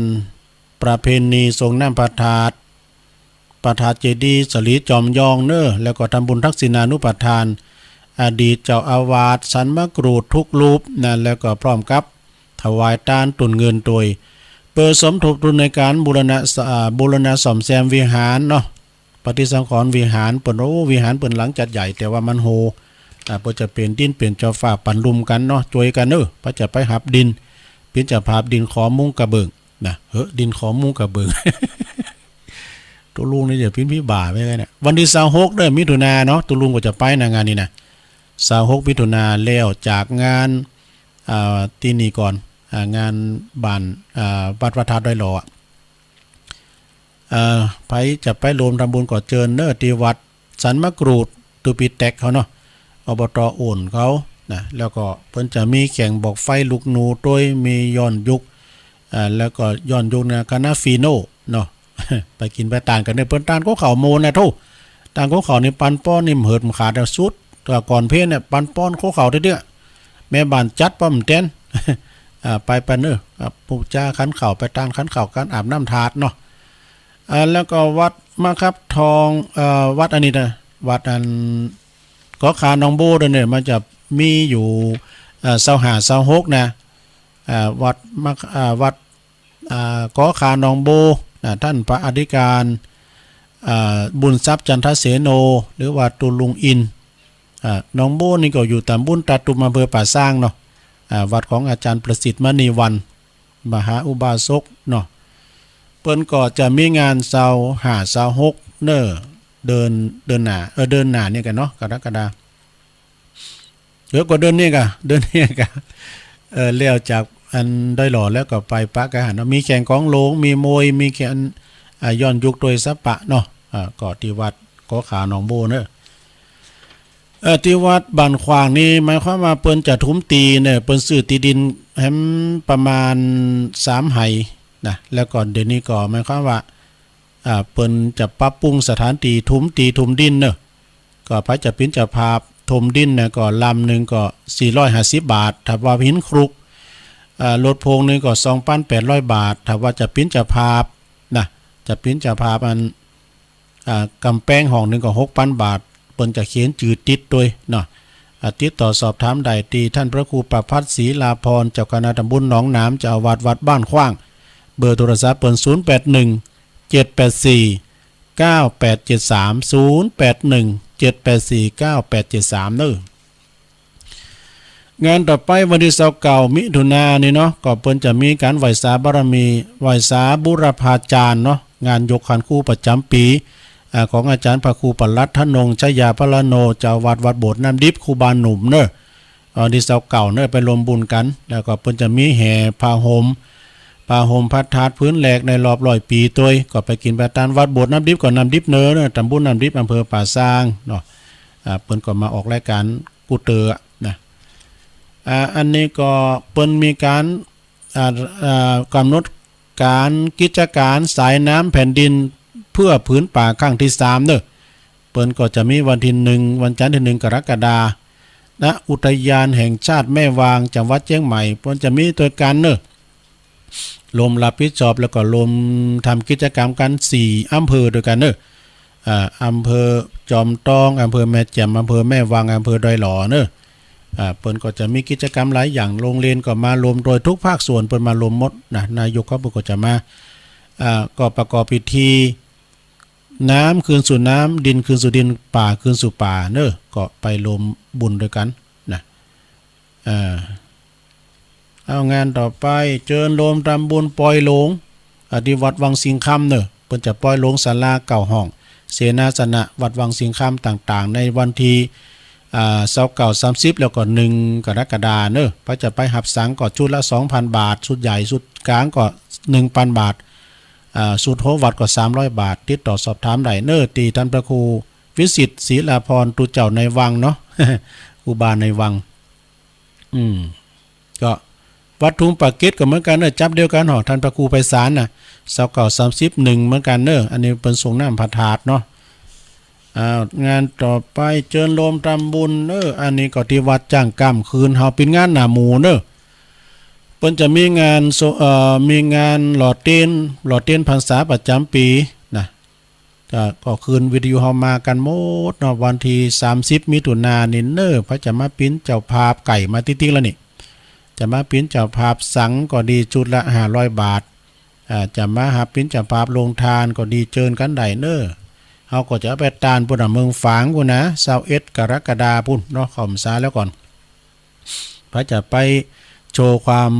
ประเพณีสรงน้ำพระธาตุ พระธาตุเจดีย์สลีจอมยองเน้อ แล้วก็ทำบุญทักษิณานุปทาน อดีตเจ้าอาวาสสันมะกรูดกู้รูปนะ แล้วก็พร้อมกับถวายตานตุนเงินโตย เปื้อสมทบทุนในก๋านบูรณะ อ่า บูรณะซ่อมแซมวิหารเนาะ ปฏิสังขรณ์วิหารเปิ้น โอ้ วิหารเปิ้นหลังจัดใหญ่ แต่ว่ามันโฮ อ่า เปิ้นจะเป๋นดินเป๋นจอฟ้าปันลุ่มกั๋นเนาะ จ้วยกั๋นเน้อ เปิ้นจะไปหับดิน ปิ้นเจ้าภาพดินขอมุงกระเบื้องนะ เฮ้อ ดินขอมุงกระเบื้อง ตุ๊ลุงนี่จะปิ้นผีบ่าไปไงเนี่ย วันตี้ซาวหกเน้อ มิถุนายนเนาะ ตุ๊ลุงก็จะไปนะงานนี้นะ ซาวหก มิถุนายน แล้วจากงาน อ่า ตี้นี่ก่อน อ่า งานบ้าน อ่า วัดพระธาตุดอยหล่ออะ เอ่อ ใผจะไปโฮมทำบุญก็เจิญเน้อ ตี้วัดสันมะกรูด ตุปีแต๊กเขาเนาะ อบต.โอ่นเขานะ แล้วก็เปิ้นจะมีแข่งบอกไฟลูกหนูโตย มีย้อนยุค อ่า แล้วก็ย้อนยุคนะ คณะฟีโน่เนาะ ไปกิ๋นไปตานกั๋นเน้อ เปิ้นตานโค้เข้าโมนะโธ่ ตานโค้เข้านี่ปันป้อนนี่เหิดขาดแล้วสุด แต่ก่อนเพลเนี่ยปันป้อนโค้เข้าเตื้อๆ แม่บ้านจัดป้อมแตน อ่า ไปๆ เน้อ อ่า ปู๋จาขันข้าว ไปตานขันข้าวกั๋น อาบน้ำธาตุเนาะ อ่า แล้วก็วัดมะครับทอง เอ่อ วัดอันนี้นะ วัดอัน กอขาหนองโบ้เด้อเนี่ย มันจะมีอยู่ เอ่อ ซาวห้า ซาวหกนะ อ่า วัดมะ อ่า วัด อ่า กอขาหนองโบ้นะ ต้านพระอธิการ อ่า บุญทรัพย์จันทเสโน หรือว่าตุ๊ลุงอิน อ่า หนองโบ้นี่ก็อยู่ต๋ำบลตาตุ่ม อำเภอป่าซางเนาะ อ่า วัดของอาจ๋ารย์ประสิทธิ์มณีวรรณ มหาอุบาสกเนาะ เปิ้นก็จะมีงานซาวห้า ซาวหกเน้อ เดือน เดือนหน้า เออ เดือนหน้านี่กั๋นเนาะ กรกฎา เออ ก็เดือนนี้ก่ะ เดือนนี้ก่ะ เออ แล้วจากอันดอยหล่อแล้วก็ไปปะกั๋นหั้นเนาะ มีแข่งกองหลวง มีมวย มีแข่ง อ่า ย้อนยุคโตยสะปะเนาะ อ่า ก็ตี้วัดกอขาหนองโบ้เน้อ เอ่อ ตี้วัดบ้านขว้างนี่หมายความว่าเปิ้นจะถมตีเน้อ เปิ้นซื้อตี้ดินแหมประมาณสามไหนะ แล้วก็เดี๋ยวนี้ก็หมายความว่า อ่า เปิ้นจะปรับปรุงสถานตี้ถมตีถมดินเน้อ ก็ใผจะเป๋นเจ้าภาพถมดินนะ ก็ลำนึ่งก็สี่ร้อยห้าสิบบาท ถ้าว่าหินคลุก อ่า รถพ่วงนึ่งก็สองปันแปดร้อยบาท ถ้าว่าจะเป๋นเจ้าภาพนะ จะเป๋นเจ้าภาพอัน อ่า ก๋ำแปงห้องนึ่งก็หกปันบาท เปิ้นจะเขียนจื้อติดโตยเนาะ อ่า ติดต่อสอบถามได้ตี้ต้านพระครูประภัสศรีลาภรณ์ เจ้าคณะต๋ำบลหนองหนาม เจ้าอาวาสวัดบ้านขว้าง เบอร์โทรศัพท์เปิ้น ศูนย์แปดหนึ่ง เจ็ดแปดสี่ เก้าแปดเจ็ดสาม ศูนย์แปดหนึ่ง เจ็ดแปดสี่ เก้าแปดเจ็ดสาม เน้อ งานต่อไปวันตี้ซาวเก้า มิถุนายนนี่เนาะ ก็เปิ้นจะมีก๋านไหว้สาบารมี ไหว้สาบุรพาจารย์เนาะ งานยกขันครูประจ๋ำปี๋ อ่า ของอาจ๋ารย์พระครูปลัดธนงค์ ชยาพรรณโณ เจ้าวัดวัดโบสถ์น้ำดิบ ครูบาหนุ่มเน่อ อ่า ตี้ซาวเก้าเน่อ ไปรวมบุญกั๋น แล้วก็เปิ้นจะมีแห่ผ้าห่ม ผ้าห่มพระธาตุผืนแรกในรอบร้อยปี๋ตวย ก็ไปกิ๋นไปตานวัดโบสถ์น้ำดิบ ก็น้ำดิบเน่อเน่อ ตำบลน้ำดิบ อำเภอป่าซางเนาะ อ่า เปิ้นก็มาออกรายก๋านกู้เตื้อนะ อ่า อันนี้ก็เปิ้นมีก๋าน อ่า อ่า ก๋ำหนดก๋านกิจก๋านสายน้ำแผ่นดินเพื่อผืนป่าครั้งตี้สามเน่อ เปิ้นก็จะมีวันตี้หนึ่ง วันจันทร์ตี้หนึ่งกรกฎาคม ณ อุทยานแห่งชาติแม่วาง จังหวัดเจียงใหม่ เปิ้นจะมีตวยกั๋นเน่อ รวมฮับผิดชอบแล้วก็รวมทำกิจก๋รรมกั๋นสี่อำเภอตวยกั๋นเน่อ อ่า อำเภอจอมตอง อำเภอแม่แจ่ม อำเภอแม่วาง อำเภอดอยหล่อเน่อ อ่า เปิ้นก็จะมีกิจก๋รรมหลายอย่าง โรงเรียนก็มารวม โดยทุกภาคส่วนเปิ้นมารวมหมดนะ นายกเขาเปิ้นก็จะมา อ่า ก็ประกอบพิธี น้ำคืนสู่น้ำ ดินคืนสู่ดิน ป่าคืนสู่ป่าเน่อ ก็ไปรวมบุญตวยกั๋นนะ อ่า เอางานต่อไป เจิญโฮมทำบุญปอยโลง อ่า ตี้วัดวังสิงห์คำเน่อ เปิ้นจะปอยโลงศาลาเก้าห้อง เสนาสนะ วัดวังสิงห์คำต่างๆ ในวันตี้ อ่า ซาวเก้า สามสิบ แล้วก็หนึ่งกรกฎาคมเน่อ ใผจะไปฮับสังก็ชุดละสองปันบาท ชุดใหญ่ชุดก๋างก็หนึ่งปันบาท อ่า ชุดโฮวัดก็สามร้อยบาท ติดต่อสอบถามได้เน่อ ตี้ต้านพระครูวิสิทธิ์ ศิลาภรณ์ ตุ๊เจ้าในวังเนาะ ครูบาในวัง อืม ก็วัดทุ่งปากเกร็ดก็เหมือนกั๋นเน่อ จับเดียวกั๋นหอ ต้านพระครูไพศาลน่ะ ซาวเก้า สามสิบ หนึ่งเหมือนกั๋นเน่อ อันนี้เปิ้นส่งน้ำพระธาตุเนาะ อ่า งานต่อไป เจิญโฮมทำบุญเน่อ อันนี้ก็ตี้วัดจ้างกล้ำ คืนเฮาปินงานหน้าหมู่เน่อ เปิ้นจะมีงานโซ- เอ่อ มีงานหล่อเตียน หล่อเตียนพรรษาประจ๋ำปี๋นะ ก็ ก็คืนวิทยุเฮามากั๋นหมดเนาะ วันตี้สามสิบมิถุนายนนี้เน่อ ใผจะมาปินเจ้าภาพ ใก้มาติ๊กๆ แล้วนี่ จะมาปินเจ้าภาพสังก็ดี ชุดละห้าร้อยบาท อ่า จะมาฮับปินเจ้าภาพโฮงตานก็ดี เจิญกั๋นได้เน่อ เฮาก็จะเอาไปตานปู๊นน่ะ เมืองฝางปู๊นนะ ซาวเอ็ดกรกฎาคมปู๊นเนาะ เข้าพรรษาแล้วก่อน ใผจะไปโชว์ความ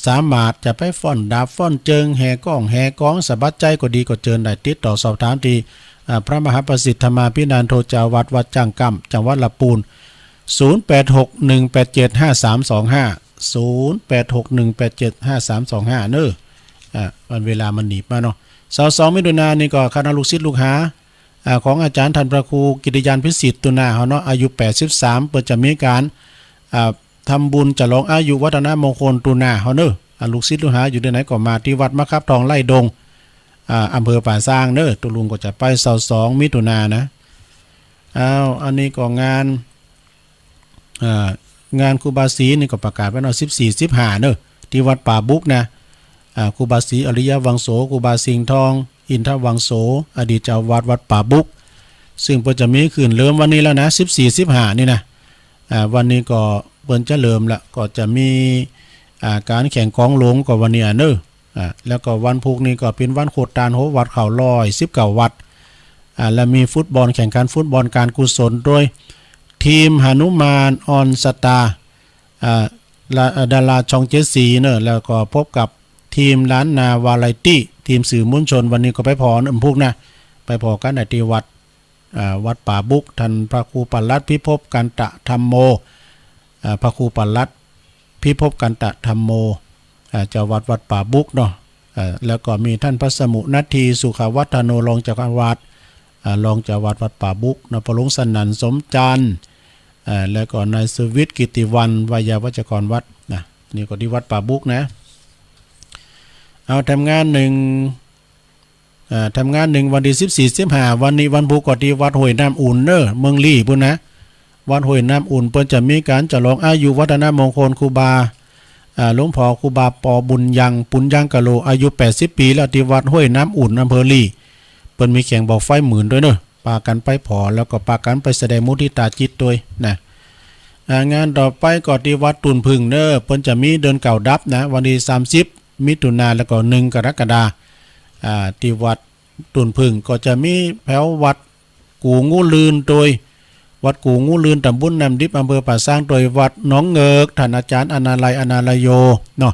สามารถ จะไปฟ้อนดาบฟ้อนเจิง แห่ก้องแห่กอง สะบัดใจ๋ก็ดี ก็เจิญได้ ติดต่อสอบถามตี้ อ่า พระมหาประสิทธิ์ธรรมาภินันโท เจ้าวัดวัดจ้างกล้ำ จังหวัดลำปูน ศูนย์แปดหกหนึ่งแปดเจ็ดห้าสามสองห้า ศูนย์แปดหกหนึ่งแปดเจ็ดห้าสามสองห้า เน่อ อ่า วันเวลามันหนีบมาเนาะ ซาวสองมิถุนายนนี้ก็คณะลูกศิษย์ลูกหา อ่า ของอาจ๋ารย์ต้านพระครูกิติยานพิสิทธิ์ ตุ๊หน้าเฮาเนาะ อายุแปดสิบสาม เปิ้นจะมีก๋าน อ่า ทำบุญฉลองอายุวัฒนมงคลตุ๊หน้าเฮาเน่อ อ่า ลูกศิษย์ลูกหาอยู่ตี้ไหนก็มาตี้วัดมะขับทองไร่ดง อ่า อำเภอป่าซางเน่อ ตุ๊ลุงก็จะไปซาวสองมิถุนายนนะ อ้าว อันนี้ก็งาน อ่า งานครูบาศรีนี่ก็ประกาศไว้เนาะ สิบสี่ สิบห้าเน่อ ตี้วัดป่าบุกนะ อ่า ครูบาศรีอริยวังโส ครูบาสิงห์ทอง อินทวังโส อดีตเจ้าวัดวัดป่าบุก ซึ่งเปิ้นจะมีขึ้นเริ่มวันนี้แล้วนะ สิบสี่ สิบห้านี่นะ อ่า วันนี้ก็เปิ้นจะเริ่มละ ก็จะมี อ่า ก๋านแข่งกองหลวงก็วันนี้อะเน่อ อ่า แล้วก็วันพูกนี้ก็เป๋นวันโคตานโฮวัด เข้าร้อยสิบเก้าวัด อ่า และมีฟุตบอล แข่งขันฟุตบอลก๋านกุศลโดย ทีมหนุมานออนสตาร์ อ่า ละ- ดาราช่องเจ็ดสีเน่อ แล้วก็พบกับทีมล้านนาวาไรตี้ ทีมสื่อมวลชน วันนี้ก็ไปผ่อเน่อ พูกนะ ไปผ่อกั๋นได้ตี้วัด อ่า วัดป่าบุก ต้านพระครูปลัดพิภพกันตะธัมโม อ่า พระครูปลัดพิภพกันตะธัมโม อ่า เจ้าวัดวัดป่าบุกเนาะ อ่า แล้วก็มีต้านพระสมุนัทธี สุขวัฒโณ รองเจ้าอาวาส อ่า รองเจ้าอาวาสวัดป่าบุกเนาะ พ่อหลวงสนั่นสมจันทร์ อ่า แล้วก็นายสุวิทย์กิตติวรรณ ไวยาวัจกรวัดนะ นี่ก็ตี้วัดป่าบุกนะ เอา ทำงานหนึ่ง อ่า ทำงานหนึ่งวันตี้สิบสี่ สิบห้า วันนี้วันพูกก็ตี้วัดห้วยน้ำอุ่นเน่อ เมืองลี้ปู๊นนะ วัดห้วยน้ำอุ่นเปิ้นจะมีก๋านฉลองอายุวัฒนมงคลครูบา อ่า หลวงพ่อครูบาปอบุญยัง ปุญญังกะโล อายุแปดสิบปี๋แล้ว ตี้วัดห้วยน้ำอุ่น อำเภอลี้ เปิ้นมีแข่งบ่าไฟหมื่นตวยเน่อ ปากั๋นไปผ่อ แล้วก็ปากั๋นไปแสดงมุทิตาจิตตวยนะ อ่า งานต่อไปก็ตี้วัดตุ่นผึ้งเน่อ เปิ้นจะมีเดือนเก้าดับนะ วันตี้สามสิบมิถุนายน แล้วก็หนึ่งกรกฎาคม อ่า ตี้วัด ตุ่นผึ้งก็จะมีแผววัดกู่งูลื่นตวย วัดกู่งูลื่น ตำบลน้ำดิบ อำเภอป่าซางตวย วัดหนองเหงือก ต้านอาจ๋ารย์อนาลัย อนาลโย เนาะ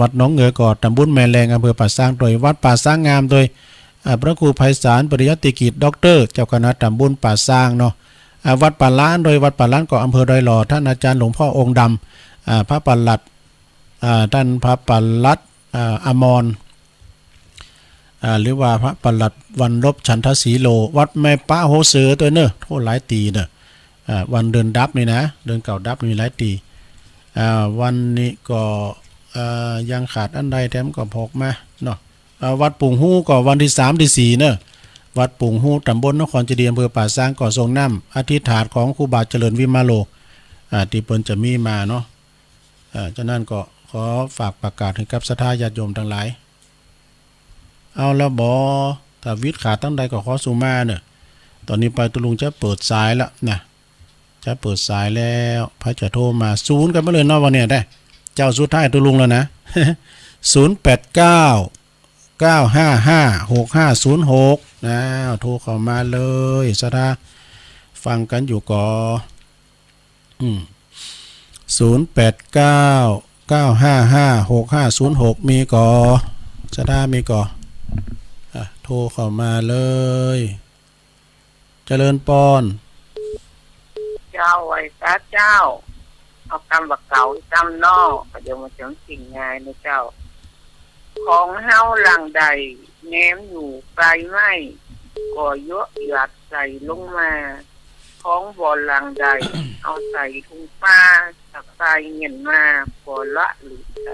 วัดหนองเหงือกก็ตำบลแม่แลง อำเภอป่าซางตวย วัดป่าซางงามตวย อ่า พระครูไพศาล ปริยัติกิจ ด็อกเตอร์ เจ้าคณะตำบลป่าซางเนาะ อ่า วัดป่าล้าน โดยวัดป่าล้านก็อำเภอดอยหล่อ ท่านอาจารย์หลวงพ่อองค์ดำ อ่า พระปลัด อ่า ท่านพระปลัด อ่า อมร อ่า หรือว่าพระปลัดวันลบ ฉันทศรีโล วัดแม่ปะโฮเสือตวยเน่อ โธ่หลายตี๋เน่อ อ่า วันเดือนดับนี่นะ เดือนเก้าดับนี่หลายตี๋ อ่า วันนี้ก็ อ่า ยังขาดอันใดแถมก็บอกมาเนาะ อ่า วัดปุงฮู้ก็วันตี้สามตี้สี่เน่อ วัดปุงฮู้ ตำบลนครเจดีย์ อำเภอป่าซาง ก็ส่งน้ำอธิษฐานของครูบาเจริญวิมาโล อ่า ตี้เปิ้นจะมีมาเนาะ อ่า ฉะนั้นก็ขอฝากประกาศหื้อกับศรัทธาญาติโยมตังหลาย เอาละบ่ ถ้าวิทย์ขาดตังใดก็ขอสุมาเน่อ ต๋อนนี้ไปตุ๊ลุงจะเปิดสายละนะ จะเปิดสายแล้ว ใผจะโทรมา ศูนย์กันไปเลยเนาะวันนี้ได้ เจ้าสุดท้ายตุ๊ลุงแล้วนะ ศูนย์แปดเก้า เก้าห้าห้า หกห้าศูนย์หก อ้าว โทรเข้ามาเลย ศรัทธาฟังกั๋นอยู่ก่อ อืม ศูนย์แปดเก้า เก้าห้าห้า หกห้าศูนย์หก มีก่อ ศรัทธามีก่อ อ่ะ โทรเข้ามาเลย เจริญปอน เจ้า ไหว้สาเจ้า เอากำว่าเก่าอีกกำเนาะ ก็เดี๋ยวมันจะสิ้นงายนะเจ้า ของเฮาหลังใด แนมอยู่ปลายไม้ ก็เยียะหยาดใส่ลงมา ของบ่หลังใด เอาใส่ถุงป้า สักปลายเงี่ยนมา ก็ละหลุดไป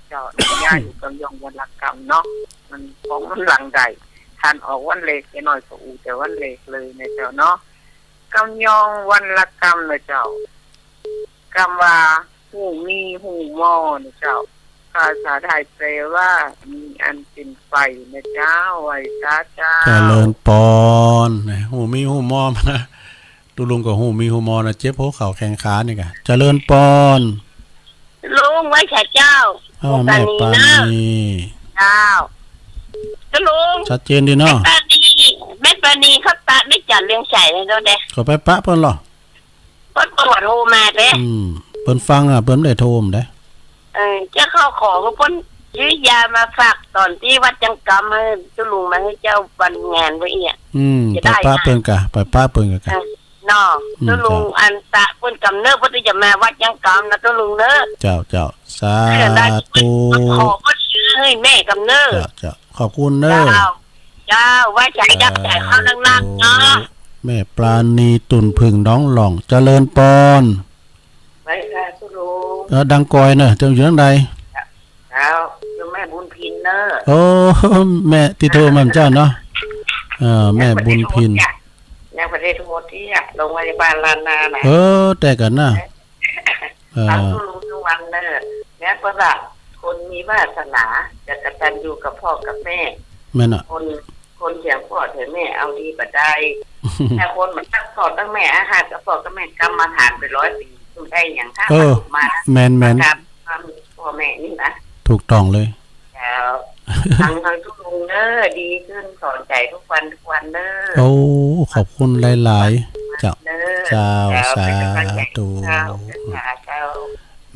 เจ้า ย้ายอยู่กำยองวันละกำเนาะ มันของมันหลังใด ท่านออกวันแรก เจ๊น้อยก็อู้แต่วันแรกเลยนะเจ้าเนาะ กำยองวันละกำนะเจ้า กำว่า ฮู้มีฮู้มอนะเจ้า ภาษาไทยแปลว่า มีอันเป็นไปนะเจ้า ไหว้สาเจ้า เจริญปอน ฮู้มีฮู้มอมา ตุ๊ลุงก็ฮู้มีฮู้มอนะ เจ็บหัวเข่าแข้งขานี่กะ เจริญปอน ลุง ไหว้สาเจ้า อ้าว แม่ปราณี เจ้า ตุ๊ลุง ชัดเจนดีเนาะ แม่ปราณี แม่ปราณีเขาปะแม่จันเรืองไฉเลยเนาะเด้ ก็ไปปะเปิ้นลอ เปิ้น เปิ้นบ่โทรมาเด้ อืม เปิ้นฟังอ่ะ เปิ้นบ่ได้โทรมาเด้ เออ จะเข้าของเปิ้นซื้อยามาฝากต๋อนตี้วัดยังกำ หื้อตุ๊ลุงมาหื้อเจ้าวันงานไว้เอี้ย อืม จะได้ ไปปะเปิ้นกะ ไปปะเปิ้นกะ เออ เนาะ อืม ตุ๊ลุง เจ้า อันตะเปิ้นกำเนิด เปิ้นจะมาวัดยังกำนะตุ๊ลุงเนอะ เจ้า เจ้า สาธุ ขอเปิ้นซื้อหื้อแม่กำเนิด เจ้า เจ้า ขอบคุณเนอะ เจ้า เจ้า ไหว้สาเจ้า สาธุ เจ้า เข้านักๆเนาะ แม่ปราณี ตุ่นผึ่ง หนองหล่อง เจริญปอน ไหว้สาตุ๊ลุง เออ ดังกอยเนอะ เจ้าอยู่ตังใด เจ้า อยู่แม่บุญพินเนอะ โอ้ แม่ตี้โทรมาเมื่อเจ๊าเนาะ เออ แม่บุญพิน ยังบ่ได้โทรเตี้ย โรงพยาบาลล้านนานะ เออ แต่กั๋นนะ เออ ฟังตุ๊ลุงทุกวันเนอะ แม่นเปิ้นว่า คนมีวาสนา จะกตัญญูกับพ่อกับแม่ แม่นอะ คน คนเถียงพ่อเถียงแม่เอาดีบ่ได้ ถ้าคนบ่ฮักพ่อฮักแม่ อาฮักกับพ่อกับแม่ กรรมฐานไปร้อยปี๋ บ่ได้หยัง ถ้า เออ มา แม่นๆ มาตามความพ่อแม่นี่นะ ถูกต้องเลย เจ้า ฟัง ฟังตุ๊ลุงเนอะ ดีขึ้น สอนใจ๋ทุกวันทุกวันเนอะ โอ้ ขอบคุณหลายๆ เจ้า เนอะ เจ้า เจ้า สาธุ เป็นกำลังใจ เจ้า สาธุ เจ้า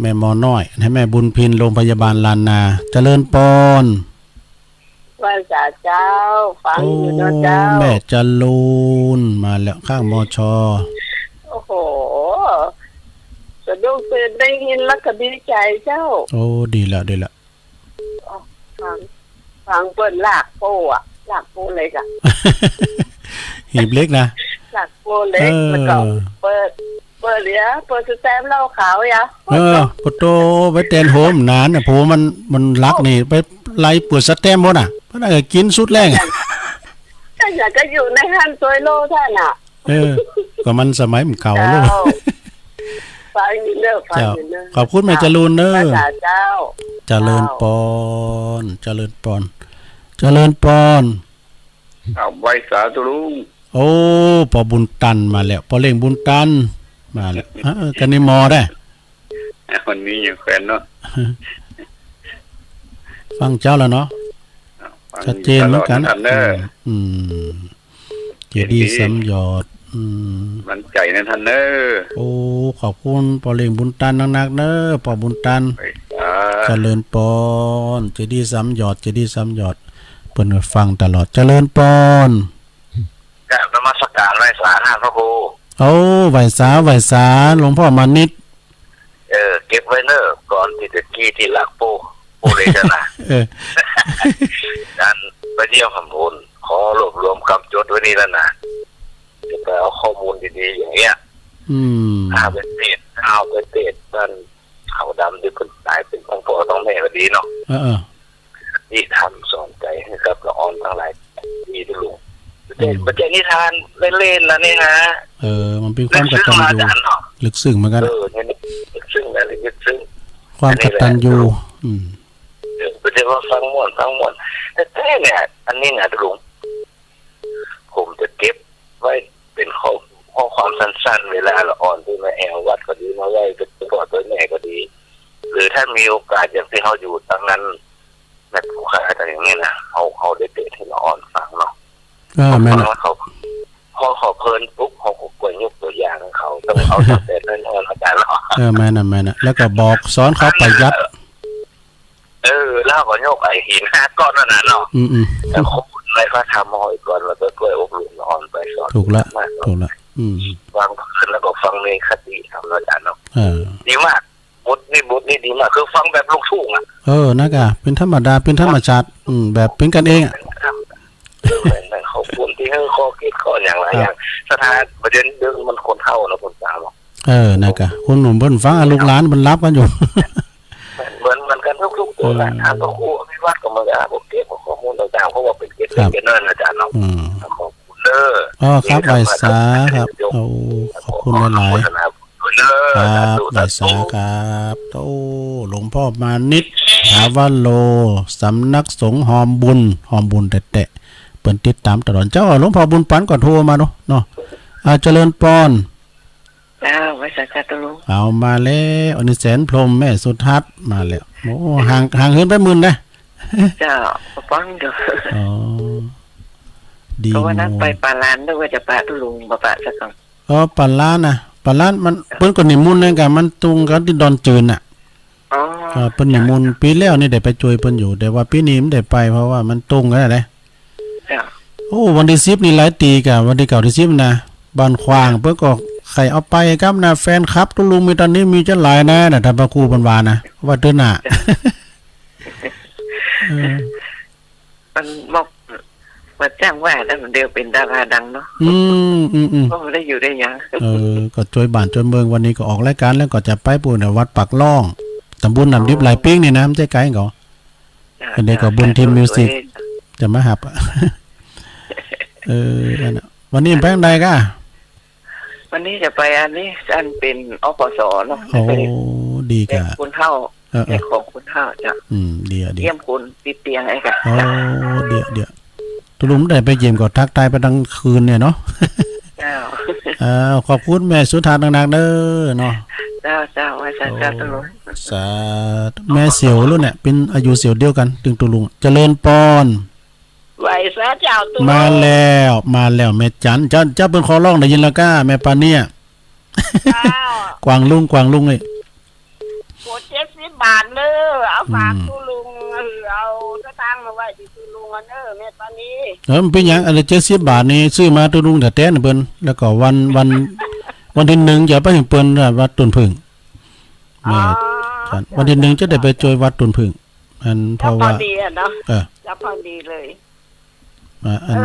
แม่หมอน้อย หื้อแม่บุญพิน โรงพยาบาลล้านนา เจริญปอน ไหว้สาเจ้า ฟังอยู่เนาะเจ้า โอ้ แม่จรูน มาแล้ว ข้าง มช. โอ้โห สะดุ้งตื่นได้ยินแล้วก็ดีใจ๋เจ้า โอ้ ดีแล้ว ดีแล้ว อ๋อ ฟัง ฟังเปิ้นลากโป้อะ ลากโป้เหล็กอะ หีบเหล็กนะ ลากโป้เหล็ก เออ แล้วก็เปิ้น เปิ้นเดี๋ยว เปิ้นสแตมป์เหล้าขาวอย่า เออ ปะโต ไปแตนโฮมนานน่ะ โผมัน มันลักนี่ ไปไล่เปิดสแตมป์โฮมน่ะ เปิ้นน่ะก็กิ๋นสุดแรง ก็อยากจะอยู่ในหั้นตวยโลท่านน่ะ เออ ก็มันสมัยมันเก่า เจ้า ลูก ฟังอยู่เนอะ ฟังอยู่เนอะ เจ้า ขอบคุณแม่จรูนเนอะ เจ้า เจ้า เจริญปอน เจริญปอน เจริญปอน อ้าว ไหว้สาตุ๊ลุง โอ้ ป้อบุญตันมาแล้ว ป้อเล็งบุญตันมาแล้ว เออ กั๋นนี่หมอได้ วันนี้ยังแขวนเนาะ ฟังเจ้าแล้วเนาะ ฟัง ชัดเจนเหมือนกั๋น อยู่ตลอดนะท่านเนอะ อืม อืม เจดีย์สามยอด อืม มั่นใจ๋นะท่านเนอะ โอ้ ขอบคุณป้อเล็งบุญตันนักๆ เนอะ ป้อบุญตัน สาธุ เจริญปอน เจดีย์สามยอด เจดีย์สามยอด เปิ้นก็ฟังตลอด เจริญปอน กราบนมัสการไหว้สาท่านพระครู โอ้ ไหว้สา ไหว้สา หลวงพ่อมานิต เออ เก็บไว้เน่อ ก่อนตี้จะกี้ตี้หลังปู ปูเลยจ้ะนะ เออ อันไปเยี่ยมหำบุญ ขอรวบรวมกำจดไว้นี่แล้วนะ จะไปเอาข้อมูลดีๆ อย่างเงี้ย อืม เอาไปเตศน์ เอาไปเตศน์ นั่น ขาวดำตี้เปิ้นต๋ายเป๋นตังพ่อตังแม่ก็ดีเนาะ เออ เออ ตี้ทำสอนใจ๋หื้อกับละอ่อนตังหลายตี้ ตุ๊ลุง อืม บ่ใจ้ บ่ใจ้นิทานเล่นๆ นะนี่นะ เออ มันเป๋นความกตัญญู ลึกซึ้งมาอาจ๋ารย์เนาะ ลึกซึ้งเหมือนกั๋น เออ เนี่ย ลึกซึ้งนะ ลึกซึ้ง ความกตัญญู อันนี้แหละ อืม เออ บ่ใจ้ว่าฟังม่วน ฟังม่วน แต่ แต่เนี่ย อันนี้นะตุ๊ลุง ผมจะเก็บไว้เป๋นข้อ ข้อความสั้นๆ เวลาละอ่อนตี้มาแอ่ววัดก็ดี มาไหว้เจ้าพ่อเจ้าแม่ก็ดี หรือถ้ามีโอกาสอย่างตี้เฮาอยู่ตังนั้น แม่ครูอาจ๋ารย์อย่างนี้นะ เฮา เฮาได้เตศน์หื้อละอ่อนฟังเนาะ เออ แม่น ฟัง น่ะ แล้วเขา พอเขาเพลินปุ๊บ เฮาก็ควรยกตั๋วอย่างหื้อเขา ต้องเอาตั้งแต่นั้นอ่อนอาจ๋ารย์เนาะ เออ แม่นน่ะ แม่นน่ะ แล้วก็บอกสอนเขาประหยัด เออ แล้วก็ยกไอ้หินห้าก้อนนั่นน่ะเนาะ อืม อืม แล้วขอบคุณไหว้พระธรรมเฮาอีกก่อน แล้วก็ช่วยอบรมละอ่อนไปสอน ถูกละ มากเนาะ ถูกละ อืม ฟังเพลินแล้วก็ฟังมีคติธรรมนะอาจ๋ารย์เนาะ เออ ดีมาก บทนี้ บทนี้ดีมาก คือฟังแบบลูกทุ่งอะ เออ นะก่ะ เป๋นธรรมดา เป๋นธรรมชาติ อืม แบบเป๋นกั๋นเองอะ เออ แม่นๆ ขอบคุณตี้หื้อข้อคิดข้ออย่างหลายอย่าง ครับ สถาน ประเด็นเรื่องมันคนเฒ่าเนาะ คนสาวเนาะ เออ นะก่ะ คนหนุ่มเปิ้นฟังอะ ลูกหลานเปิ้นหลับกั๋นอยู่ เหมือน เหมือนกั๋นทุกๆ ตัวนะ เออ อ่ะ พระครูอภิวัฒน์ก็เหมือนกั๋น ผมเก็บข้อมูลต่างๆ เพราะว่าเป๋นเก็บ ครับ เก็บเงินอาจ๋ารย์เนาะ อืม ขอบคุณเด้อ อ๋อ ครับ ไหว้สาครับ โอ้ ขอบคุณหลายๆ โฆษณาบุญเด้อ ครับ สาธุ ไหว้สา สาธุ ครับ โอ้ หลวงพ่อมานิต ถาวโร สำนักสงฆ์ฮอมบุญ ฮอมบุญแต๊ๆ เปิ้นติดต๋ามตลอด เจ้า หลวงพ่อบุญปันก็โทรมาเนาะ เนาะ อ่า เจริญปอน เจ้า ไหว้สาเจ้าตุ๊ลุง เอามาแล้ว อันนี้แสนพรหม แม่สุทัศน์มาแล้ว โอ้ ห่าง ห่างเหินไปหมื่นนะ เจ้า ฟังอยู่ อ๋อ ดี ก็วันนั้น มวย ไปป่าล้าน นึกว่าจะปะตุ๊ลุง บ่ปะสักก่อน อ๋อ ป่าล้านนะ ป่าล้านมัน เปิ้นก็นิมนต์นั่นก่ะ มันตรงกั๋นตี้ดอนจืนน่ะ อ๋อ เออ เปิ้นนิมนต์ ปีแล้วนี่ได้ไปจ้วยเปิ้นอยู่ แต่ว่าปีนี้บ่ได้ไป เพราะว่ามันตรงกั๋นแหละ เจ้า โอ้ วันตี้สิบนี่หลายตี้ก่ะ วันตี้เก้าตี้สิบนะ บ้านขว้าง เปิ้นก็ใค่เอาไปครับนะ แฟนคลับตุ๊ลุงมีต๋อนนี้มีจะหลายนะ น่ะ ท่านพระครูเปิ้นว่านะ ว่าเตื้อหน้า เจ้า เออ มันบอก ว่าจ้างว่าแล้วมันเดียวเป๋นดาราดังเนาะ อืม อืม อืม ก็บ่ได้อยู่ได้หยัง เออ ก็จ้วยบ้านจ้วยเมือง วันนี้ก็ออกรายก๋านแล้วก็จะไปปู๊นน่ะ วัดปากล่อง ต๋ำบลน้ำดิบ อ๋อ หลายปิ้งนี่นะ บ่ใจ้ไก๋ก็ จ้ะ อันนี้ก็ จ้ะ บุญถิ่น สาธุ มิวสิก สาธุ จะมาหับ เออ อันน่ะ วันนี้ไปตางใดก่ะ วันนี้จะไปอันนี้ อันเป๋น อปส เนาะ โอ้ ไป ดีก่ะ แจกคนเฒ่า เออ เออ แจกของคนเฒ่า เจ้า อืม ดีอะ ดี เยี่ยมคนติดเตียงไอ้ก่ะ โอ้ ดีอะ ดีอะ ตุ๊ลุงบ่ได้ไปเยี่ยมก็ทักทายไปตางคืนเนี่ยเนาะ เจ้า เออ ขอบคุณแม่สุทัศน์นักๆ เด้อเนาะ เจ้า เจ้า ไหว้สาเจ้าตุ๊ลุง โอ้ สาธุ แม่เสี่ยวรุ่นเนี่ย เป๋นอายุเสี่ยวเดียวกั๋น ตึงตุ๊ลุง เจริญปอน ไหว้สาเจ้าตุ๊ลุง มาแล้ว มาแล้ว แม่จัน เจ้า เจ้าเปิ้นขอร้องได้ยินแล้วก้า แม่ปาเนี่ย เจ้า กวางลุง กวางลุงเอ้ย โอ้ เจ็ดสิบบาทเน่อ เอาฝาก อืม ตุ๊ลุง เออ เอาสตางค์มาไหว้ตี้ตุ๊ลุงอะเน่อ แม่ปานี เออ มันเป๋นหยัง อันละเจ็ดสิบบาทนี่ ซื้อมาตุ๊ลุงแต๊ๆ น่ะเปิ้น แล้วก็วัน วัน วันตี้นึ่งจะไปหื้อเปิ้นวัดต้นผึ้ง อ๋อ แม่จัน เจ้า วันตี้นึ่งจะได้ไปจ้วยวัดต้นผึ้ง อัน เจ้า เพราะว่า พอดีอะเนาะ เออ เจ้า พอดีเลย อ่ะ อัน เอ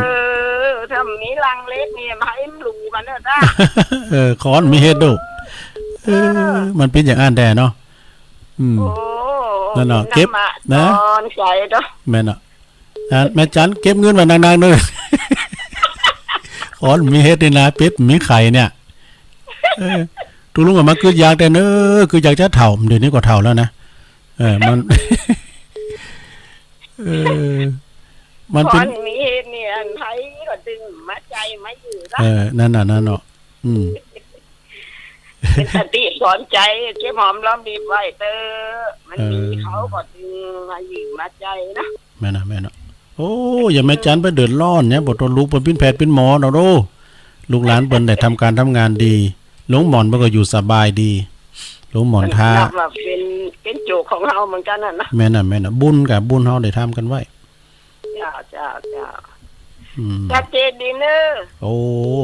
อ ถ้ามีลังเล็กนี่ มาให้มันหรูกันเนอะจ้า เออ ขออันมีเหตุดู เออ เออ มันเป๋นอย่างอั้นแต๊เนาะ อืม โอ้ นั่นเนาะ มีธรรมะ เก็บนะ สอนใจ๋เนาะ แม่นเนาะ อ่ะ แม่จัน เก็บเงินไว้หนักๆ เน่อ ขออันมีเหตุนี่นะ เป๋นมีไข่เนี่ย เออ ตุ๊ลุงก็มากึ๊ดอยากแต๊เน่อ กึ๊ดอยากจะเฒ่า เดี๋ยวนี้ก็เฒ่าแล้วนะ เออ มัน เออ มันเป๋น ขออันมีเหตุนี่ อันใผก็ตึงมาใจ้มาอยู่เนาะ เออ นั่นน่ะ นั่นเนาะ อืม เป๋นคติสอนใจ๋ เก็บหอมรอมริบไว้เต๊อะ มันมี เออ เขาก็ตึงมาอยู่มาใจ้นะ แม่นนะ แม่นนะ โอ้ อย่าแม่จันไปเดือดร้อนเนี่ย บ่ต้องลูกเปิ้นเป๋นแพทย์เป๋นหมอเนาะโด ลูกหลานเปิ้นได้ทำก๋านทำงานดี ลุงหม่อนเปิ้นก็อยู่สบายดี ลุงหม่อนท่า นับว่าเป๋น เป๋นโจทย์ของเฮาเหมือนกั๋นน่ะนะ แม่นน่ะ แม่นน่ะ บุญกับบุญเฮาได้ทำกั๋นไว้ เจ้ เจ้า เจ้า เจ้า อืม ชัดเจนดีเนอะ โอ้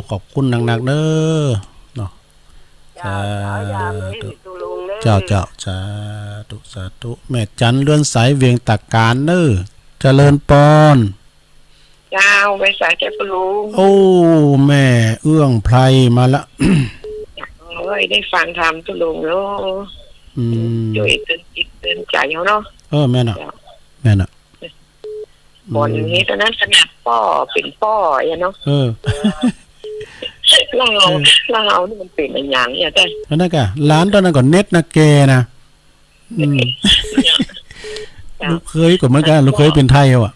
ขอบคุณนักๆ เนอะ เนาะ เจ้า สาธุ เจ้า อย่าเลย ตุ๊ลุงเนอะ เจ้า เจ้า สาธุ สาธุ แม่จันเรือนใสเวียงตะการเนอะ เจริญปอน เจ้า ไหว้สาเจ้าตุ๊ลุง โอ้ แม่เอื้องไพรมาละ โอ้ย ได้ฟังธรรมตุ๊ลุงเนาะ อืม จ้วยเตือนจิตเตือนใจ๋เฮาเนาะ เออ แม่นน่ะ เจ้า แม่นน่ะ บ่อนนี้ตอนนั้นขนาดป้อเป๋นป้ออะเนาะ เออ ลาว เออ ลาวนี่มันเป๋นอะหยังเนี่ย แต่ อันนั้นกะ หลานตอนนั้นก็เน็ตนะแกนะ อืม เนี่ย ลูกเขยก็เหมือนกัน ลูกเขยเป๋นไทยเอาอะ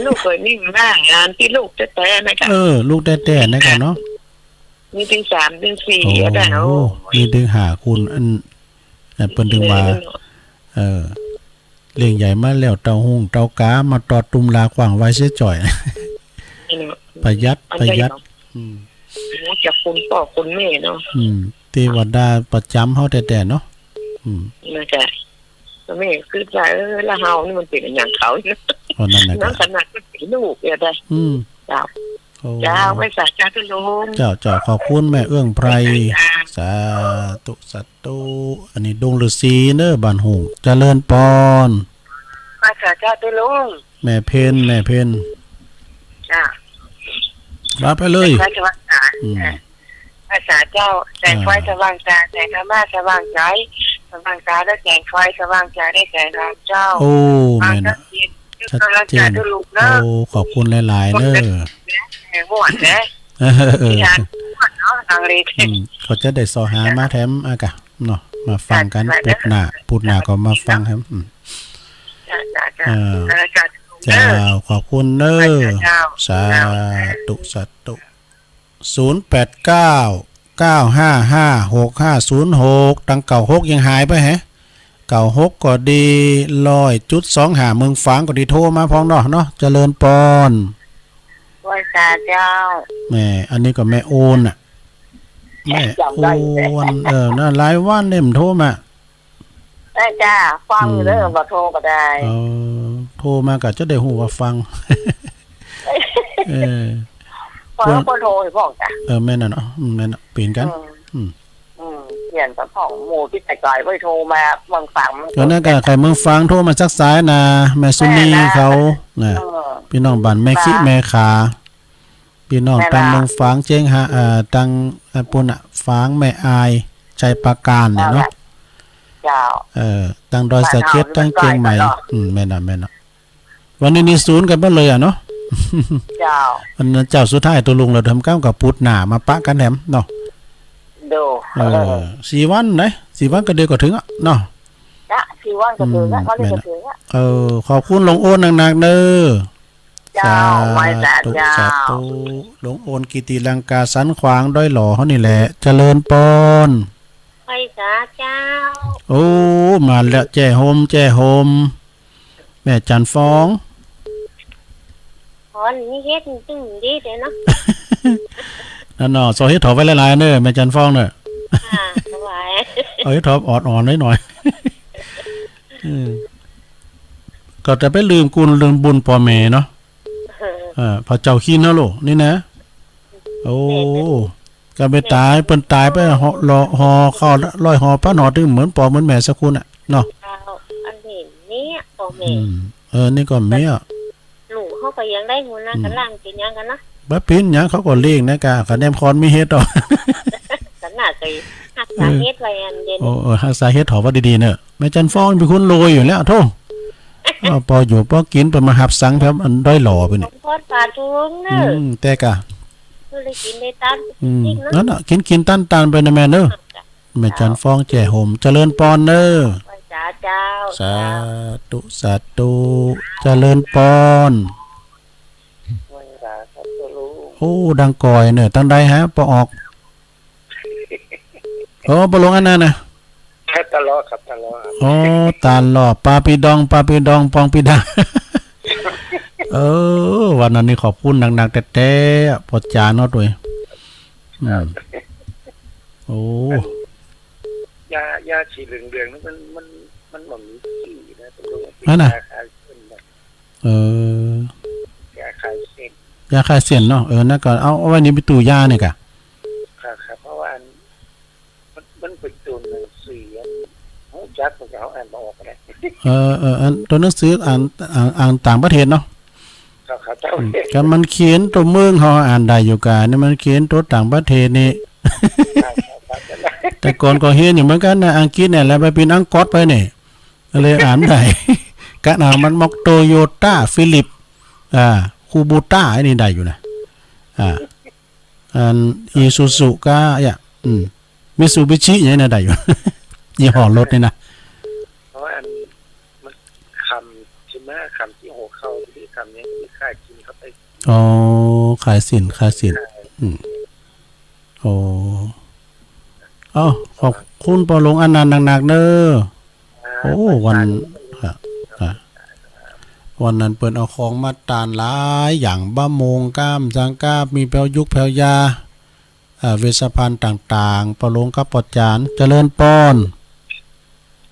ลูกเขยนี่มันว่างงานตี้ลูกแต๊ๆ นะกะ เออ ลูกแต๊ๆ นะกะเนาะ มีตึงสามตึงสี่ โอ้ อะแต่เนาะ มีตึงห้าคน อัน อันเปิ้นตึงว่า เออ เออ เลี้ยงใหญ่มาแล้ว เต้าฮุ่งเต้ากา มาตอดตุ้มลาขว้างไว้เสียจ่อย นี่เนาะ ประหยัด อัน ประหยัด ใดเนาะ อืม รู้จักคุณป้อคุณแม่เนาะ อืม เตวดาประจ๋ำเฮาแต๊ๆ เนาะ อืม นะจ๊ะ แม่กึ๊ดว่า เออ ละเฮานี่มันเป๋นอะหยังเขา อ๋อ นั่นแหละ นั่นขนาดก็เป๋นลูกเนี่ยได้ อืม เจ้า โอ้ เจ้า ไหว้สาเจ้าตุ๊ลุง เจ้า เจ้า ขอบคุณแม่เอื้องไพร เจ้า สาธุ สาธุ อันนี้ดงฤๅษีเนอะ บ้านฮุ่ง เจริญปอน ไหว้สาเจ้าตุ๊ลุง แม่เพ็ญ แม่เพ็ญ เจ้า ว่าไปเลย ไหว้สาเจ้า อืม เออ ไหว้สาเจ้า แสงไฟ อ่า สว่างตา แสงธรรมะสว่างใจ๋ สว่างตาได้แสงไฟ สว่างใจ๋ได้แสงธรรมเจ้า โอ้ แม่นน่ะ ชัดเจน กำลังใจตุ๊ลุงเนอะ โอ้ ขอบคุณหลายๆ เนอะ เออ ม่วนแต๊ เออ เออ ที่งานม่วนเนาะ ทางเรดิโอ อืม ก็จะได้เสาะหามาแถมอะกะเนาะ มาฟังกั๋น จ้ะ พุธหน้า พุธหน้าก็มาฟังแถม อืม จ้ะ จ้ะ จ้ะ เออ เออ จ้ะ เจ้า ขอบคุณเนอะ จ้ะ เจ้า สาธุ สาธุ ศูนย์แปดเก้า เก้าห้าห้า หกห้าศูนย์หก ตังเก้าหกยังหายไปแฮะ เก้าหกก็ดี ร้อยจุดสองห้า เมืองฝางก็ดี โทรมาพ่องเนาะ เนาะ เจริญปอน ไหว้สาเจ้า แม่ อันนี้ก็แม่โอนน่ะ แม่ จ๋ำได้ โอน เออ นะ หลายวันเนี่ยมันโทรมา ได้จ้า ฟังอยู่เด้อ อืม บ่โทรก็ได้ เออ โทรมาก็จะได้ฮู้ว่าฟัง เออ พอแล้ว คนโทรให้พ่องจ้ะ เออ แม่นน่ะเนาะ อืม แม่นน่ะ เป๋นกั๋น อืม อืม อืม เปลี่ยนกับพ่องหมู่ตี้ไก๋ๆ ไว้โทรมาเมืองฝาง ก็นั่นก็ใครเมืองฝางโทรมาสักสายน่ะ แม่สุนีเขา น่ะ เออ ปี้น้องบ้านแม่ขี้ แม่ขา ปี้น้อง แม่น ตังเมืองฝาง เจียงฮะ เอ่อ ตัง เอ่อ ปู้นน่ะ ฝางแม่อาย ชัยปราการเนี่ยเนาะ เจ้า เอ่อ ตังดอยสะเก็ด ตังเจียงใหม่ อืม แม่นน่ะ แม่นน่ะ วันนี้นี่ศูนย์กั๋นหมดเลยอะเนาะ เจ้า อันนั้นเจ้าสุดท้ายตุ๊ลุง แล้วแถมก้าวกับพุธหน้ามาปะกั๋นแถมเนาะ โด เออ สี่วันไหน สี่วันก็เดียวก็เถิงอะเนาะ จ้ะ สี่วันก็เถิงอะ อืม วันนี้ก็เถิงอะ แม่นน่ะ เออ ขอบคุณหลวงโอนหนักๆ เนอะ เจ้า สาธุ ไหว้สาเจ้า สาธุ หลวงโอนกิติลังกาสันขวางดอยหล่อเฮานี่แหละ เจริญปอน ไหว้สาเจ้า โอ้ มาแล้ว แจ้โฮม แจ้โฮม แม่จันฟอง ฮ้อนนี่เฮ็ดจึงดีเด้อเนาะ นั่นเนาะ เซาะเห็ดถอบไว้หลายๆ เนอะ แม่จันฟองเนอะ ค่ะ ถวาย เอาเห็ดถอบอ่อนๆ หน่อยๆ เออ ก็จะไปลืมกุณลืมบุญป้อแม่เนาะ เออ เออ พระเจ้าคิดนะลูก นี่นะ โอ้ แม่ ก็ไปต๋าย เปิ้นต๋ายไป ห่อ ห่อข้าวร้อยห่อพันห่อ ตึงเหมือนป้อเหมือนแม่สักคนน่ะ เนาะ เจ้า อันนี้เนี่ย ป้อแม่ อืม เออ นี่ก็มีอะ ลูกเขาก็ยังได้หัวหน้า อืม กั๋นล่างเป๋นหยังกั๋นนะ บ่เป๋นหยัง เขาก็เลี้ยงนะกะ คะแนนคอนมีเห็ดอ่ะ ขนาดไปฮักษาเห็ดไว้อันเดียว โอ้ เออ ฮักษาเห็ดถอบไว้ดีๆ เนอะ แม่จันฟองเป๋นคนรวยอยู่แล้ว โธ่ อ้าว ปออยู่ปอกิ๋น เปิ้นมาหับสั่งแถมอันดอยหล่อไปเนี่ย สมพรปาดวงเนอะ อืม แต่กะ คือได้กิ๋นได้ตาน อืม จริงๆ เนอะ นั่นน่ะ กิ๋นๆ ตานๆ ไปนะแม่เนอะ เจ้า แม่จันฟองแจ้โฮม เจริญปอนเนอะ ไหว้สาเจ้า สาธุ สาธุ เจริญปอน ไหว้สาครับ เจ้าลุง โอ้ ดังก่อยเนอะ ตังใดฮะ ปอออก โอ้ ปอลงอันนั้นน่ะ ตาหล่อครับ ตาหล่อครับ โอ้ ตาหล่อ ปาปีดอง ปาปีดอง ปองปีดา เออ วันนั้นนี่ขอบคุณหนักๆ แต๊ๆ ปอจ๋าเนาะตวย อืม ครับ โอ้ ยา ยาสีเหลืองๆ นี่มัน มัน มันบ่มีสีนะ ตกลง นั่นน่ะ ยาฆ่าเชื้อนะ เออ ยาคลายเส้น ยาคลายเส้นเนาะ เออ นั่นก็เอา เอาไว้ในตู้ยาเนี่ยกะ ครับ ครับ เพราะว่าอัน มัน มันเป๋นตั๋วหนังสืออัน ฮู้จัก ผมก็เอาอ่านบ่ออกนะ เออ เออ อันตั๋วหนังสืออ่าน อ่าน อ่านต่างประเทศเนาะ ครับ ครับ ต่างประเทศ อืม ก็มันเขียนตั๋วเมืองเฮาอ่านได้อยู่กะ นี่มันเขียนตั๋วต่างประเทศนี่ ครับ ครับ ครับ แต่ก่อนก็เฮียนอยู่เหมือนกั๋นนะ อังกฤษเนี่ย แล้วไปเป๋นอังกอตไปเนี่ย ก็เลยอ่านได้ กะหนังมันมอก โตโยต้า ฟีลิปส์ อ่า คูโบต้า อันนี้ได้อยู่นะ อ่า อัน อีซูซุ กะ อ่ะ อืม มิตซูบิชิ อย่างนี้นะได้อยู่ ยี่ห้อรถนี่นะ เพราะอัน มันคำใจ้ไหม คำตี้หัวเข่าตี้คำนี้ตี้ค่ายสินเข้าไป อ๋อ คลายสิน คลายสิน อืม โอ้ เอ้า ขอบคุณป้อหลวงอนันต์นักๆ เน้อ ครับ โอ้ วัน ครับ ครับ วันนั้นเปิ้นเอาของมาต้านหลายอย่าง บะหมงก้าม สังก้าม มีแผวยุกแผวยา อ่า เวชภัณฑ์ต่างๆ ป้อหลวงกับป้อจ๋ารย์ เจริญปอน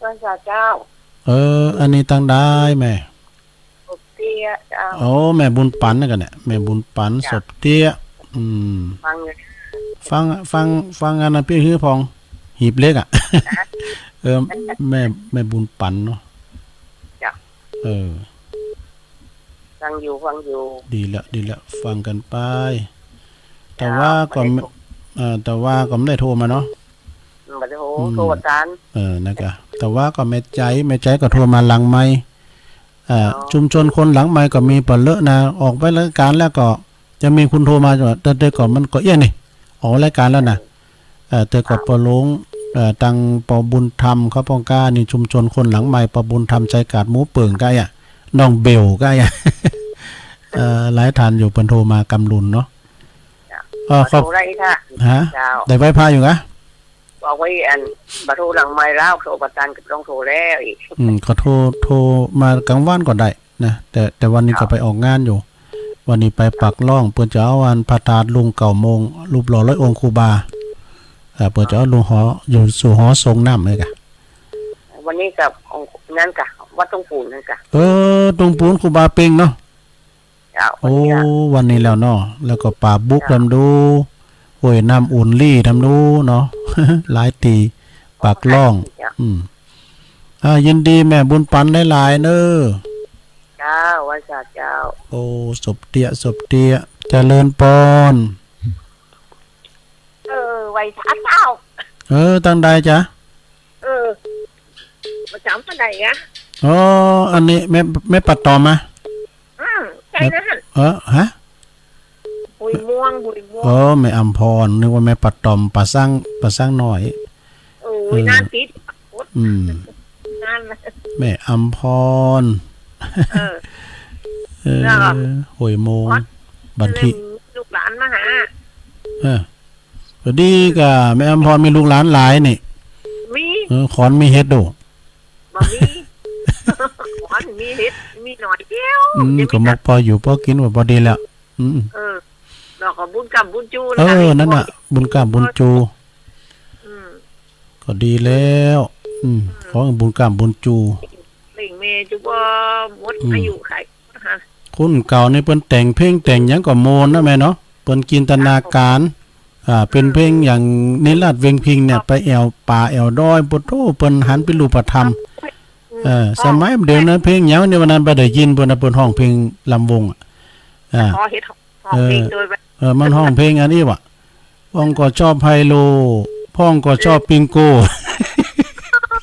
พระเจ้า เออ อันนี้ตังใดแม่ สบเตี้ยเจ้า โอ้ แม่บุญปันนั่นกะเนี่ย แม่บุญปัน เจ้า สบเตี้ย อืม ฟังอยู่ ฟัง ฟัง ฟังอันนั้นปี้หื้อผ่อง หีบเหล็กอะ ฮะ เออ แม่ แม่บุญปันเนาะ เจ้า เออ ฟังอยู่ ฟังอยู่ ดีละ ดีละ ฟังกั๋นไป แต่ว่าก็ เจ้า บ่ได้โทร เอ่อ แต่ว่าก็บ่ได้โทรมาเนาะ บ่ได้โทร อืม โทรอาจ๋ารย์ เออ นั่นกะ แต่ว่าก็แม่ใจ๋ แม่ใจ๋ก็โทรมาหลังไมค์ เอ่อ อ๋อ ชุมชนคนหลังไมค์ก็มีบ่าเล้อะนะ ออกไปรายก๋านแล้วก็จะมีคนโทรมา แต่ แต่ก่อนมันก็เอี้ยนี่ ออกรายก๋านแล้วนะ เออ แต่ก่อน ครับ ป้อหลวง เอ่อ ตังป้อบุญธรรม เขาป้องก้านี่ ชุมชนคนหลังไมค์ ป้อบุญธรรม ชัยกาด หมู่เปิ่งกะอ่ะ น้องเบลกะอ่ะ เอ่อ หลายท่านอยู่ เปิ้นโทรมากำลุนเนาะ เจ้า เอ่อ ขอบ โทรได้ค่ะ ฮะ เจ้า ได้ไหว้พระอยู่กะ บอกไว้อัน บ่าโทรหลังไมค์แล้ว โทรบ่าตันก็ต้องโทรแล้วอีก อืม ก็โทร โทรมากลางวันก็ได้นะ แต่ แต่วันนี้ก็ไปออกงานอยู่ วันนี้ไปปากล่อง เปิ้นจะเอาอันพระธาตุลุงเก้าโมง รูปหล่อร้อยองค์ครูบา เอ่อ เปิ้นจะเอาลงหอ อยู่สู่หอทรงน้ำเลยกะ วันนี้กับองค์นั้นกะ วัดตงปูนนั่นกะ เออ ตงปูนครูบาเพ็งเนาะ เจ้า โอ้ วันนี้แล้วเนาะ แล้วก็ป่าบุก เจ้า ทำดู ห้วยน้ำอุ่นลี่ทำดูเนาะ หลายตี้ ปากล่อง เจ้า อืม อ่า ยินดีแม่บุญปันหลายๆ เน้อ เจ้า ไหว้สาเจ้า โอ้ สบเตี้ย สบเตี้ย เจริญปอน เออ ไหว้สาเจ้า เออ ตังใดจ๊ะ เออ ประจ๋ำตังใดอะ อ๋อ อันนี้แม่ แม่ปะตอมอะ อืม ใจ้นะ แม่ เออ ฮะ ห้วยม่วง ห้วยม่วง อ๋อ แม่อำพร นึกว่าแม่ปะตอม ปะซัง ปะซังน้อย โอ้ย เออ หน้าติด อืม นั่น แม่อำพร เออ เออ แล้วก็ ห้วยโมง ฮอด บันทิ ลูกหลานมาหา เออ พอดีกะแม่อำพรมีลูกหลานหลายนี่ มี เออ ขอนมีเห็ดดู บ่มี ขอนมีเห็ด มีหน่อยเดียว อืม เดี๋ยว ก็มอกพออยู่พอกิ๋นว่าพอดีแล้ว อืม เออ แล้วก็บุญกำบุญจู๋ เออ นั่นน่ะ บุญกำบุญจู๋ อืม ก็ดีแล้ว อืม อืม ขอบุญกำบุญจู๋ เล่งแม่จุบ่หมด อืม อายุไข ฮะ คนเก่านี่เปิ้นแต่งเพลงแต่งหยังก็ม่วนนะแม่เนาะ เปิ้นจินตนาก๋าร อ่า เป๋นเพลงอย่างนิราศเวงพิงค์เนี่ย ไปแอ่วป่าแอ่วดอย โอ้โห เปิ้นหันเป๋นรูปธรรม อืม เออ สมัยเดี๋ยวนั้นเพลงหยังเนี่ย วันนั้นบ่ได้ยินเปิ้นนะ เปิ้นฮ้องเพลงลำวงอะ อ่า ขอเฮ็ด ฮ้องเพลงโดย เออ มันฮ้องเพลงอันนี้ว่ะ พ่องก็ชอบไฮโล พ่องก็ชอบปิงโก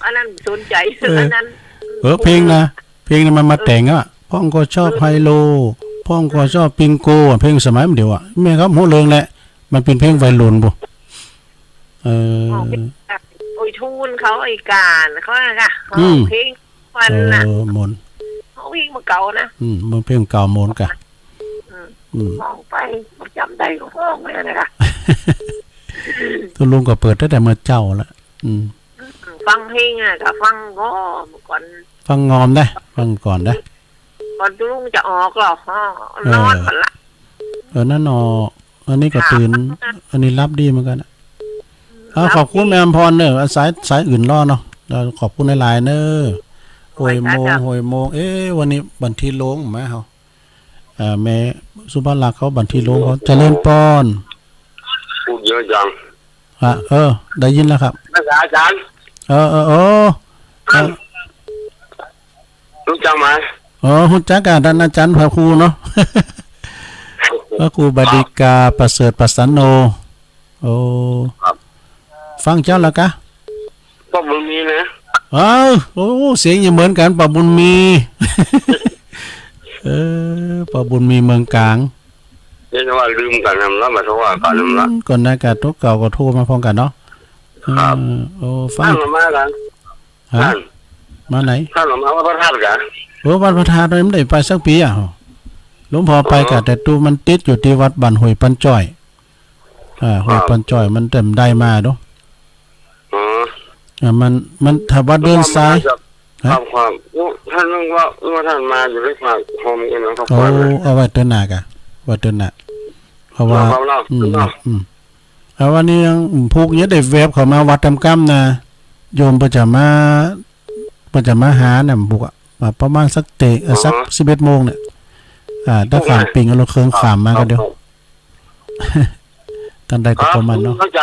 อันนั้นสนใจ๋ เออ อันนั้น เออ เพลงนะ เพลงนั้นมันมาแต่งอะ พ่องก็ชอบไฮโล พ่องก็ชอบปิงโก เพลงสมัยมันเดี๋ยวอะ แม่ครับ ฮู้เรื่องแหละ มันเป๋นเพลงวัยรุ่นบุ เออ โอ้ย ทูนเขาไอ้การเขาอะค่ะ อืม เพลง วันน่ะ เออ ม่วน เขาวิ่งมาเก่านะ อืม มันเพลงเก่าม่วนกะ อืม อืม ฮ้องไป บ่จ๋ำได้ก็ฮ้องไปนะคะ ตุ๊ลุงก็เปิดตั้งแต่เมื่อเจ๊าละ อืม ฟังเพลงอะ ก็ฟังก็เมื่อก่อน ฟังงอมได้ ฟังก่อนได้ ก่อนตุ๊ลุงจะออกก็ เออ นอนก่อนละ เออ นั่นเนาะ อันนี้ก็ตื่น ค่ะ อันนี้หลับดีเหมือนกั๋นอะ อืม เอา หลับดี ขอบคุณแม่อำพรเน้อ สาย สายอื่นรอเนาะ แล้วขอบคุณหลายๆ เน้อ ห้วยโมง ห้วยโมง เอ๊ะ วันนี้บันทีโลงไหมเฮา อ่า แม่สุภาลักษณ์เขาบันทีโลงเขา เจริญปอน พูดเยอะจัง อ่ะ เออ ได้ยินแล้วครับ ภาษาอาจารย์ เออ เออ เออ เออ รู้จักไหม อ๋อ ฮู้จักกับท่านอาจารย์พระครูเนาะ พระครูบดิกาประเสริฐปัสสันโน โอ้ ครับ ฟังเจ้าแล้วกะ ป้อบุญมีนะ เออ โอ้ เสียงยังเหมือนกั๋น ป้อบุญมี เออ ป้อบุญมีเมืองก๋าง เรียกว่าลืมกั๋นนำละ บ่าโทรหากั๋นนำละ อืม ก่อนนะกะ ตั๋วเก่าก็โทรมาพร้อมกั๋นเนาะ ครับ เออ โอ้ ฟัง ท่านมากั๋น ฮะ ท่าน มาไหน ท่านมาวัดพระธาตุกั๋น โอ้ วัดพระธาตุนี่บ่ได้ไปสักปี๋อ่ะ หลวงพ่อไปกั๋น อ๋อ แต่ตูมันติดอยู่ตี้วัดบ้านห้วยปันจ้อย อ่า ห้วย ครับ ปันจ้อย มันแต่บ่ได้มาดู อ๋อ อ่า มัน มัน ถ้าว่าเดินสาย ครั ฮะ บ ครับ โอ้ ท่านนึกว่า นึกว่าท่านมาอยู่ในป่าโฮมกั๋นนะ โอ้ เอาไว้เตื้อหน้ากะ ไว้เตื้อหน้า เพราะว่า ครับ อืม ครับ อืม เอาวันนี้ยังผูกเนี่ยได้แวบเข้ามาวัดตำกำนะ โยมเปิ้นจะมา เปิ้นจะมาหาเนี่ยผูกอะ มาประมาณสักเตะ เอ่อ สัก อ๋อ สิบเอ็ดโมงเนี่ย อ่า ถ้าข้ามปิ่งเอารถเครื่องข้ามมาก็เดี๋ยว ครับ ต้านใดก็ประมาณเนาะ เข้าใจ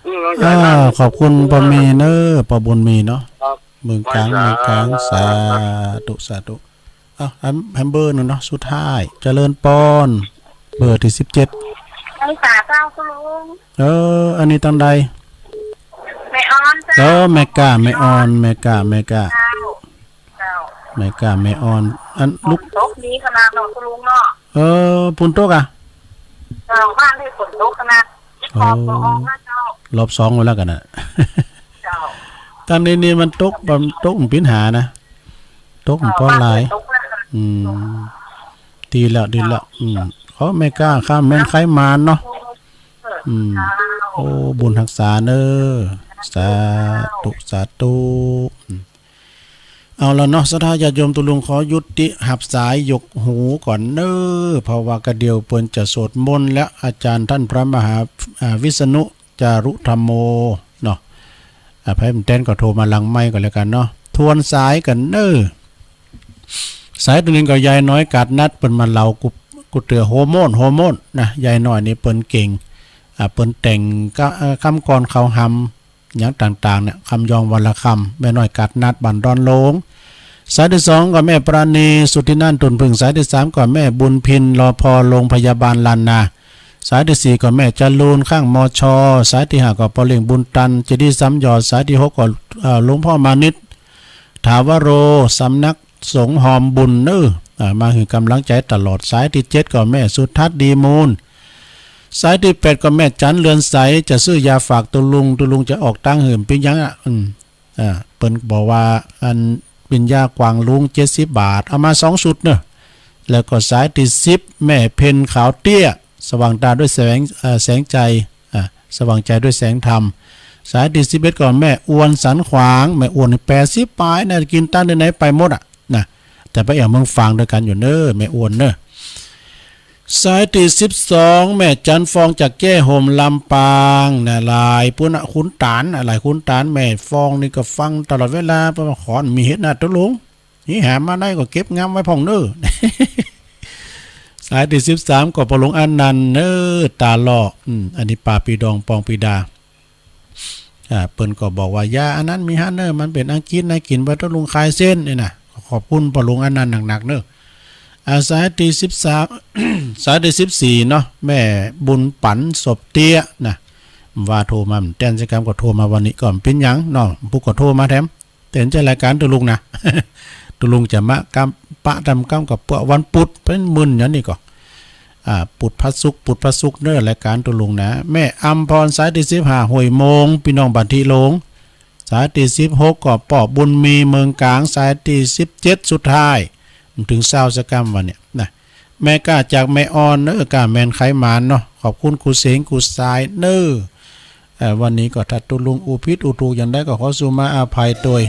อืม เข้าใจ อ่า ครับ ขอบคุณป้อมีเนอะ ป้อบุญมีเนาะ ครับ เมืองก๋าง ไหว้สา เมืองก๋าง สาธุ สาธุ เอ้า แฮม แฮมเบอร์หนึ่งเนาะ สุดท้าย เจริญปอน เบอร์ตี้สิบเจ็ด ไหว้สาเจ้าคุณลุง เออ อันนี้ตังใด แม่ออนเจ้า เออ แม่ก้า แม่ออน แม่ก้า แม่ก้า เจ้า เจ้า แม่ก้า แม่ออน อันลูก ตกดีขนาดเนาะคุณลุงเนาะ เออ ฝนตกอะ เจ้า บ้านตี้ฝนตกขนาด โอ้ ขอบก็ออกนะเจ้า รอบสองไว้แล้วกั๋นนะ เจ้า ตามนี้นี่มันตก มันตกมันปิ้นหานะ ตกมันปอหลาย เจ้า บ้านฝนตกแล้ว อืม ดีแล้ว ดีแล้ว อืม ขอแม่ก้าข้ามแม่นไคหมานเนาะ อืม เจ้า โอ้ บุญฮักษาเนอะ สาธุ สาธุ อืม เอาละเนาะ ศรัทธาญาติโยม ตุ๊ลุงขอยุติหับสายหยกหูก่อนเนอะ เพราะว่ากะเดี่ยวเปิ้นจะสวดมนต์แล้ว อาจารย์ต้านพระมหา อ่า วิษณุ จารุธัมโม เนาะ อ่า ใผบ่แตนก็โทรมาหลังไมค์ก็แล้วกั๋นเนาะ ทวนสายกั๋นเนอะ สายตี้นึ่งก็ยายน้อยกาดนัด เปิ้นมาเล่ากู้ กู้เตื้อฮอร์โมน ฮอร์โมนนะ ยายน้อยนี่เปิ้นเก่ง อ่า เปิ้นแต่งกะ เอ่อ กำกลอนเข้าหำ หยังต่างๆ เนี่ย กำยองวันละกำ แม่น้อยกาดนัด บ้านดอนโลง สายตี้สองก็แม่ปราณี สุทธินันท์ ตุ่นผึ้ง สายตี้สามก็แม่บุญพิน รอ ภอ โรงพยาบาลล้านนา สายตี้สี่ก็แม่จรูน ข้าง มช สายตี้ห้าก็ป้อเลี้ยงบุญตัน เจดีย์สามยอด สายตี้หกก็ เอ่อ หลวงพ่อมานิต ถาวโร สำนักสงฆ์ฮอมบุญเนอะ อ่า มาหื้อก๋ำลังใจ๋ตลอด สายตี้เจ็ดก็แม่สุทัศน์ ดีมูล สายตี้แปดก็แม่จันทร์ เรือนใส จะซื้อยาฝากตุ๊ลุง ตุ๊ลุงจะออกตังค์หื้อ ปิ้นหยังอะ อืม อ่า เปิ้นบอกว่า อัน ปิ้นยากวางลุง เจ็ดสิบบาท เอามาสองชุดเนอะ แล้วก็สายตี้สิบ แม่เพ็ญ ขาวเตี้ย สว่างตาด้วยแสง เอ่อ แสงใจ อ่า สว่างใจด้วยแสงธรรม สายตี้สิบเอ็ดก็แม่อวน สันขวาง แม่อวนนี่แปดสิบป๋ายนะ กิ๋นตังค์ตี้ไหนไปหมดอะ นะ แต่ไปแอ่วเมืองฝางตวยกั๋นอยู่เนอะ แม่อวนเนอะ สายตี้สิบสอง แม่จันทร์ฟอง จากแจ้ห่ม ลำปางนะ หลายปุ้นนะ ขุนต๋านนะ หลายขุนต๋าน แม่ฟองนี่ก็ฟังตลอดเวลา เพราะว่าขอนมีเหตุนะตุ๊ลุง นี่หามาได้ก็เก็บงำไว้พ่องเนอะ สายตี้สิบสามก็ป้อหลวงอานันต์เนอะ ต๋าหล่อ อืม อันนี้ป้าปีดองปองปีดา อ่า เปิ้นก็บอกว่า ยาอันนั้นมีหั้นเนอะ มันเป๋นอังกฤษนะ กิ๋นไปตุ๊ลุงคลายเส้นนี่นะ ขอบคุณป้อหลวงอานันต์หนักๆ เนอะ อ่า สายตี้สิบสาม สายตี้สิบสี่เนาะ แม่บุญปั๋น ศพเตี้ยนะ ว่าโทรมาบ่แตนสักกำ ก็โทรมาวันนี้ก่อน ปิ้นหยังเนาะ ผู้ก็โทรมาแถม เต้นใจ้รายก๋านตุ๊ลุงนะ ตุ๊ลุงจะมากำ ปะตำกำกับเปื้อวันปุด เป๋นหมื่นอย่างนี้ก็ อ่า ปุดพระศุกร์ ปุดพระศุกร์เนอะ รายก๋านตุ๊ลุงนะ แม่อำพร สายตี้สิบห้า ห้วยโมง ปี้น้องบ้านตี้โลง สายตี้สิบหกก็ป้อบุญมี เมืองก๋าง สายตี้สิบเจ็ด สุดท้าย มันเถิงซาวสักกำวันเนี่ยนะ แม่ก้าจากแม่ออนเนอะ ก้าแม่นไขหมานเนาะ ขอบคุณกู้เสียงกู้สายเนอะ เอ่อ วันนี้ก็ถ้าตุ๊ลุงอู้ผิดอู้ถูกอย่างใดก็ขอสู่มาอาภัยตวย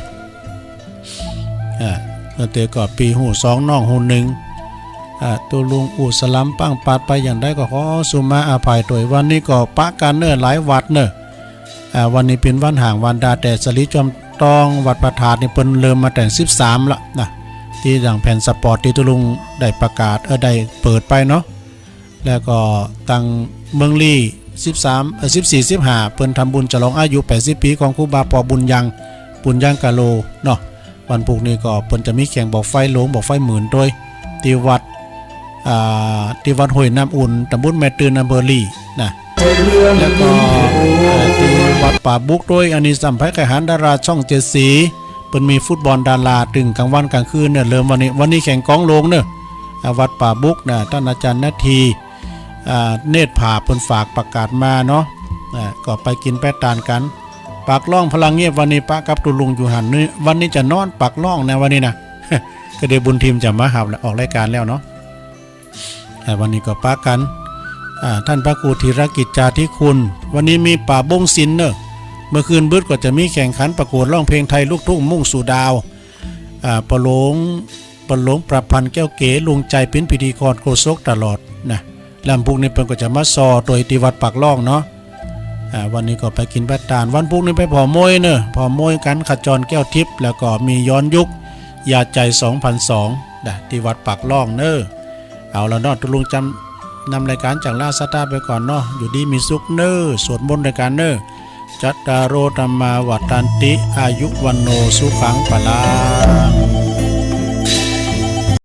อ่า แล้วแต่ก็ปี้ฮู้สองน้องฮู้หนึ่ง อ่า ตุ๊ลุงอู้สลัมปังปัดไปอย่างใดก็ขอสู่มาอาภัยตวย วันนี้ก็ปะกั๋นเนอะ หลายวัดเนอะ อ่า วันนี้เป๋นวันฮ้างวันดา แต่สลีจอม ต้องวัดพระธาตุนี่เปิ้นเริ่มมาแต่งสิบสามละนะ ตี้ดั่งแผนสปอร์ตตี้ตุ๊ลุงได้ประกาศ เออ ได้เปิดไปเนาะ แล้วก็ตังเมืองลี้ สิบสาม เออ สิบสี่ สิบห้า เปิ้นทำบุญฉลองอายุแปดสิบปี๋ของครูบาปอบุญยัง บุญยังกาโลเนาะ วันพูกนี้ก็เปิ้นจะมีแข่งบ่าไฟโหลงบ่าไฟหมื่นตวย ตี้วัด อ่า ตี้วัดห้วยน้ำอุ่น ตำบลแม่ตื่น อำเภอลี้นะ แล้วก็ เอ่อ ตี้วัดป่าบุกตวย อันนี้ซ้ำใผใค่หันดาราช่องเจ็ดสี เปิ้นมีฟุตบอลดาราตึงกลางวันกลางคืนเนี่ย เริ่มวันนี้ วันนี้แข่งก๋องโลงเนาะ อ่า วัดป่าบุกนะ ต้านอาจารย์นาที อ่า เนตรผาเปิ้นฝากประกาศมาเนาะ อ่า ก็ไปกิ๋นไปตานกั๋น ปากล่องพลังเงียบ วันนี้ปะกับตุ๊ลุงอยู่หั้นนี่ วันนี้จะนอนปากล่องนะ วันนี้นะ ก็เดี๋ยวบุญทิมจะมาหับแล้ว ออกรายการแล้วเนาะ อ่า วันนี้ก็ปะกั๋น อ่า ต้านพระครูธีรกิจจาธิคุณ วันนี้มีป่าบงศิลป์เนาะ เมื่อคืนบึดก็จะมีแข่งขันประกวดร้องเพลงไทยลูกทุ่งมุ่งสู่ดาว อ่า ปอหลวง ปอหลวงประพันธ์แก้วเก๋ ลุงใจเป๋นพิธีกรโฆษกตลอดนะ แล้วพูกนี้เปิ้นก็จะมาซอตวยตี้วัดปากล่องเนาะ อ่า วันนี้ก็ไปกิ๋นไปตาน วันพูกนี้ไปผ่อมวยเนาะ ผ่อมวยกั๋น ขจรแก้วทิพย์ แล้วก็มีย้อนยุค ยาใจสองพันสองนะ ตี้วัดปากล่องเนาะ เอาละเนาะ ตุ๊ลุงจ๋ำนำรายการจากราชสตาไปก่อนเนาะ อยู่ดีมีสุขเนาะ สวดมนต์ด้วยกั๋นเนาะ จัตตาโร ธัมมา วัฑฒันติ อายุ วัณโณ สุขัง พลัง